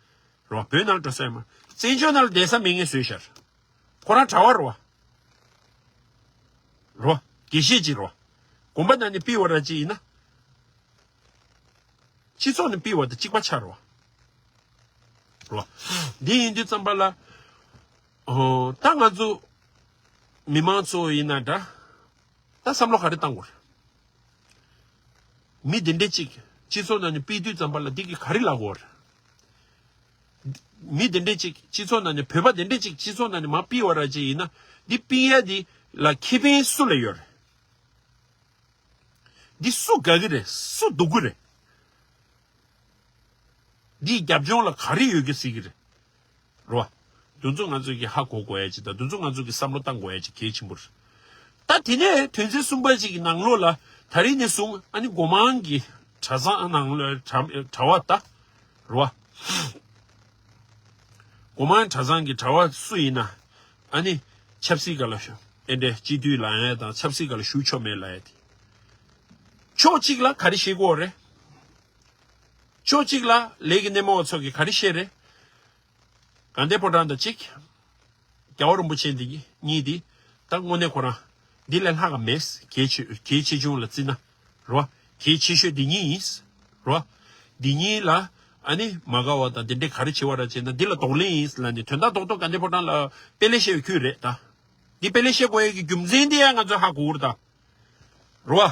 རོ་བོད་ནང་ལ་འགྲོ་ས་ཡོད་མ་རེད། བཙན་བྱོལ་ནང་ལ་བསྡད་ས་མེད་མཁན་བཟོས་ཤར། ཁོ་རང་གྲྭ་བ་རེད་བ། རོ། དགེ་བཤེས་ཅིག་རོ། དགོན་པ་ནང་ནས་ཕུད་པ་ར་ཅིག་ཡིན་ན། སྤྱི་ཚོགས་ནས་ཕུད་པ་དང་གཅིག་པ་ཆགས་རོ། རོ། འདི་ཡིན་དུས་ཙམ་པ་ལ། ཨོ། ད་ང་ཚོ། མི་མང་ཚོ་ཡིན་ན་འདྲ། ད་བསམ་བློ་ག་རེ་བཏང་དགོས་རེད། མི་དེ་འདྲས་ཅིག་སྤྱི་ཚོགས་ནང་ནས་ཕུད་དུས་ཙམ་པ་ལ་འདི་གི་ག་རེ་ལབ་དགོས་རེད། མི་དེ་འདྲས་ཅིག་སྤྱི་ཚོགས་ནང་ནས་བོད་པ་དེ་འདྲས་ཅིག་སྤྱི་ཚོགས་ནང་ནས་མར་ཕུད་པ་ར་ཅིག་ཡིན་ན་འདི་ཕུད་ཡ་འདི་ལ་ཁེ་ཕན་སུ་ལ་ཡོད་རེད། འདི་སུ་དགའ་གི་རེད་སུ་སྡུག་གི་རེད། འདིའི་རྒྱབ་ལྗོངས་ལ་ག་རེ་ཡོད་གི་ཟེར་གི་རེད། རོ། འདི་ཚོ་ང་ཚོ་གི་ཧ་གོ་དགོས་ཡ་ཅིག་དང་འདི་ཚོ་ང་ཚོ་གི་བསམ་བློ་བཏང་དགོས་ཡ་ཅིག་གལ་ཆེན་པོ་རེད། ད་དེ་ནས་དོན་ཚན་གསུམ་པ་ཅིག་གི་ནང་ལོགས་ལ་ད་རིང་ནས་བཟུང་ཨ་ནི་སྒོ་མང་གི་གྲྭ་ཚང་ནང་ལ་གྲྭ་གྲྭ་བ་ད། རོ། སྒོ་མང་གྲྭ་ཚང་གི་གྲྭ་བ་སུ་ཡིན་ན་ཨ་ནི་ཆབ་སྲིད་སྒང་ལ་ཤོག་ཨེ་འདྲས་སྤྱི་འཐུས་ལ་ཡ་དང་ཆབ་སྲིད་སྒང་ལ་ཞུགས་ཆོག་མེད་ལ་ཡ་དེ། ཕྱོགས་གཅིག་ལ་ག་རེ་བཤད་དགོས་རེད། ཕྱོགས་གཅིག་ལ་ལས་ཀྱི་སྣེ་མོ་བ་ཚོ་གིས་ག་རེ་བཤད་རེད། དགའ་ལྡན་ཕོ་བྲང་དང་གཅིག་རྒྱལ་བ་རིན་པོ་ཆེ་འདི་གཉིས་འདི་ད་དངོས་གནས་ཁོ་རང་འདི་ལས་ལྷག་ག་མེད། གལ་ཆེ་གལ་ཆེ་ཆུང་ལ་བརྩིས་ན་རོ། གལ་ཆེ་ཤོས་འདི་གཉིས་ཡིན་རོ། འདི་གཉིས་ལ་ཨ་ནི་མ་དགའ་བ་དང་འདི་འདྲས་ག་རེ་བྱེད་པ་ར་བྱས་ན་འདི་ལ་གདོང་ལེན་ཡིན་ལ་ནི་དོན་དག་རྡོག་རྡོག་དགའ་ལྡན་ཕོ་བྲང་ལ་དཔེ་ལེགས་བཤད་པའི་ཁུལ་རེད་ད། འདི་དཔེ་ལེགས་བཤད་དགོས་ཡས་ཀྱི་རྒྱུ་མཚན་འདི་ཡང་ང་ཚོས་ཧ་གོ་གི་རེད་ད། རོ།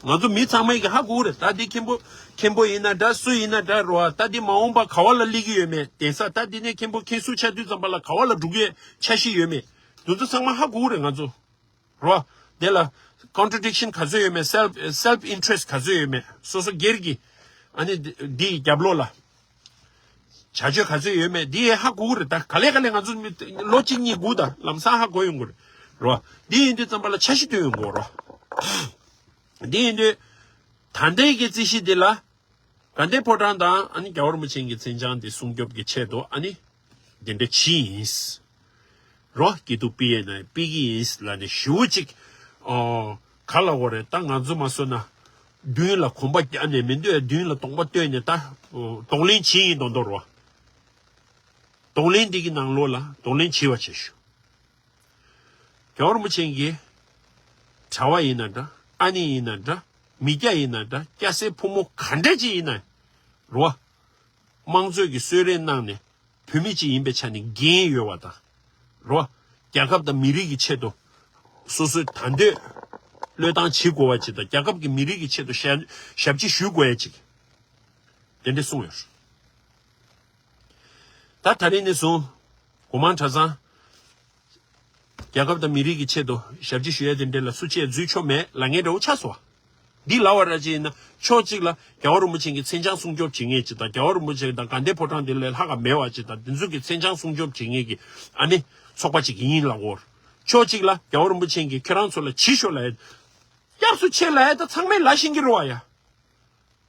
ང་ཚོ་མི་ཚང་མས་ཀྱི་ཧ་གོ་གི་རེད་ད་འདི་མཁན་པོ་མཁན་པོ་ཡིན་ན་འདྲ་སུ་ཡིན་ན་འདྲ་རོ་ད་འདི་མ་འོངས་པ་ག་བ་ལ་སླེབས་ཀྱི་ཡོད་མེད་གདན་ས་ད་འདི་ནས་མཁན་པོ་མཁན་སུ་ཆགས་དུས་ཙམ་པ་ལ་ག་བ་ལ་འགྲོ་གི་ཡོད་འཆར་གཞི་ཡོད་མེད་འདི་ཚོ་ཚང་མ་ཧ་གོ་གི་རེད་ང་ཚོ། རོ། དེ་ལ་contradiction ག་ཚོད་ཡོད་མེད་self self interest ག་ཚོད་ཡོད་མེད་སོ་སོ་སྒེར་གྱི་ཨ་ནི་འདི་འདིའི་རྒྱབ་ལོགས་ལ་ བྱ་སྤྱོད་ག་ཚོད་ཡོད་མེད་འདི་ཧ་གོ་གི་རེད། ད་ག་ལེ་ག་ལེ་ང་ཚོ་མི་ལོ་གཅིག་གཉིས་སྒུག་ད་ལམ་སང་ཧ་གོ་ཡོང་གི་རེད་རོ། འདི་ཡིན་དུས་ཙམ་པ་ལ་འཆར་གཞི་བཏོན་ཡོང་གི་རོ། འདི་ཡིན་དུས་ད་ལྟའི་གི་རྩིས་གཞི་འདི་ལ་དགའ་ལྡན་ཕོ་བྲང་དང་ཨ་ནི་རྒྱལ་བ་རིན་པོ་ཆེ་གི་མཚན་བྱང་འདི་སྲུང་སྐྱོབ་ཀྱི་ཆེད་དུ་ཨ་ནི་འདི་འདྲ་བྱས་ཡིན། རོ། སྐྱིད་སྡུག་སྤེལ་ཡས་ན་སྤེལ་གྱི་ཡིན་ལབ་ནས་ཞུ་གཅིག་ཨོ། ག་ལ་འོ་རེད། ད་ང་ཚོ་མ་སོ་ན་མདུན་ལ་གོམ་པ་རྒྱག་ནས་མི་འདོད་མདུན་ལ་གདོང་པ་སྟོན་ནས་ད་གདོང་ལེན་བྱེད་ཡིན་མདོག་མདོག་རོ། གདོང་ལེན་འདི་གི་ནང་ལོགས་ལ་གདོང་ལེན་བྱེད་པ་བྱེད་ཞུ། རྒྱལ་བ་རིན་པོ་ཆེ་གི་གྲྭ་བ་ཡིན་ན་འདྲ། ཨ་ནེ་ཡིན་ན་འདྲ། མི་སྐྱ་ཡིན་ན་འདྲ། སྐྱ་སེར་ཕོ་མོ་ག་འདྲ་ཅིག་ཡིན་ན་རོ། དམངས་གཙོའི་གི་གསོལ་རས་གནང་ནས་བོད་མི་ཅིག་ཡིན་པའི་ཆ་ནས་འགན་ཡོད་པ་དང་རོ། རྒྱལ་ཁབ་དང་མི་རིགས་ཀྱི་ཆེད་དུ་སོ་སོའི་ད་འདོད་བློས་བཏང་བྱེད་དགོས་པ་ཅིག་དང་རྒྱལ་ཁབ་ཀྱི་མི་རིགས་ཀྱི་ཆེད་དུ་ཞབས་ཞབས་ཕྱི་ཞུ་དགོས་ཡ་ཅིག་དེ་འདྲ་གསུངས་ཡོད། ད་ད་རིང་ནས་བཟུང་སྒོ་མང་གྲྭ་ཚང་རྒྱལ་ཁབ་དང་མི་རིགས་ཀྱི་ཆེད་དུ་ཞབས་ཕྱི་ཞུ་ཡ་དེ་འདྲ་ལ་སུ་ཆེད་འཛུལ་ཆོག་མེད་ལབ་མཁན་འདྲ་བོ་ཆགས་སོང་བ། འདི་ལབ་པ་ར་ཅིག་ཡིན་ན་ཕྱོགས་གཅིག་ལ་རྒྱལ་བ་རིན་པོ་ཆེ་གི་མཚན་བྱང་སྲུང་སྐྱོབ་བྱེད་མཁན་ཅིག་དང་རྒྱལ་བ་རིན་པོ་ཆེ་དང་དགའ་ལྡན་ཕོ་བྲང་དེ་ལས་ལྷག་ག་མེད་པ་ཅིག་དང་དེ་ཚོ་གི་མཚན་བྱང་སྲུང་སྐྱོབ་བྱེད་མཁན་གྱི་ཨ་ནི་ཚོགས་པ་ཅིག་ཡིན་ལབ་གོ། ཕྱོགས་གཅིག་ལ་རྒྱལ་བ་རིན་པོ་ཆེ་གིས་ཁྱེད་རང་ཚོ་ལ་བྱིས་ཤོག་ལབ་ཡ། སྐྱབས་སུ་མཆི་ལབ་ཡ་ད་ཚང་མས་ལབ་ཤེས་ཀྱི་རེད་བ་ཡ།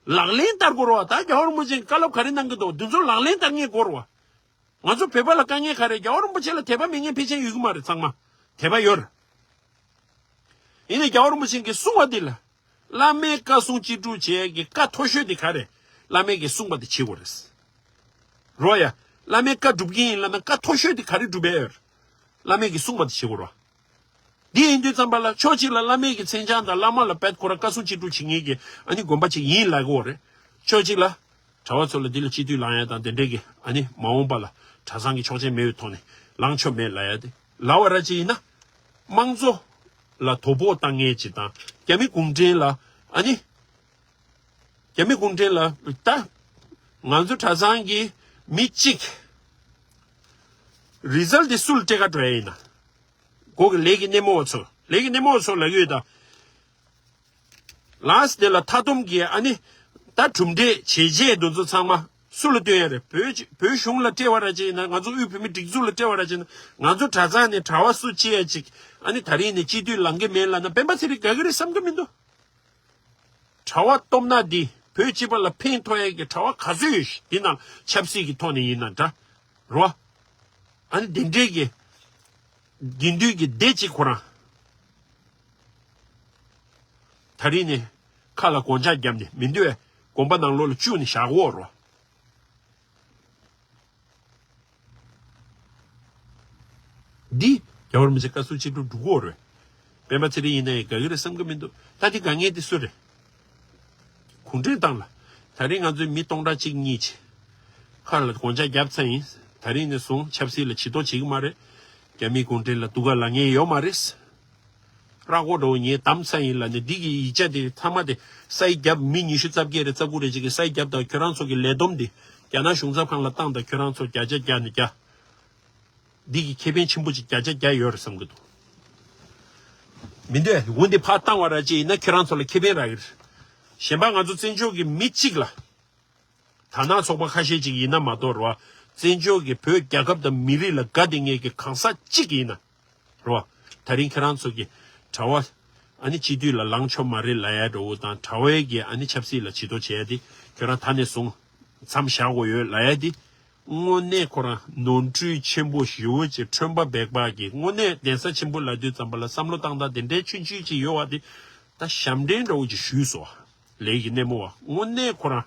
ལག་ལེན་བསྟར་དགོས་རེད་བ། ད་རྒྱལ་བ་རིན་པོ་ཆེས་བཀའ་སློབ་ག་རེ་གནང་གི་འདུག་འདི་ཚོ་ལག་ལེན་བསྟར་མཁན་དགོས་རེད་བ། ང་ཚོ་བོད་པ་ལ་དཀའ་ངལ་ག་རེ། རྒྱལ་བ་རིན་པོ་ཆེ་ལ་དད་པ་མེད་མཁན་ཕལ་ཆེར་ཡོད་ཀྱི་མ་རེད། ཚང་མ་དད་པ་ཡོད་རེད། ཡིན་ནའི་རྒྱལ་བ་རིན་པོ་ཆེ་གིས་གསུངས་པ་འདི་ལ། བླ་མའི་བཀའ་སྲུང་ཅི་སྒྲུབ་བྱེད་ཀྱི་བཀའ་མཐོ་ཤོས་དེ་ག་རེ། བླ་མས་ཀྱིས་གསུངས་པ་དེ་བྱེད་དགོས་རེད། རོ་ཡ། བླ་མའི་བཀའ་སྒྲུབ་ཀྱི་ཡིན་ལབ་ན་བཀའ་མཐོ་ཤོས་དེ་ག་རེ་སྒྲུབ་པའི་ཡོད་རེད། བླ་མས་ཀྱིས་གསུངས་པ་དེ་བྱེད་དགོས་རེད། འདི་ཡིན་དུས་ཙམ་པ་ལ་ཕྱོགས་གཅིག་ལ་བླ་མའི་གི་མཚན་བྱང་དང་བླ་མ་ལ་བེད་ཁོ་རང་བཀའ་སྲུང་ཅི་སྒྲུབ་བྱེད་མཁན་གྱི་ཨ་ནི་དགོན་པ་ཅིག་ཡིན་ལབ་དགོས་རེད། ཕྱོགས་གཅིག་ལ་གྲྭ་བ་ཚོ་ལ་འདི་ལ་སྤྱི་འཐུས་ལངས་ཡ་དང་དེ་འདྲས་ཀྱི་ཨ་ནི་མ་འོངས་པ་ལ་གྲྭ་ཚང་གི་ཆོག་མཆན་མེད་པའི་ཐོག་ནས་ལངས་ཆོག་མེད་ལབ་ཡ་དེ་ལབ་པ་ར་ཅིག་ཡིན་ན། དམངས་གཙོ་ལ་དོ་ཕོག་བཏང་མཁན་ཅིག་དང་རྒྱ་མི་གུང་ཁྲན་ལ་ཨ་ནི། རྒྱ་མི་གུང་ཁྲན་ལ་ད་ང་ཚོ་གྲྭ་ཚང་གི་མི་གཅིག་རི་ཛལ་དེ་སུ་ལ་སྤྲད་ག་འགྲོ་ཡ་ཡིན་ན། གོ་གི་ལས་ཀྱི་སྣེ་མོ་བ་ཚོ་ལས་ཀྱི་སྣེ་མོ་བ་ཚོ་ལབ་ཀྱི་ཡོད་ད། ལགས་དེ་ལ་མཐའ་སྡོམ་གྱི་ཨ་ནི་ད་གྲུབ་འབྲས་བྱས་རྗེས་འདི་ཚོ་ཚང་མ་སུ་ལ་སྟོན་ཡ་རེད། བོད་བོད་གཞུང་ལ་སྤྲད་པ་ར་ཅིག་ཡིན་ན། ང་ཚོ་དབུས་བོད་མིའི་སྒྲིག་འཛུགས་ལ་སྤྲད་པ་ར་ཅིག་ཡིན་ན། ང་ཚོ་གྲྭ་ཚང་ནས་གྲྭ་བ་སུ་གཅིག་ཡ་ཅིག་ཨ་ནི་ད་རིང་ནས་སྤྱི་འཐུས་ལངས་ཀྱི་མེད་ལབ་ན་སྤེན་པ་ཚེ་རིང་དགའ་གི་རེད་བསམ་གི་མི་འདུག་གྲྭ་བ་སྟོབས་ན་འདི་བོད་སྤྱི་པ་ལ་ཕན་ཐོགས་ཡས་ཀྱི་གྲྭ་བ་ག་ཚོད་ཡོད་ཤི། འདི་ནང་ཆབ་སྲིད་ཀྱི་ཐོག་ནས་ཡིན་ན་འདྲ་རོ། ཨ་ནི་འདི་འདྲས་ཀྱི་དགེ་འདུན་གྱི་སྡེ་གཅིག་ཁོ་རང་ད་རིང་ནས་ཁ་ལ་སྒོ་ལྕགས་བརྒྱབ་ནས་མི་འདོད་པའི་དགོན་པ་ནང་ལོགས་ལ་བཅུག་ནས་བཞག་གོ་རོ། འདི་རྒྱལ་བ་རིན་པོ་ཆེ་བཀའ་ཟུར་སྤྱི་འཐུས་འགྲོ་གི་ཡོད་རེད། སྤེན་པ་ཚེ་རིང་ཡིན་ན་ཡང་དགའ་གི་རེད་བསམ་གི་མི་འདུག་ད་འདི་དཀའ་ངལ་འདི་སུ་རེད། གུང་ཁྲན་ཏང་ལ། ད་རིང་ང་ཚོའི་མི་སྟོང་ཕྲག་གཅིག་གཉིས་ཅིག་ཁ་ལ་སྒོ་ལྕགས་བརྒྱབ་ཚར་ཡིན། ད་རིང་ནས་བཟུང་ཆབ་སྲིད་ལ་བྱེད་དོ་བྱེད་གི་མ་རེད། རྒྱ་མི་གུང་ཁྲན་ལ་སྡུག་ག་ལ་ངེས་ཡོད་མ་རེད། ར་སྒོ་འགྲོ་ངས་དམ་ཚ་ཡིན་ལ་ནི་འདི་གི་ཡིག་ཆ་དེ་ཚང་མ་དེ་སའི་རྒྱབ་མི་ཉི་ཤུ་རྩ་བརྒྱད་རེ་རྩ་དགུ་རེ་ཅིག་གི་སའི་རྒྱབ་དང་ཁྱོད་རང་ཚོ་གི་ལས་བསྡོམས་དེ་རྒྱ་ནག་གཞུང་ཚབ་ཁང་ལ་བཏང་དང་ཁྱོད་རང་ཚོ་བརྒྱ་ཆ་བརྒྱ་ནས་བརྒྱ། འདི་གི་ཁེ་ཕན་ཆེན་པོ་ཅིག་བརྒྱ་ཆ་བརྒྱ་ཡོད་རེད་བསམ་གི་འདུག་མི་འདོད་འོ་འདི་ཕར་བཏང་བ་ར་ཅིག་ཡིན་ན་ཁྱོད་རང་ཚོ་ལ་ཁེ་ཕན་རག་གི་རེད། གཞན་པ་ང་ཚོ་བཙན་བྱོལ་གི་མི་གཅིག་ལ། དར་ནག་ཚོགས་པ་ཁ་ཤས་ཅིག་ཡིན་ན་མ་གཏོགས་རེད་བ། བཙན་བྱོལ་གྱི་བོད་རྒྱལ་ཁབ་དང་མི་རིགས་ལ་དགའ་བསྡད་མཁན་གྱི་གང་ཟག་གཅིག་ཡིན་ན་རེད་བ། ད་རིང་ཁྱེད་རང་ཚོ་གི་གྲྭ་བ་ཨ་ནི་སྤྱི་འཐུས་ལ་ལངས་ཆོག་མ་རེད་ལབ་ཡ་འདྲ་བོ་དང་གྲྭ་བའི་གི་ཨ་ནི་ཆབ་སྲིད་ལ་བྱེད་དོ་བྱས་ཏེ་ཁྱོད་རང་ད་ནས་བཟུང་མཚམས་བཞག་དགོས་ཡོད་ལབ་ཡ་དེ། དངོས་གནས་ཁོ་རང་ནོར་འཁྲུལ་ཆེན་པོ་ཞེ་པོ་ཅིག་ཁྲོན་པ་སྦེག་པ་གི་དངོས་གནས་གདན་ས་ཆེན་པོ་ལབ་དུས་ཙམ་པ་ལ་བསམ་བློ་བཏང་སྟངས་དེ་འདྲའི་ཆུང་ཆུང་ཅིག་ཡོད་བ་དེ་ད་ཞབས་འདྲེན་འདྲ་བོ་ཅིག་ཞུས་སོ། ལས་ཀྱི་སྣེ་མོ་བ་དངོས་གནས་ཁོ་རང་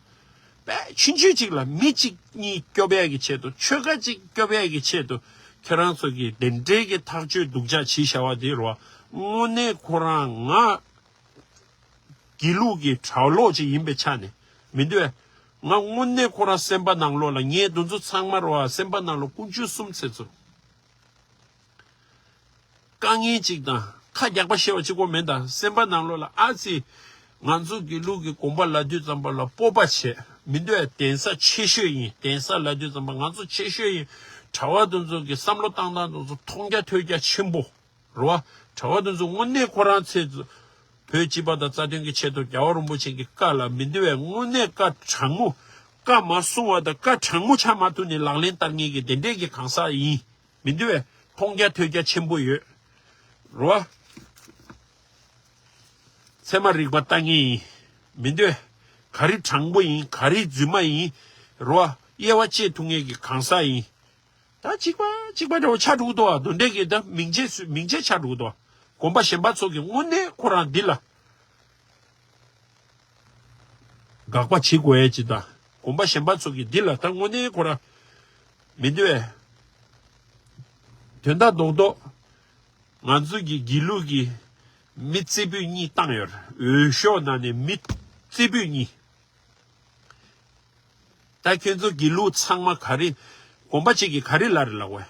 དཔེ་ཆུང་ཆུང་ཅིག་ལ་མི་གཅིག་གཉིས་སྐྱོབ་ཡས་ཀྱི་ཆེད་དུ་ཆོལ་ཁ་གཅིག་སྐྱོབ་ཡས་ཀྱི་ཆེད་དུ་ཁྱེད་རང་ཚོ་གི་དེ་འདྲའི་གི་ཐག་གཅོད་སྡུག་ཅག་བྱས་བཞག་པ་དེ་རེད་བ། དངོས་གནས་ཁོ་རང་ང་དགེ་ལུགས་ཀྱི་གྲྭ་ལོག་ཅིག་ཡིན་པའི་ཆ་ནས་མི་འདོད། ང་དངོས་གནས་ཁོ་རང་སེམས་པ་ནང་ལོགས་ལ་ངས་དེ་ཚོ་ཚང་མ་རེད་བ་སེམས་པ་ནང་ལོགས་ཀུན་སྤྱོད་གསུམ་ཚེ་ཚོ། དཀའ་ངལ་གཅིག་དང་ཁ་རྒྱག་པ་ཤེས་པ་གཅིག་པོ་མིན་དང་སེམས་པ་ནང་ལོགས་ལ་ཨ་ཙི། ང་ཚོ་དགེ་ལུགས་ཀྱི་དགོན་པ་ལབ་དུས་ཙམ་པ་ལ་སྤོབས་པ་བྱེད་མི་འདོད་གདན་ས་ཆེ་ཤོས་ཡིན། གདན་ས་ལབ་དུས་ཙམ་པ་ང་ཚོ་ཆེ་ཤོས་ཡིན། གྲྭ་བ་དེ་ཚོ་གི་བསམ་བློ་བཏང་སྟངས་དེ་ཚོ་མཐོང་རྒྱ་ཐོས་རྒྱ་ཆེན་པོ། རེད་བ། གྲྭ་བ་དེ་ཚོ་དངོས་གནས་ཁོ་རང་ཚེ་བོད་སྤྱི་པ་དང་རྩ་དོན་གྱི་ཆེད་དུ་རྒྱལ་བ་རིན་པོ་ཆེ་གི་བཀའ་ལ་མི་འདོད་པའི་དངོས་གནས་བཀའ་དྲང་མོ། བཀའ་མ་གསུང་བ་དང་བཀའ་དྲང་མོ་ཆགས་མ་ཐུབ་ནས་ལག་ལེན་བསྟར་མཁན་གྱི་དེ་འདྲས་ཀྱི་གང་ཟག་ཡིན། མི་འདུག་བས། མཐོང་རྒྱ་ཐོས་རྒྱ་ཆེན་པོ་ཡོད། རོ། ཚད་མ་རིག་པ་ལྟ་ངན་ཡིན། མི་འདོད། ག་རེ་དྲང་པོ་ཡིན། ག་རེ་རྫུན་མ་ཡིན། རོ། དབྱེ་བ་ཕྱེ་ཐུབ་མཁན་གྱི་གང་ཟག་ཡིན། ད་གཅིག་པ་གཅིག་པ་འདྲ་བོ་ཆགས་འགྲོ་གི་འདུག་བ། དོན་འགྲེལ་གྱི་ད་མིང་ཆད་སུ་མིང་ཆད་ཆགས་འགྲོ་གི་འདུག་བ། དགོན་པ་གཞན་པ་ཚོ་གི་དངོས་གནས་ཁོ་རང་འདི་ལ་དགག་པ་བྱེད་དགོས་ཡས་ཅིག་དང་། དགོན་པ་གཞན་པ་ཚོ་གི་འདི་ལ་ད་དངོས་གནས་ཁོ་རང་མི་འདོད་བས། དོན་དག་རྡོག་རྡོག་ང་ཚོ་གི་དགེ་ལུགས་ཀྱི་མི་རྩེ་ཕུད་གཉིས་བཏང་ཡོད་རེད། འོས་ཤོག་ནང་ནས་མི་རྩེ་ཕུད་གཉིས། ད་ཁྱོད་ཚོ་དགེ་ལུགས་ཚང་མ་ག་རེ། དགོན་པ་གཅིག་གིས་ག་རེ་ལབ་རེད་ལབ་བས།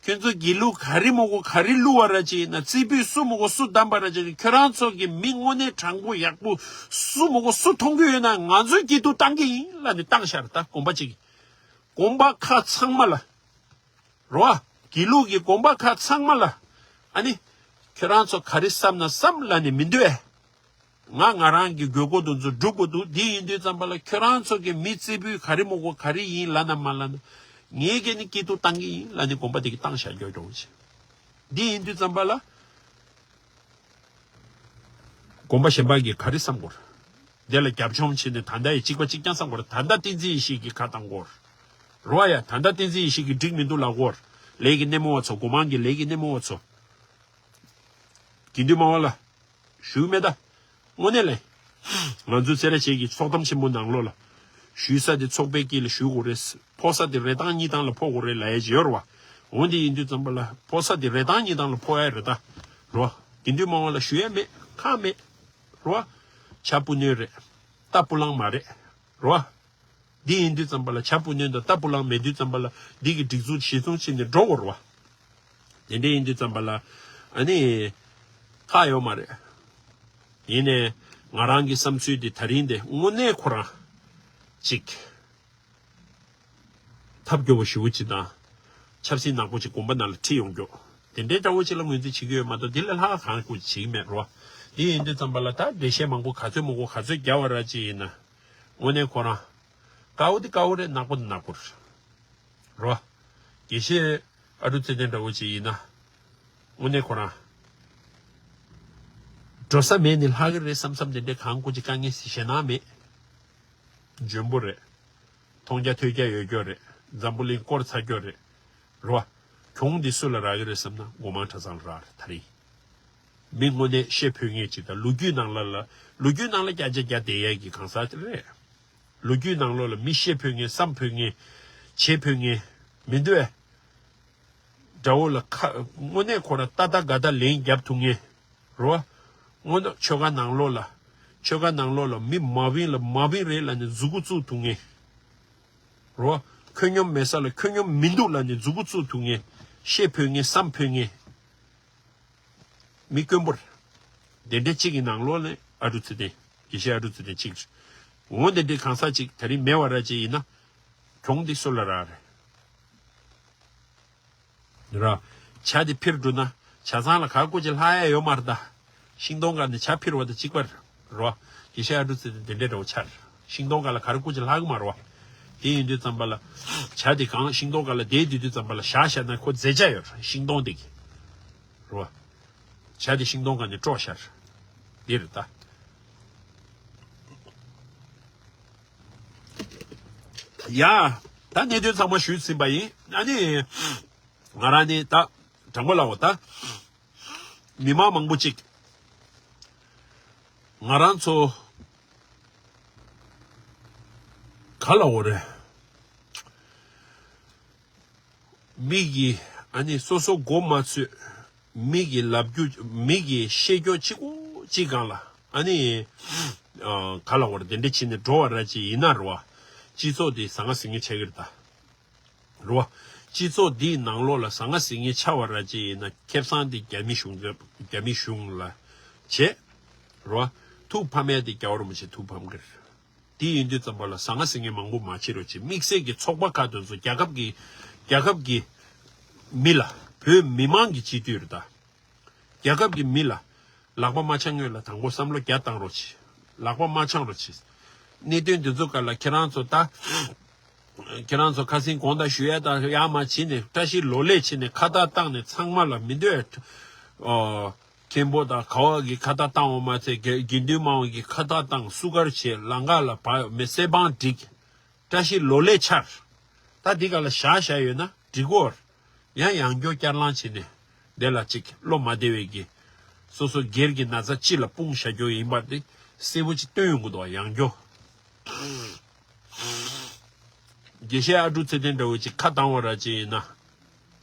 ཁྱོད་ཚོ་དགེ་ལུགས་ག་རེ་མོ་གོ་ག་རེ་བླུག་བ་ར་ཅིག་ཡིན་ན། རྩེ་ཕུད་སུ་མོ་གོ་སུ་བདམས་པ་ར་ཅིག་ཡིན་ན། ཁྱོད་རང་ཚོ་གི་མི་དངོས་གནས་དྲང་པོ་ཡག་པོ་སུ་མོ་གོ་སུ་མཐོང་གི་ཡོད་ན་ང་ཚོས་སྐྱིད་སྡུག་བཏང་གི་ཡིན་ལབ་ནས་བཏང་ཤག་རེད། ད་དགོན་པ་གཅིག་གིས། དགོན་པ་ཁག་ཚང་མ་ལ། རོ། དགེ་ལུགས་ཀྱི་དགོན་པ་ཁག་ཚང་མ་ལ། ཨ་ནི། ཁྱོད་རང་ཚོ་ག་རེ་བསམ་ན་བསམ་ལབ་ནས་མི་འདོད། ང་ང་རང་གི་དགོས་མཁོ་དེ་ཚོ་སྒྲུབ་དགོས་འདུག་འདི་ཡིན་དུས་ཙམ་པ་ལ་ཁྱོད་རང་ཚོ་གི་མི་རྩེ་ཕུད་ག་རེ་མོ་གོ་ག་རེ་ཡིན་ལབ་ན་མ་ལབ་ན། ངས་ཀྱི་ནི་སྐྱིད་སྡུག་བཏང་གི་ཡིན་ལབ་ནས་དགོན་པ་དེ་གི་བཏང་བཞག་འགྱོ་འགྱོ་བྱེད། འདི་ཡིན་དུས་ཙམ་པ་ལ། དགོན་པ་གཞན་པ་གིས་ག་རེ་བསམ་དགོས་རེད། དེ་ལ་རྒྱབ་ལྗོངས་བྱས་ནས་ད་ལྟ་ཡི་གཅིག་པ་གཅིག་རྐྱང་བསམ་དགོས་རེད། ད་ལྟ་བསྟན་འཛིན་ཡེ་ཤེས་ཀྱིས་ཁ་བཏང་དགོས་རེད། རོ་ཡ། ད་ལྟ་བསྟན་འཛིན་ཡེ་ཤེས་ཀྱིས་འགྲིག་མི་འདུག་ལབ་དགོས་རེད། ལས་ཀྱི་སྣེ་མོ་བ་ཚོ། སྒོ་མང་གི་ལས་ཀྱི་སྣེ་མོ་བ་ཚོ། དགེ་འདུན་སྨྲ་བ་ལ། ཞུ་མེད་ད། དངོས་གནས་ལས། ང་ཚོའི་སེ་ར་བྱེས་ཀྱི་ཚོགས་གཏམ་ཆེན་པོ་ནང་ལོགས་ལ། ཞུ་ས་དེ་ཚོགས་པའི་དཀྱིལ་ལ་ཞུ་དགོས་རེད། ཕོག་ས་དེ་རེ་ཐང་གཉིས་ཐང་ལ་ཕོག་དགོས་རེད་ལབ་ཡས་ཅིག་ཡོད་རེད་བ། འོ་འདི་ཡིན་དུས་ཙམ་པ་ལ་ཕོག་ས་དེ་རེ་ཐང་གཉིས་ཐང་ལ་ཕོག་ཡ་རེད་ད། རོ། དགེ་འདུན་སྨྲ་བ་ལ་ཞུ་ཡ་མེད་ཁག་མེད། རོ། བྱ་སྤུ་སྣོན་རེད། རྟ་སྤུ་ལང་མ་རེད། རོ། འདི་ཡིན་དུས་ཙམ་པ་ལ་བྱ་སྤུ་སྣོན་དང་རྟ་སྤུ་ལང་མེད་དུས་ཙམ་པ་ལ་འདི་གི་སྒྲིག་འཛུགས་གཞི་བཟུང་བྱས་ནས་འགྲོ་དགོས་རེད་བ། དེ་འདྲ་ཡིན་དུས་ཙམ་པ་ལ་ཨ་ནི་ཁག་ཡོད་མ་རེད། ཡིན་ནའི་ང་རང་གི་བསམ་ཚུལ་འདི་ད་རིང་འདི་དངོས་གནས་ཁོ་རང་ཅིག་ཐབས་སྐྱོ་བོ་ཞེ་པོ་ཅིག་དང་། ཆབ་སྲིད་ནག་པོ་ཅིག་དགོན་པ་ནང་ལ་ཁྲིད་ཡོང་རྒྱུ། དེ་འདྲའི་འདྲ་བོ་ཅིག་ལ་ངོས་འཛིན་བྱེད་ཀྱི་ཡོད་མ་གཏོགས་འདི་ལས་ལྷག་གང་ཡང་ཅིག་བྱེད་ཀྱི་མེད་རོ། འདི་ཡིན་དུས་ཙམ་པ་ལ་ད་འགྲེལ་བཤད་མང་པོ་ག་ཚོད་མང་པོ་ག་ཚོད་རྒྱག་པ་ར་ཅིག་ཡིན་ན། དངོས་གནས་ཁོ་རང་། དཀར་པོ་དེ་དཀར་པོ་རེད། ནག་པོ་དེ་ནག་པོ་རེད། རོ། དགེ་བཤེས་ཨ་འབྲུག་ཚེ་བརྟན་འདྲ་བོ་ཅིག་ཡིན་ན། དངོས་གནས་ཁོ་རང་། འགྲོ་ས་མེད་ནི་ལྷག་གི་རེད་བསམ་བསམ་དེ་འདྲའི་གང་སྐུ་ཅིག་དཀའ་ངལ་ཞེད་སྣང་མེད། འཇོན་པོ་རེད། མཐོང་རྒྱ་ཐོས་རྒྱ་ཡོད་རྒྱུ་རེད། འཛམ་བུ་གླིང་སྐོར་ཚར་རྒྱུ་རེད། རོ། གྱོང་འདི་སུ་ལ་རག་གི་རེད་བསམ་ན་སྒོ་མང་གྲྭ་ཚང་ལ་རག་རེད་ད་རེད། མི་དངོས་གནས་བཤད་ཕོད་མཁན་ཅིག་དང་ལོ་རྒྱུས་ནང་ལ་ལ་ལོ་རྒྱུས་ནང་ལ་བརྒྱ་ཆ་བརྒྱ་བསྡད་ཡས་ཀྱི་གང་ཟག་ཅིག་རེད། ལོ་རྒྱུས་ནང་ལོགས་ལ་མི་བཤད་ཕོད་མཁན། བསམ་ཕོད་མཁན། བྱེད་ཕོད་མཁན་མི་འདུག་ཨེ། དགྲ་བོ་ལ་ཁ་དངོས་གནས་ཁོ་ར་ཏག་ཏག་དགའ་ཏག་ལན་རྒྱབ་ཐུབ་མཁན། རོ། དངོས་གནས་ཆོལ་ཁ་ནང་ལོགས་ལ། ཆོལ་ཁ་ནང་ལོགས་ལ་མི་མ་བིན་ལ་མ་བིན་རེད་ལབ་ནས་མཛུ་གུ་བཙུགས་ཐུབ་མཁན། རོ། ཁོད་སྙོམས་མེད་ས་ལ་ཁོད་སྙོམས་མི་འདུག་ལབ་ནས་མཛུ་གུ་བཙུགས་ཐུབ་མཁན། བཤད་ཕོད་མཁན། བསམ་ཕོད་མཁན། མི་དཀོན་པོར། དེ་འདྲ་གཅིག་གི་ནང་ལོགས་ནས་ཨ་འབྲུག་ཚེ་བརྟན། དགེ་བཤེས་ཨ་འབྲུག་ཚེ་བརྟན་གཅིག་རེད། འོ་དེ་འདྲའི་གང་ཟག་ཅིག་ད་རིང་མེད་པ་ར་ཅིག་ཡིན་ན། གྱོང་འདི་སུ་ལ་རག་རེད། ར། ཇ་དེ་ཕྱིར་འགྲོ་ན་ཇ་ཚང་ལ་ག་སྐུ་ཅིག་ལྷག་ཡ་ཡོད་མ་རེད་ད། ཤིང་སྡོང་སྒང་ནས་ཇ་ཕྱིར་བ་དང་གཅིག་པ་རེད། རོ། དགེ་བཤེས་ཨ་འབྲུག་ཚེ་བརྟན་དེ་འདྲའི་འདྲ་བོ་ཆགས་རེད། ཤིང་སྡོང་སྒང་ལ་ག་རེ་སྐུ་ཅིག་ལྷག་གི་མ་རེད་བ། དེ་ཡིན་དུས་ཙམ་པ་ལ། ཇ་དེ་གང་ཤིང་སྡོང་སྒང་ལ་བསྡད་དུས་དུས་ཙམ་པ་ལ་བཞག་བཞག་ན་ཁོ་མཛེས་ཆ་ཡོད་རེད། ཤིང་སྡོང་དེ་གི། རོ། ཇ་དེ་ཤིང་སྡོང་སྒང་ནས་དཀྲོགས་ཤར། འདི་རེད་ད། ཡ། ད་གནད་དོན་ཚང་མ་ཞུས་ཟིན་པ་ཡིན། ཨ་ནི། ང་རང་ནི་ད་དྲང་པོ་ལབ་འོ་ད། མི་མང་མང་པོ་ཅིག་ང་རང་ཚོ་ག་ལབ་འོ་རེད། མི་གི་ཨ་ནི་སོ་སོ་མགོ་མ་ཚོས། མི་གི་ལབ་རྒྱུ། མི་གི་བཤད་རྒྱུ་གཅིག་པོ་གཅིག་སྒང་ལ་ཨ་ནི། ཨ། ག་ལབ་འོ་རེད། དེ་འདྲ་བྱས་ནས་འགྲོ་བ་ར་ཅིག་ཡིན་ན་རེད་བ། སྤྱི་ཚོགས་འདི་ཟང་ངེ་ཟིང་ངེ་ཆགས་ཀྱི་རེད་ད། རེད་བ། སྤྱི་ཚོགས་འདིའི་ནང་ལོགས་ལ་ཟང་ངེ་ཟིང་ངེ་ཆགས་པ་ར་ཅིག་ཡིན་ན་ཁེ་བཟང་འདི་རྒྱ་མི་གཞུང་རྒྱ་མི་གཞུང་ལ་བྱེད། རེད་བ། ཐུགས་ཕམ་ཡ་འདི་རྒྱལ་བ་རིན་པོ་ཆེ་ཐུགས་ཕམ་གི་རེད། དེ་ཡིན་དུས་ཙམ་པ་ལ་ཟང་ངེ་ཟིང་ངེ་མང་པོ་མ་བྱེད་རོགས་བྱེད། དམིགས་བསལ་གྱི་ཚོགས་པ་ཁག་དེ་ཚོ་རྒྱལ་ཁབ་ཀྱི་རྒྱལ་ཁབ་ཀྱི་མི་ལ། བོད་མི་མང་གི་སྤྱི་འཐུས་རེད་ད། རྒྱལ་ཁབ་ཀྱི་མི་ལ་ལག་པ་མ་འཆང་སྔོན་ལ་དང་པོ་བསམ་བློ་བརྒྱ་བཏང་རོགས་བྱེད། ལག་པ་མ་འཆང་རོགས་བྱེད། གནད་དོན་འདི་ཚོ་ག་ལ་ཁྱེད་རང་ཚོ་ད། ཁྱེད་རང་ཚོ་ཁ་སང་དགོངས་དག་ཞུ་ཡ་དང་ཡར་མར་བྱས་ནས་བཀྲ་ཤིས་ལོ་ལེགས་བྱས་ནས་ཁ་བཏགས་བཏང་ནས་ཚང་མ་ལ་མི་འདོད། ཨོ། མཁན་པོ་དང་ག་བ་གི་ཁ་བཏགས་བཏང་བ་མ་ཚད་དགེ་དགེ་འདུན་དམངས་ཀྱི་ཁ་བཏགས་བཏང་བསུ་གར་བྱས་ལང་ཀ་ལ་བབས་མི་སེ་བང་བསྒྲིགས། བཀྲ་ཤིས་ལོ་ལེགས་འཆར། ད་འདི་ག་ལ་བཞག་བཞག་ཡོད་ན་འགྲིག་གོ། ཡང་ཡང་སྐྱོ་བསྐྱར་ལངས་བྱས་ནས་དེ་ལ་ཅིག་བློ་མ་བདེ་བའི་གི་སོ་སོ་སྒེར་གྱི་ན་ཚ་ཅི་ལ་སྤུངས་བཞག་རྒྱུ་ཡིན་པ་དེ་གསལ་པོ་ཅིག་སྟོན་ཡོང་གི་འདུག་ཡང་སྐྱོ། དགེ་བཤེས་ཨ་ཀྲུག་ཚེ་བརྟན་འདྲ་བོ་ཅིག་ཁ་བཏང་བ་ར་ཅིག་ཡིན་ན།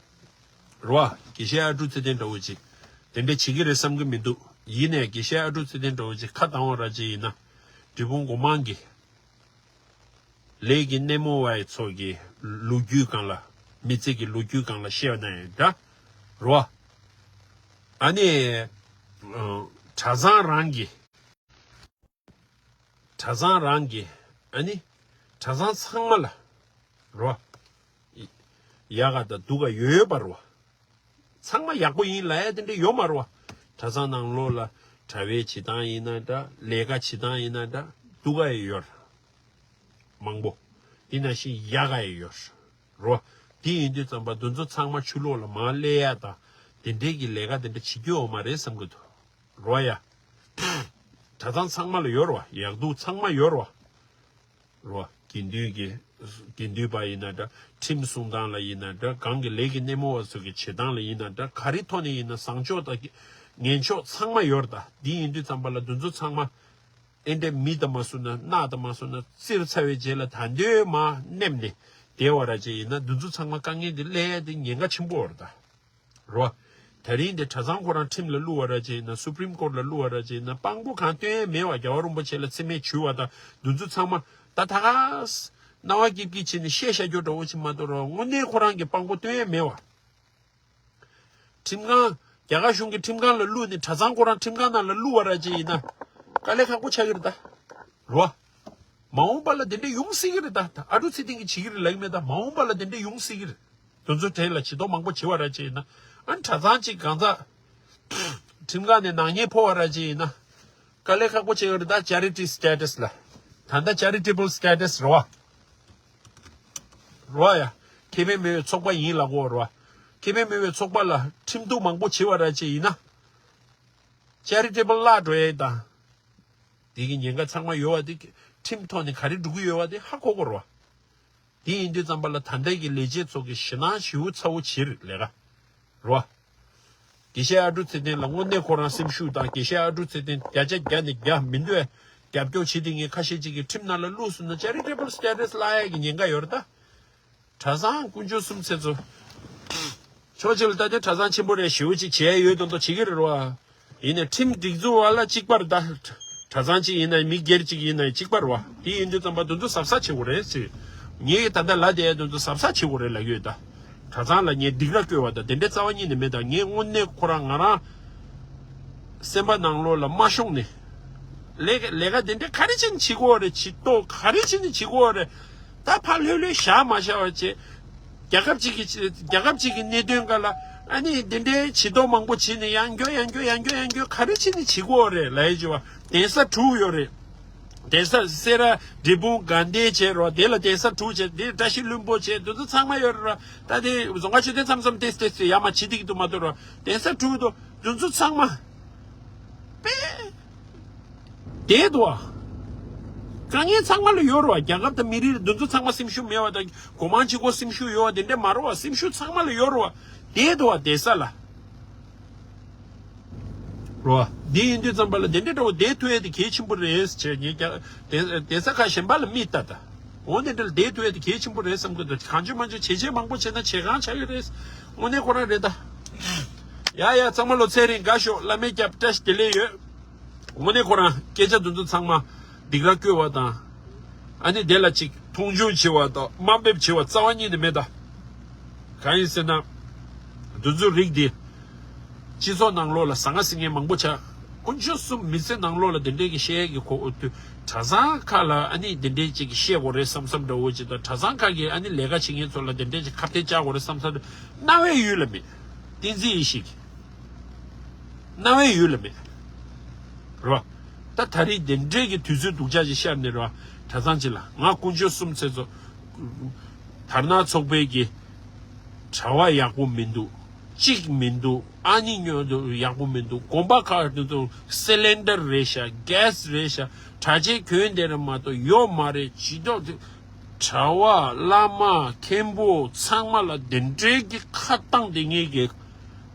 རོ། དགེ་བཤེས་ཨ་ཀྲུག་ཚེ་བརྟན་འདྲ་བོ་ཅིག་དེ་འདྲ་བྱེད་ཀྱི་རེད་བསམ་གྱི་མི་འདུག་ཡིན་ནའི་དགེ་བཤེས་ཨ་ཀྲུག་ཚེ་བརྟན་འདྲ་བོ་ཅིག་ཁ་བཏང་བ་ར་ཅིག་ཡིན་ན། འབྲས་སྤུངས་སྒོ་མང་གི་ལས་ཀྱི་སྣེ་མོ་བའི་ཚོ་གི་ལོ་རྒྱུས་སྒང་ལ་མི་ཚེ་གི་ལོ་རྒྱུས་སྒང་ལ་བཤད་ན་ཡང་འདྲ། རོ། ཨ་ནི། ཨ། གྲྭ་ཚང་རང་གི་གྲྭ་ཚང་རང་གི་ཨ་ནི། གྲྭ་ཚང་ཚང་མ་ལ། རོ། ཡག་ག་དང་སྡུག་ག་ཡོད་པ་རོ། ཚང་མ་ཡག་པོ་ཡིན་ལབ་ཡ་དེ་འདྲ་ཡོད་མ་རོ། གྲྭ་ཚང་ནང་ལོགས་ལ་གྲྭ་བའི་བྱེད་སྟངས་ཡིན་ན་འདྲ་ལས་ཀ་བྱེད་སྟངས་ཡིན་ན་འདྲ་སྡུག་ག་ཡི་ཡོད་ར། མང་པོ། དེ་ནང་བཞིན་ཡག་ག་ཡི་ཡོད་ར། རོ། དེ་ཡིན་དུས་ཙམ་པ་འདི་ཚོ་ཚང་མ་ཆུ་ལོག་ལ་མར་སླེབས་ཡ་དང་དེ་འདྲའི་གི་ལས་ཀ་དེ་འདྲ་བྱེད་རྒྱུ་ཡོད་མ་རེད་བསམ་གི་འདུག་རོ་ཡ། གྲྭ་ཚང་ཚང་མ་ལ་ཡོད་རོ། ཡག་སྡུག་ཚང་མ་ཡོད་རོ། རོ། དགེ་འདུན་གྱི། དགེ་འདུན་པ་ཡིན་ན་འདྲ། ཁྲིམས་སྲུང་སྟངས་ལ་ཡིན་ན་འདྲ། གང་གི་ལས་ཀྱི་སྣེ་མོ་བ་ཚོ་གི་བྱེད་སྟངས་ལ་ཡིན་ན་འདྲ། ག་རེ་ཐོག་ནས་ཡིན་ན་བཟང་ཕྱོགས་དང་ངན་ཕྱོགས་ཚང་མ་ཡོད་རེད་ད། འདི་ཡིན་དུས་ཙམ་པ་ལ་འདི་ཚོ་ཚང་མ་ཨེ་འདྲས་མི་དང་མ་བསུ་ན་རྣག་དང་མ་བསུ་ན་བཙིར་ཚར་བའི་རྗེས་ལ་ད་འདོད་མ་མནན་ནས་བསྡད་པ་ར་ཅིག་ཡིན་ན་འདི་ཚོ་ཚང་མ་དཀའ་ངལ་འདི་སླེབས་ཡ་འདི་ཉེན་ཁ་ཆེན་པོ་རེད་ད། རོ། དེ་རིང་འདི་གྲྭ་ཚང་ཁོ་རང་ཁྲིམས་ལ་བསླུ་བ་ར་ཅིག་ཡིན་ན་སུ་པྲིམ་ཀོར་ལ་བསླུ་བ་ར་ཅིག་ཡིན་ན་དཔང་པོ་གང་སྟོན་ཡས་མེད་པ། རྒྱལ་བ་རིན་པོ་ཆེ་ལ་མཚན་སྨད་བྱུག་པ་དང་འདི་ཚོ་ཚང་མ་ད་ད་ག་སྣང་བ་སྐྱིད་སྐྱིད་བྱས་ནས་བཤད་བཤད་རྒྱུ་འདྲ་བོ་ཅིག་མ་གཏོགས་རོ། དངོས་གནས་ཁོ་རང་གི་དཔང་པོ་སྟོན་ཡས་མེད་པ། ཁྲིམས་ཁང་། རྒྱ་གར་གཞུང་གི་ཁྲིམས་ཁང་ལ་བསླུ་ནས་གྲྭ་ཚང་ཁོ་རང་ཁྲིམས་ཁང་ནང་ལ་བསླུ་བ་ར་ཅིག་ཡིན་ན་དཀའ་ལས་ཁག་པོ་ཆགས་ཀྱི་རེད་ད། རོ། མ་འོངས་པ་ལ་དེ་འདྲ་ཡོང་སྲིད་ཀྱི་རེད་ད། ཨ་ཀྲུག་ཚེ་བརྟན་གྱིས་བྱེད་ཀྱི་རེད་ལབ་ཀྱི་མེད་ད། མ་འོངས་པ་ལ་དེ་འདྲ་ཡོང་སྲིད་ཀྱི་རེད། དེ་ཚོ་གྲས་ལ་བྱེད་སྟོང་མང་པོ་བྱེད་པ་ར་ཅིག་ཡིན་ན། ཨ་ནི་གྲྭ་ཚང་གཅིག་གང་ཟག་ཁྲིམས་ཁང་ནས་ནག་ཉེས་ཕོག་པ་ར་ཅིག་ཡིན་ན། དཀའ་ལས་ཁག་པོ་བྱེད་ཀྱི་རེད་ད། ཅེ་རི་ཊི་སི་ཊེ་ཊས་ལ། ད་ལྟ་ཅེ་རི་ཊེ་བལ་སི་ཊེ་ཊས་རེད་བ། རེད་བ་ཡ། ཁེ་ཕན་མེད་པའི་ཚོགས་པ་ཡིན་ལབ་དགོས་རེད་བ། ཁེ་ཕན་མེད་པའི་ཚོགས་པ་ལ་ཁྲིམས་གཏུག་མང་པོ་བྱེད་པ་ར་ཅིག་ཡིན་ན། ཅེ་རི་ཊེ་བལ་བརླག་འགྲོ་ཡས་དང་། དེ་གི་ཉེན་ཁ་ཚང་མ་ཡོད་པ་དེ་ཁྲིམས་ཐོག་ནས་ག་རེ་འགྲོ་གི་ཡོད་པ་དེ་ཧ་གོ་དགོས་རེད་བ། དེ་ཡིན་དུས་ཙམ་པ་ལ་ད་ལྟའི་གི་ལས་བྱེད་ཚོ་གི་ཞེད་སྣང་ཞེ་པོ་ཚ་པོ་བྱེད་རེད་ལས་ཀ་རེད་བ། དགེ་བཤེས་ཨ་ཀྲུག་ཚེ་བརྟན་ལ་དངོས་གནས་ཁོ་རང་སེམས་ཤུགས་དང་དགེ་བཤེས་ཨ་ཀྲུག་ཚེ་བརྟན་བརྒྱ་ཆ་བརྒྱ་ནས་བརྒྱ་མི་འདོད་རྒྱབ་སྐྱོར་བྱེད་དེ་ངས་ཁ་ཤས་ཅིག་གི་ཁྲིམས་ནང་ལ་བླུགས་སོང་ན་ཅེ་རི་ཊེ་བལ་སི་ཊེ་ཊས་བརླག་ཡས་ཀྱི་ཉེན་ཁ་ཡོད་རེད་ད། གྲྭ་ཚང་དཀོན་མཆོག་གསུམ་ཚེ་ཚོ། ཕྱོགས་གཅིག་ལ་ལྟ་དུས་གྲྭ་ཚང་ཆེན་པོ་རེད། ཞེ་པོ་ཅིག་བྱས་ཡོད་མདོག་མདོག་བྱེད་ཀྱི་རེད་བ། ཡིན་ནའི་ཁྲིམས་སྒྲིག་འཛུགས་བ་ལ་གཅིག་པ་རེད་ད། གྲྭ་ཚང་གཅིག་ཡིན་ན་མི་སྒེར་གཅིག་ཡིན་ན་གཅིག་པ་རེད་བ། དེ་ཡིན་དུས་ཙམ་པ་དེ་ཚོ་གཟབ་གཟབ་བྱེད་དགོས་རེད་ཟེར། ངས་ད་ལྟ་ལབ་བསྡད་ཡ་དེ་ཚོ་གཟབ་གཟབ་བྱེད་དགོས་རེད་ལབ་ཀྱི་ཡོད་ད། གྲྭ་ཚང་ལ་ངས་སྡིགས་ར་བསྐུལ་བ་དང་དེ་འདྲའི་རྩ་བ་ཉིད་ནས་མེད་ད། ངས་དངོས་གནས་ཁོ་རང་ང་རང་སེམས་པ་ནང་ལོགས་ལ་མ་ཤོང་ནས། ལས་ཀ་ལས་ཀ་དེ་འདྲ་ག་རེ་བྱས་ནས་བྱེད་དགོས་རེད། བྱེད་སྟོང་ག་རེ་བྱས་ནས་བྱེད་དགོས་རེད། ད་ཕར་ལྷོད་ལྷོད་བཞག་མ་བཞག་པ་བྱས། རྒྱལ་ཁབ་ཅིག་གི་རྒྱལ་ཁབ་ཅིག་གི་གནད་དོན་སྒང་ལ་ཨ་ནི་དེ་འདྲའི་བྱེད་སྟོང་མང་པོ་བྱས་ནས་ཡང་འགྱོ་ཡང་འགྱོ་ཡང་འགྱོ་ཡང་འགྱོ་ག་རེ་བྱས་ནས་བྱེད་དགོས་རེད་ལབ་ཡས་ཅིག་བ། གདན་ས་དྲུག་ཡོད་རེད། གདན་ས་སེ་ར་འབྲས་སྤུངས་དགའ་ལྡན་བྱས་རོགས། དེ་ལ་གདན་ས་དྲུག་བྱས། དེ་བཀྲ་ཤིས་ལྷུན་པོ་བྱས། དེ་ཚོ་ཚང་མ་ཡོད་རེད་ར། ད་དེ་རྫོང་ཁ་ཆོས་སྡེ་མཚམས་མཚམས་ཏེས་ཏེས་ཏེ་ཡར་མར་བྱེད་བསྡད་ཀྱི་འདུག་མ་གཏོགས་ར། གདན་ས་དྲུག་འདུག་དེ་ཚོ་ཚང་མ་པས་བསྡད་འདུག་ཨ། དཀའ་ངལ་ཚང་མ་ལ་ཡོད་རེད་བ། རྒྱལ་ཁབ་དང་མི་རིགས་དེ་ཚོ་ཚང་མ་སེམས་ཤུགས་མེད་བ་དང་སྒོ་མང་གཅིག་པོ་སེམས་ཤུགས་ཡོད་བ་དེ་འདྲ་མ་རེད་བ། སེམས་ཤུགས་ཚང་མ་ལ་ཡོད་རེད་བ། བསྡད་འདུག་བ་གདན་ས་ལ། རོ། འདི་ཡིན་དུས་ཙམ་པ་ལ་དེ་འདྲའི་འདྲ་བོ་བསྡད་ཐུབ་ཡས་དེ་གལ་ཆེན་པོ་རེད་ཟེར་ངས་ཀྱང་དེ་དེ་ས་ཁ་གཞན་པ་ལ་མིག་ལྟ་ད། འོ་དེ་འདྲ་ལ་བསྡད་ཐུབ་ཡས་དེ་གལ་ཆེན་པོ་རེད་བསམ་གི་འདུག་གང་བྱུང་མང་བྱུང་བྱས་རྗེས་མང་པོ་བྱས་ན་བྱེད་གང་ཆགས་ཀྱི་རེད། དངོས་གནས་ཁོ་རང་རེད་ད། ཡ་ཡ་ཚང་མ་ལོ་ཚེ་རིང་དགའ་ཤོག་བླ་མའི་སྐྱབས་བཀྲ་ཤིས་བདེ་ལེགས་ཡོད། དངོས་གནས་ཁོ་རང་སྐད་ཆ་འདི་ཚོ་ཚང་མ་སྡིགས་ར་བསྐུལ་བ་དང་། ཨ་ནི་དེ་ལ་ཅིག་མཐོང་ཆུང་བྱེད་པ་དང་དམའ་འབེབས་བྱེད་པ་རྩ་བ་ཉིད་ནས་མེད་ད། གང་ཡིན་ཟེར་ན། འདི་ཚོའི་རིགས་འདི། སྤྱི་ཚོགས་ནང་ལོགས་ལ་ཟང་ངེ་ཟིང་ངེ་མང་པོ་ཆགས། དཀོན་མཆོག་གསུམ། མི་ཚེ་ནང་ལོགས་ལ་དེ་འདྲའི་གི་བཤད་ཡས་ཀྱི་གོ་དུས་གྲྭ་ཚང་ཁག་ལ་ཨ་ནི་དེ་འདྲའི་ཅིག་གི་བཤད་དགོས་རེད་བསམ་བསམ་འདྲ་བོ་ཅིག་དང་གྲྭ་ཚང་ཁག་གིས་ཨ་ནི་ལས་ཀ་བྱེད་མཁན་ཚོ་ལ་དེ་འདྲའི་ཅིག་ཁ་གཏད་བཅག་དགོས་རེད་བསམ་བསམ་རྣ་བའི་ཡུལ་ལ་མེད། བསྟན་འཛིན་ཡེ་ཤེས་ཀྱི་རྣ་བའི་ཡུལ་ལ་མེད། རེད་བ། ད་ད་རེས་དེ་འདྲའི་གི་དུས་ཚོད་སྡུག་ཅག་ཅིག་ཤར་ནས་ར། གྲྭ་ཚང་ཅིག་ལ་ང་དཀོན་མཆོག་གསུམ་ཚེ་ཚོ་དར་ནག་ཚོགས་པའི་གི་གྲྭ་བ་ཡག་པོ་མི་འདུག་གཅིག་མི་འདུག་ཨ་ནི་ཉོ་འདུག་ཡག་པོ་མི་འདུག་དགོན་པ་ཁག་དེ་ཚོ་སི་ལིན་ཌར་རེད་ཤག་གེ་སི་རེད་ཤག་གྲྭ་ཆས་གྱོན་བསྡད་རེད་མ་གཏོགས་ཡོད་མ་རེད། ཇུས་གཏོགས་དེ་གྲྭ་བ་བླ་མ་མཁན་པོ་ཚང་མ་ལ་དེ་འདྲའི་གི་ཁ་བཏང་དེ་ངེས་གི།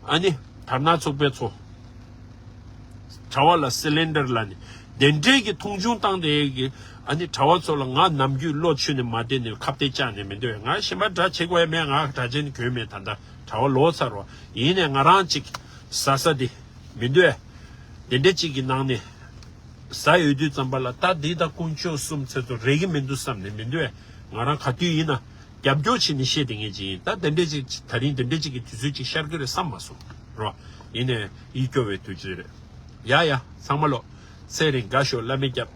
ཨ་ནི་དར་ནག་ཚོགས་པའི་ཚོ། གྲྭ་བ་ལ་སི་ལིན་ཌར་ལ་ནི་དེ་འདྲའི་གི་མཐོང་ཆུང་བཏང་དེ་གི། ཨ་ནི་གྲྭ་བ་ཚོ་ལ་ང་ནམ་རྒྱུན་བློ་ཆུད་ནས་མ་བསྡད་ནས་ཁ་གཏད་བཅག་ནས་མི་འདོད། ང་གཞན་པ་འདྲ་བྱེད་དགོས་ཡ་མེད། ང་གྲྭ་ཆས་ནི་གྱོན་མེད། ད་ལྟ་གྲྭ་བ་ལོག་ཚར་རོ། ཡིན་ནས་ང་རང་ཅིག་ཟ་ས་དེ་མི་འདོད། དེ་འདྲ་ཅིག་གི་ནང་ནས་ཟ་ཡོད་དུས་ཙམ་པ་ལ་ད་འདི་ད་དཀོན་མཆོག་གསུམ་ཚེ་ཚོ་རེག་གི་མི་འདུག་བསམ་ནས་མི་འདོད། ང་རང་ག་དུས་ཡིན་ན། རྒྱབ་སྐྱོར་བྱས་ནས་བཤད་དེ་ངེས་ཅིག་ཡིན། ད་དེ་འདྲས་ཅིག་ད་རིང་དེ་འདྲས་ཅིག་གི་དུས་ཚོད་ཅིག་ཤར་གི་རེད་བསམ་མ་སོང་རོ། ཡིན་ནས་ཡིད་སྐྱོ་བའི་དུས་ཚོད་རེད། ཡ་ཡ་ཚང་མ་ལོ། ཚེ་རིང་དགའ་ཤོག་བླ་མའི་སྐྱབས།